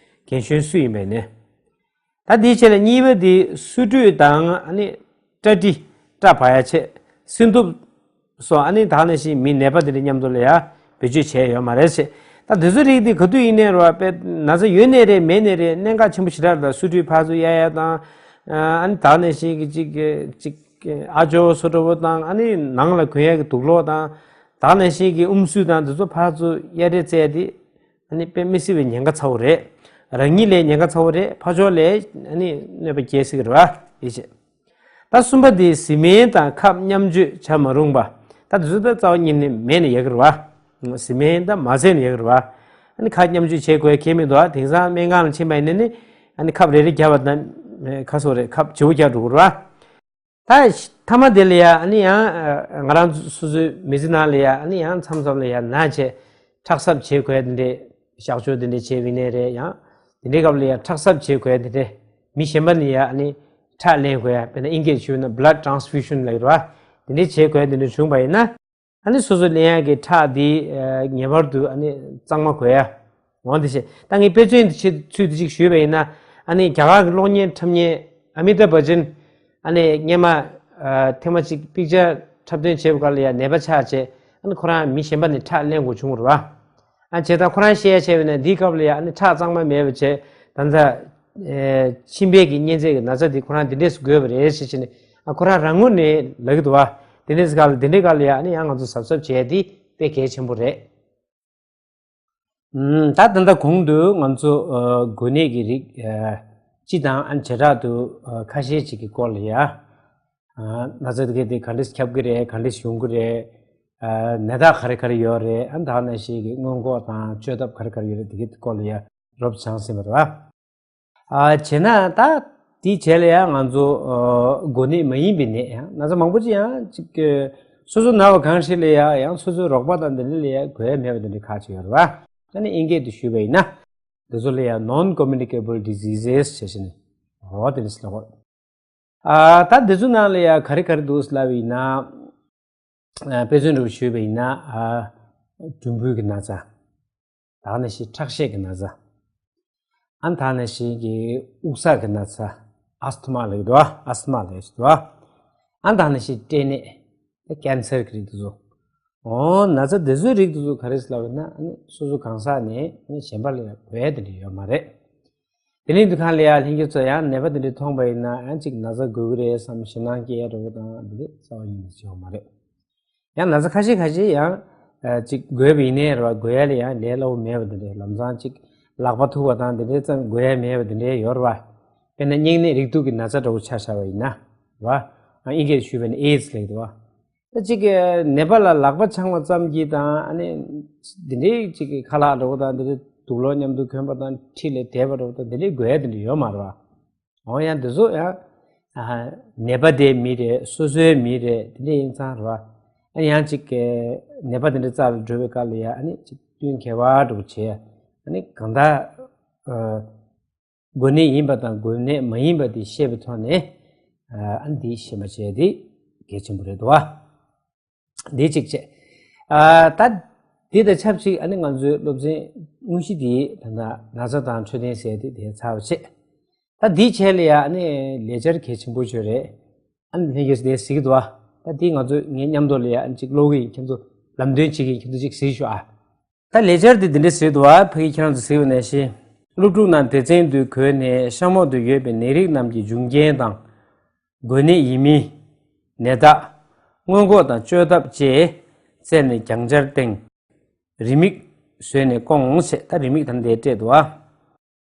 རྒན་གཞོན་སུ་ཡིན་པའི་ནས། ད་དེའི་ཆེད་ལ་གཉིས་པ་དེ་སུ་ཏྲུ་དང་ཨ་ནི་སྐྲ་དྲི་སྐྲ་བག་ཡ་ཆེད་སྲིན་ཐུབ་སོགས་ཨ་ནི་ད་ནང་བཞིན་མི་ནད་པ་དེ་འདྲ་མཉམ་དུ་ལ་ཡ་བེད་སྤྱོད་བྱས་ཡོད་མ་རེད་ཟེར། ད་དེ་ཚོ་རིགས་དེ་ག་དུས་ཡིན་ནའི་རོ་དཔེ་ན་ཚ་ཡོད་ནའི་རེད་མེད་ནའི་རེད། གནད་འགག་ཆེན་པོ་ཞེ་དྲག་རེད། ད་སུ་ཏྲུ་ཕར་ཚུར་གཡར་ཡ་དང་ཨ་ནི་ད་ནང་བཞིན་གྱི་ཅིག་ཅིག་ཨ་ཇོ་སོ་འདྲ་བོ་དང་ཨ་ནི་ནང་ལ་གོན་ཡ་གི་དུག་ལོག་དང་ད་ནང་བཞིན་གྱི་ཨུམ་སུ་དང་དེ་ཚོ་ཕར་ཚུར་གཡར་རེས་བཙལ་ཏེ། ཨ་ནི་དཔེ་མི་སྲིད་པའི་ཉེན་ཁ་ཚ་བོ་རེད། རང་ཉིད་ལ་ཉེན་ཁ་ཚ་བོ་རེད། ཕར་ཕྱོགས་ལ་ཨ་ནི་གནོད་པ་སྐྱེལ་སྲིད་ཀྱི་རེད་བ། ཡིན་ཞེས། ད་གསུམ་པ་དེ་བཟི་སྨན་དང་ཁབ་མཉམ་སྤྱོད་བྱ་མ་རུང་བ། ད་དེ་ཚོ་ད་རྩ་བ་ཉིད་ནས་མེད་ནས་ཡག་གི་རེད་བ། བཟི་སྨན་ད་མ་བཟས་ནས་ཡག་གི་རེད་བ། ཨ་ནི་ཁབ་མཉམ་སྤྱོད་བྱེད་དགོས་ཁེལ་མི་འདུག་བ། དེང་སང་སྨན་ཁང་ལ་ཕྱིན་པ་ཡིན་ན་ནི་ཨ་ནི་ཁབ་རེ་རེ་བརྒྱབ་པ་དང་ཁ་སོ་རེ་ཁབ་བྱེའུ་བརྒྱབ་འགྲོ་གི་རེད་བ། ད་མཐའ་མ་དེ་ལ་ཡ་ཨ་ནི་ཡང་ང་རང་ཚོ་སོ་སོའི་མི་ཚེ་ནང་ལ་ཡ་ཨ་ནི་ཡང་མཚམས་མཚམས་ལ་ཡ་ན་བྱས་ཁྲག་གསབ་བྱེད་དགོས་དེ་འདྲས་གཤག་བཅོས་དེ་འདྲས་བྱས་པ་ཡིན་ནའི་རེད། ཡང་དེ་འདྲའི་སྐབས་ལ་ཡ་ཁྲག་གསབ་བྱེད་དགོས་དེ་འདྲས་མི་གཞན་པ་ནས་ཡ་ཨ་ནི་ཁྲག་ལེན་དགོས་ཡ། དཔེར་ན་ཨིན་སྐད་ཞུས་ན་blood transfusion ལབ་ཀྱི་རེད་བ། དེ་འདྲས་བྱེད་དགོས་དེ་འདྲས་བྱུང་པ་ཡིན་ན། ཨ་ནི་སོ་སོ་ལེན་ཡག་གི་ཁྲག་འདི་ངེས་པར་དུ་ཨ་ནི་གཙང་མ་དགོས་ཡ། འོང་དེ་བྱས་ད་ངས་དཔེ་མཚོན་དུ་ཆེད་ཚུལ་དུ་ཅིག་ཞུས་པ་ཡིན་ན། ཨ་ནི་རྒྱ་གར་གྱི་གློག་བརྙན་འཁྲབ་མཁན་ཨ་མི་ཏཱབ་བྷ་ཅན། ཨ་ནི་སྔོན་མ་ཐེངས་མ་གཅིག་པིག་ཅར་འཁྲབ་སྟོན་བྱེད་པའི་སྐབས་ལ་ཡ་ནད་པ་ཆགས་བྱས། ཨ་ནི་ཁོ་རང་མི་གཞན་པ་ནས་ཁྲག་ལེན་དགོས་བྱུང་བ་རེད་བ། ཨ་བྱས་ད་ཁོ་རང་བཤད་ཡ་བྱས་པ་ཡིན་ན་འདིའི་སྐབས་ལ་ཡ་ཨ་ནི་ཁྲག་གཙང་མ་མེད་པ་བྱས་ད་ལྟ་མཆིན་པའི་གི་གཉན་ཚད་ཀྱི་ན་ཚ་འདི་ཁོ་རང་འདི་འདྲས་སུ་འགོས་པ་རེད་ཟེར་བྱས་ནས། ཨ་ཁོ་རང་རང་ངོས་ནས་ལབ་ཀྱི་འདུག་བ། དེ་འདྲས་སྐབས་ལ་དེ་འདྲས་སྐབས་ལ་ཡ་ཨ་ནི་ཡང་ང་ཚོ་གཟབ་གཟབ་བྱས་ཏེ་དཔེ་གལ་ཆེན་པོ་རེད། ཨུམ། ད་ད་ལྟ་གོང་དུ་ང་ཚོ་འགོས་ནད་ཀྱི་རིགས་སྤྱི་དང་ཨ་ནི་བྱེ་བྲག་ཏུ་ཁ་ཤས་ཅིག་གི་སྐོར་ལ་ཡ། ན་ཚ་དེ་ག་དེ་ག་འདྲས་ཁྱབ་ཀྱི་རེད། ག་འདྲས་ཡོང་གི་རེད། ནད་རྟགས་ག་རེ་ག་རེ་ཡོད་རེད། ཨ་ནི་ད་ནང་བཞིན་གྱི་སྔོན་འགོག་དང་བཅོས་ཐབས་ག་རེ་ག་རེ་ཡོད་རེད། དེ་གའི་སྐོར་ལ་ཡ་རོབ་སྦྱངས་ཟིན་པ་རེད་བ། ཨ་བྱས་ན་ད་དེའི་རྗེས་ལ་ཡང་ང་ཚོ་འགོས་ནད་མ་ཡིན་པའི་ནད་ཡང་ན་ཚ་མང་པོ་ཅིག་ཡང་ཅིག་སོ་སོ་ན་བ་གང་ཞིག་ལ་ཡང་ཡང་སོ་སོའི་རོགས་པ་དང་འདི་འདྲ་ལ་ཡང་འགོས་ཡ་མེད་པ་འདི་འདྲ་ཁག་ཅིག་ཡོད་རེད་བ། ཨ་ནི་ཨིན་སྐད་དུ་ཞུས་པ་ཡིན་ན། འདི་ཚོ་ལ་ཡང་non communicable diseases ཞེས་བྱས་ནས་འོ་དེ་འདྲ་ཟེར་ལ་གོ། ཨ་ད་འདི་ཚོ་ནང་ལ་ཡང་ག་རེ་ག་རེ་འདུག་ཟེར་ལབ་པ་ཡིན་ན། དཔེ་མཚོན་འདྲ་བོ་ཞུས་པ་ཡིན་ན། ཨ་གྲུམ་བུའི་གི་ན་ཚ། ད་ནང་བཞིན་ཁྲག་ཤེད་ཀྱི་ན་ཚ། ཨ་ད་ནང་བཞིན་གྱི་དབུགས་བསགས་ཀྱི་ན་ཚ། ཨ་སི་མ་ལབ་ཀྱི་འདུག་ཨ་སི་མ་ལབ་ཀྱི་འདུག་ཨ་ད་ནང་བཞིན་སྐྲན་ནད། ཀན་སར་གྱི་རིགས་དེ་ཚོ། འོ་ན་ཚ་དེ་ཚོའི་རིགས་དེ་ཚོ་ག་རེ་ཟེར་ལབ་ན་ཨ་ནི་སོ་སོ་གང་ཟག་ནས་ཨ་ནི་གཞན་པ་ལ་ཡང་འགོས་ཡ་དེ་འདྲ་ཡོད་མ་རེད། དེ་ནས་འདུ་ཁང་ལ་ཡང་ལྷན་རྒྱས་ཚོ་ཡང་ནད་པ་དེ་འདྲ་མཐོང་པ་ཡིན་ན་ཡང་ཅིག་ན་ཚ་འགོས་ཀྱི་རེད་བསམ་ཞེད་སྣང་སྐྱེ་ཡ་འདྲ་བོ་དང་དེ་འདྲ་རྩ་བ་ཉིད་ནས་བྱེད་ཡོད་མ་རེད། ཡང་ན་ཚ་ཁ་ཤས་ཁ་ཤས་ཡང་ཅིག་འགོས་པ་ཡིན་ནའི་རེད་བ། འགོས་ཡ་ལ་ཡང་ལས་སླ་བོ་མེད་པ་དེ་འདྲ། ལམ་སང་ཅིག་ལག་པ་ཐུག་པ་དང་དེ་འདྲའི་ཙམ་འགོས་ཡ་མེད་པ་དེ་འདྲ་ཡོད་རེད་བ། དཔེར་ན་སྙིང་ནད་རེག་དུག་གི་ན་ཚ་འདྲ་བོ་ཆ་བཞག་པ་ཡིན་ན་རེད་བ། ཨིན་སྐད་ཞུས་པ་ཡིན་ན་ཨེ་ཛི་ལབ་ཀྱི་འདུག་བ། ད་ཅིག་ནད་པ་ལ་ལག་པ་འཆང་བ་ཙམ་གྱིས་དང་ཨ་ནི་འདི་འདྲའི་ཅིག་གི་ཁ་ལག་འདྲ་བོ་དང་འདི་འདྲའི་དུག་ལོག་མཉམ་དུ་གོན་པ་དང་འཁྲིས་ལ་བསྡད་པ་འདྲ་བོ་དང་འདི་འདྲའི་འགོས་ཡ་འདི་འདྲ་ཡོད་མ་རེད་བ། འོ་ཡང་འདི་ཚོ་ཡང་ནད་པ་དེའི་མི་རེད། སོ་སོའི་མི་རེད། འདི་འདྲ་ཡིན་ཙང་རེད་བ། ཨ་ནི་ཡང་ཅིག་གི་ནད་པ་དེ་འདྲ་རྩ་ལ་འགྲོ་བའི་སྐབས་ལ་ཡ་ཨ་ནི་ཅིག་བསྟུན་མཁས་པ་འདྲ་པོ་བྱས། ཨ་ནི་གང་ལྟར་ཨ་འགོས་ནད་ཡིན་པ་དང་འགོས་ནད་མ་ཡིན་པ་དེ་ཤེས་པའི་ཐོག་ནས་ཨ་ནི་འདི་ཤེས་པ་བྱས་དེ་གལ་ཆེན་པོ་རེད་འདུག་བ། འདི་གཅིག་བྱས། ཨ་ད་འདི་དང་ཆབས་ཅིག་ཨ་ནི་ང་ཚོའི་སློབ་ཚན་དངོས་གཞི་འདི་ད་ལྟ་ན་ཚ་དང་འཕྲོད་བསྟེན་ཟེར་དེ་དེ་ཚར་བ་བྱས། ད་འདི་བྱས་ལ་ཡ་ཨ་ནི་ལས་འཆར་གལ་ཆེན་པོ་ཅིག་རེད། ཨ་ནི་ལྷན་རྒྱས་སུ་དེ་གཟིགས་འདུག་བ། ད་འདི་ང་ཚོ་ངའི་མཉམ་དུ་ལ་ཡ་ཨ་ནི་ཅིག་ཀློག་གི་ཡིན། ཁྱེད་ཚོ་ལམ་སྟོན་བྱེད་ཀྱི་ཡིན། ཁྱེད་ཚོ་ཅིག་གཟིགས་ཤོག་ཨ། ད་ལས་འཆར་འདི་འདི་འདྲ་ཟེར་འདུག་བ། ཕ་གི་ཁྱེད་རང་ཚོ་གཟིགས་པ་ནང་བཞིན། སློབ་ཕྲུག་རྣམས་སྡེ་ཚན་དུ་བགོས་ནས་གཤམ་འོག་ཏུ་ཡོད་པའི་ནད་རིགས་རྣམས་ཀྱི་འབྱུང་རྐྱེན་དང་། འགོས་ནད་ཡིན་མིན། ནད་རྟགས། སྔོན་འགོག་དང་བཅོས་ཐབས་བཅས་བཙལ་ནས་རྒྱང་བསྐྱར་སྟེང་རེའུ་མིག་བཟོས་ནས་བསྐོངས་ཟེར། ད་རེའུ་མིག་ད་འདིར་སྤྲད་འདུག་བ།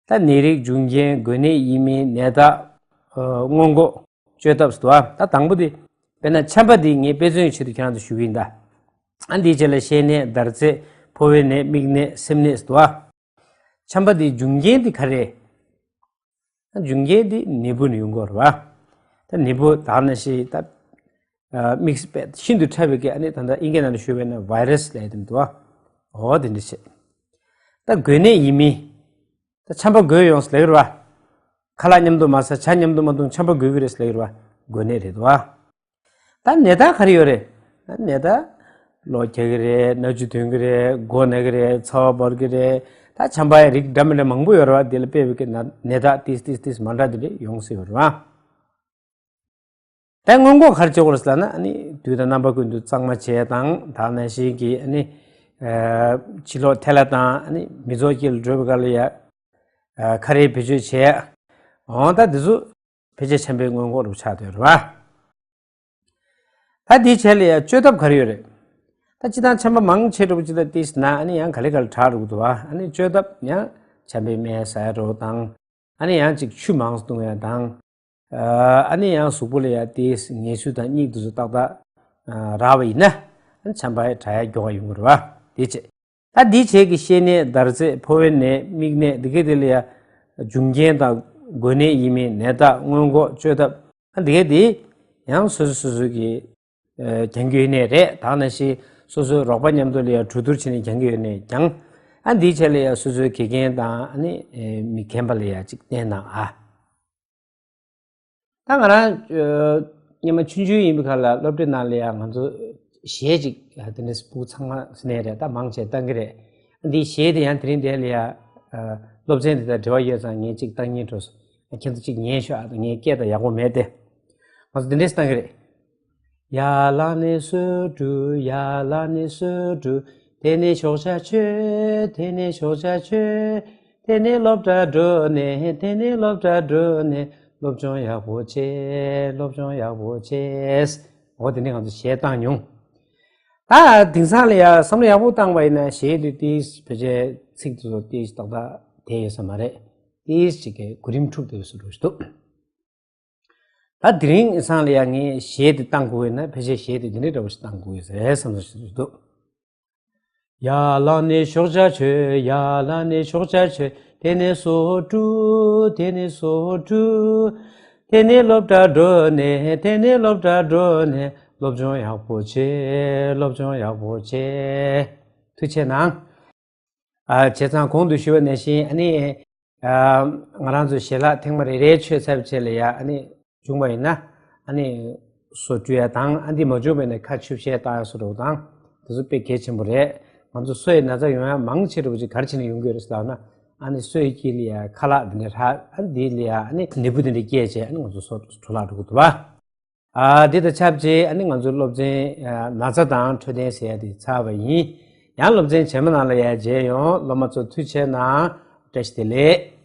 ད་ནད་རིགས་འབྱུང་རྐྱེན། འགོས་ནད་ཡིན་མིན། ནད་རྟགས། ཨ་སྔོན་འགོག་བཅོས་ཐབས་ཟེར་འདུག་བ། ད་དང་པོ་དེ་དཔེར་ན་ཆམ་པ་འདི་ངས་དཔེ་མཚོན་གྱི་ཆེད་དུ་ཁྱེད་རང་ཚོ་ཞུ་གི་ཡིན་ད། ཨ་འདིའི་རྗེས་ལ་བཤལ་ནད། འདར་ཚད། ཕོ་བའི་ནད། མིག་ནད། སེམས་ནད་ཟེར་འདུག་བ། ཆམ་པ་འདིའི་འབྱུང་རྐྱེན་འདི་ག་རེ་རེད། འབྱུང་རྐྱེན་འདི་ནད་འབུ་ནས་ཡོང་གི་ཡོད་རེད་བ། ད་ནད་འབུ་ད་ནང་བཞིན་ད་དམིགས་བསལ་ཤིན་ཏུ་ཕྲ་བའི་གི་ཨ་ནི་ད་ལྟ་དབྱིན་སྐད་ནང་ལ་ཞུས་པ་ཡིན་ན་བྷའི་རེ་སི་ལབ་ཡ་དེ་འདུག་བ། འོ་དེ་འདྲ་བྱས། ད་འགོས་ནད་ཡིན་མིན། ད་ཆམ་པ་འགོས་ཡོང་ཟེར་ལབ་ཀྱི་རེད་བ། ཁ་ལག་མཉམ་དུ་མ་ཟ། ཇ་མཉམ་དུ་མ་འཐུང་། ཆམ་པ་འགོས་ཀྱི་རེད་ཟེར་ལབ་ཀྱི་རེད་བ། འགོས་ནད་རེད་འདུག་བ། ད་ནད་རྟགས་ག་རེ་ཡོད་རེད། ནད་རྟགས་གློ་རྒྱག་གི་རེད། སྣ་ཆུ་ཐོན་གྱི་རེད། མགོ་ན་གི་རེད། ཚ་བ་འབར་གྱི་རེད། ད་ཆམ་པའི་རིགས་འདྲ་མི་འདྲ་མང་པོ་ཡོད་རེད་བ། དེ་ལ་དཔག་པའི་གི་ནད་རྟགས་ཏིས་ཏིས་ཏིས་མ་འདྲ་དེ་འདྲ་ཡོང་སྲིད་ཡོད་རེད་བ། ད་སྔོན་འགོག་ག་རེ་བྱེད་དགོས་རེད་ཟེར་ན། ཨ་ནི་དུས་དང་རྣམ་པ་ཀུན་ཏུ་གཙང་མ་བྱས་དང་། ད་ནང་བཞིན་གྱི་ཨ་ནི་ཕྱི་ལོགས་ཐལ་བ་དང་། ཨ་ནི་མི་ཚོགས་དཀྱིལ་ལ་འགྲོ་བའི་སྐབས་ལ་ཡ་ཁ་རས་བེད་སྤྱོད་བྱས། འོ་ད་འདི་ཚོ་ཕལ་ཆེར་ཆམ་པའི་སྔོན་འགོག་རུ་ཆགས་བསྡད་ཡོད་རེད་བ། ད་འདིའི་ཆེད་ལ་ཡང་བཅོས་ཐབས་ག་རེ་ཡོད་རེད། ད་སྤྱིར་བཏང་ཆམ་པ་མང་ཆེ་འདྲ་པོ་ཅིག་ལ་ཏིས་ན་ཨ་ནི་ཡང་ག་ལེ་ག་ལེ་དྲག་འགྲོ་གི་འདུག་བ། ཨ་ནི་བཅོས་ཐབས་ཡང་ཆམ་པའི་སྨན་ཟ་ཡ་འདྲ་པོ་དང་། ཨ་ནི་ཡང་ཅིག་ཆུ་མང་ཙམ་བཏུང་ཡ་དང་། ཨ་ནི་ཡང་གཟུགས་པོ་ལ་ཡང་ཏིས་ངལ་གསོ་དང་སྙིགས་དེ་ཚོ་ཏག་ཏག་རག་པ་ཡིན་ན། ཨ་ནི་ཆམ་པ་ཡང་དྲག་ཡ་མགྱོགས་པ་ཡོང་གི་རེད་བ། དེ་བྱས། ད་འདིའི་ཆེད་ཀྱི་བཤལ་ནད། འདར་ཚད། ཕོ་བའི་ནད། མིག་ནད། འདི་གའི་དེ་ལ་ཡ་འབྱུང་རྐྱེན་དང་། འགོས་ནད་ཡིན་མིན། ནད་རྟགས། སྔོན་འགོག་བཅོས་ཐབས། ཨ་འདི་གའི་དེ་ཡང་སོ་སོ་སོ་སོ་གི་ཨ་སྦྱང་རྒྱུ་ཡོད་ནའི་རེད། ད་ནང་བཞིན་སོ་སོའི་རོགས་པ་མཉམ་དུ་ལ་ཡ་གྲོས་བསྡུར་བྱས་ནས་སྦྱང་གི་ཡོད་ནའི་སྦྱང་། ཨ་འདིའི་ཆེད་ལ་ཡ་སོ་སོའི་དགེ་རྒན་དང་ཨ་ནི་ཨེ་མི་རྒན་པ་ལ་ཡ་ཅིག་བསྟེན་གནང་ཨ། ད་ང་རང་ཨ་སྔོན་མ་ཆུང་ཆུང་ཡིན་པའི་ཁ་ལ་སློབ་གྲྭའི་ནང་ལ་ཡང་ང་ཚོ་གཞས་ཅིག་ཨ་དེ་འདྲ་སྤུ་གུ་ཚང་མ་ཟེར་ནའི་རེད། ད་མང་ཆེ་བཏང་གི་རེད། འདི་གཞས་དེ་ཡང་དེ་རིང་འདིར་ལ་ཡ་ཨ་སློབ་ཚན་དེ་དང་འབྲེལ་བ་ཡོད་ཙང་ངས་ཅིག་བཏང་སྙིང་འདོད་སོང་། ཁྱེད་ཚོ་ཅིག་ཉན་ཤོག་ཨ། ངའི་སྐད་དང་ཡག་པོ་མེད་དེ། ང་ཚོ་འདི་འདྲས་བཏང་གི་རེད། འོ་དེ་ནས་ང་ཚོ་གཞས་བཏང་མྱོང་། ད་དེང་སང་ལ་ཡ་བསམ་བློ་ཡག་པོ་བཏང་བ་ཡིན་ན་གཞས་དེ་ཏིས་ཕལ་ཆེར་ཚིག་དེ་ཚོ་ཏིས་ཏག་ཏག་བསྡད་ཡོད་ས་མ་རེད། ཏིས་ཅིག་གི་གོ་རིམ་འཁྲུག་བསྡད་ཡོད་ས་འདྲ་ཞིག་འདུག་ད་དེ་རིང་སང་ལ་ཡ་ངས་གཞས་དེ་བཏང་དགོས་ཡོད་ན་ཕལ་ཆེར་གཞས་དེ་འདི་འདྲའི་འདྲ་པོ་ཞིག་བཏང་དགོས་ཡོད་རེད་བསམ་བསམ་ཞིག་འདུག་ཐུགས་རྗེ་གནང་། ཨ་བྱས་ཙང་གོང་དུ་ཞུས་པ་ནང་བཞིན་ཨ་ནི། ཨ་ང་རང་ཚོ་ཞལ་ལག་ཐེངས་མ་རེ་རེ་མཆོད་ཚར་བའི་རྗེས་ལ་ཡ་ཨ་ནི་བྱུང་བ་ཡིན་ན་ཨ་ནི་སོ་བཀྲུ་ཡ་དང་། ཨ་འདི་མ་བྱུང་བ་ཡིན་ན་ཁ་ཆུ་བཤལ་བཏང་ཡ་སོ་འདྲ་པོ་དང་དེ་ཚོ་དཔེ་གལ་ཆེན་པོ་རེད། ང་ཚོ་སོ་ཡི་ན་ཚ་ཡོང་ཡ་མང་ཆེ་འདྲ་པོ་ཅིག་ག་རེ་བྱས་ནས་ཡོང་གི་ཡོད་རེད་ཟེར་ལབ་ན། ཨ་ནི་སོ་ཡི་དཀྱིལ་ལ་ཡ་ཁ་ལག་འདི་འདྲ་རག་ཨ་འདི་ལ་ཡ་ཨ་ནི་ནད་འབུ་འདི་འདྲ་སྐྱེས་བྱས་ཨ་ནི་ང་ཚོ་སོ་འཕྲོ་བརླག་འགྲོ་གི་འདུག་བ། ཨ་འདི་དང་ཆབས་ཅིག་ཨ་ནི་ང་ཚོའི་སློབ་ཚན་ཨ་ན་ཚ་དང་འཕྲོད་བསྟེན་ཟེར་ཡ་དེ་ཚར་བ་ཡིན། ཡང་སློབ་ཚན་རྗེས་མ་ནང་ལ་ཡ་མཇལ་ཡོང་། སློབ་མ་ཚོ་ཐུགས་རྗེ་གནང་། བཀྲ་ཤིས་བདེ་ལེགས།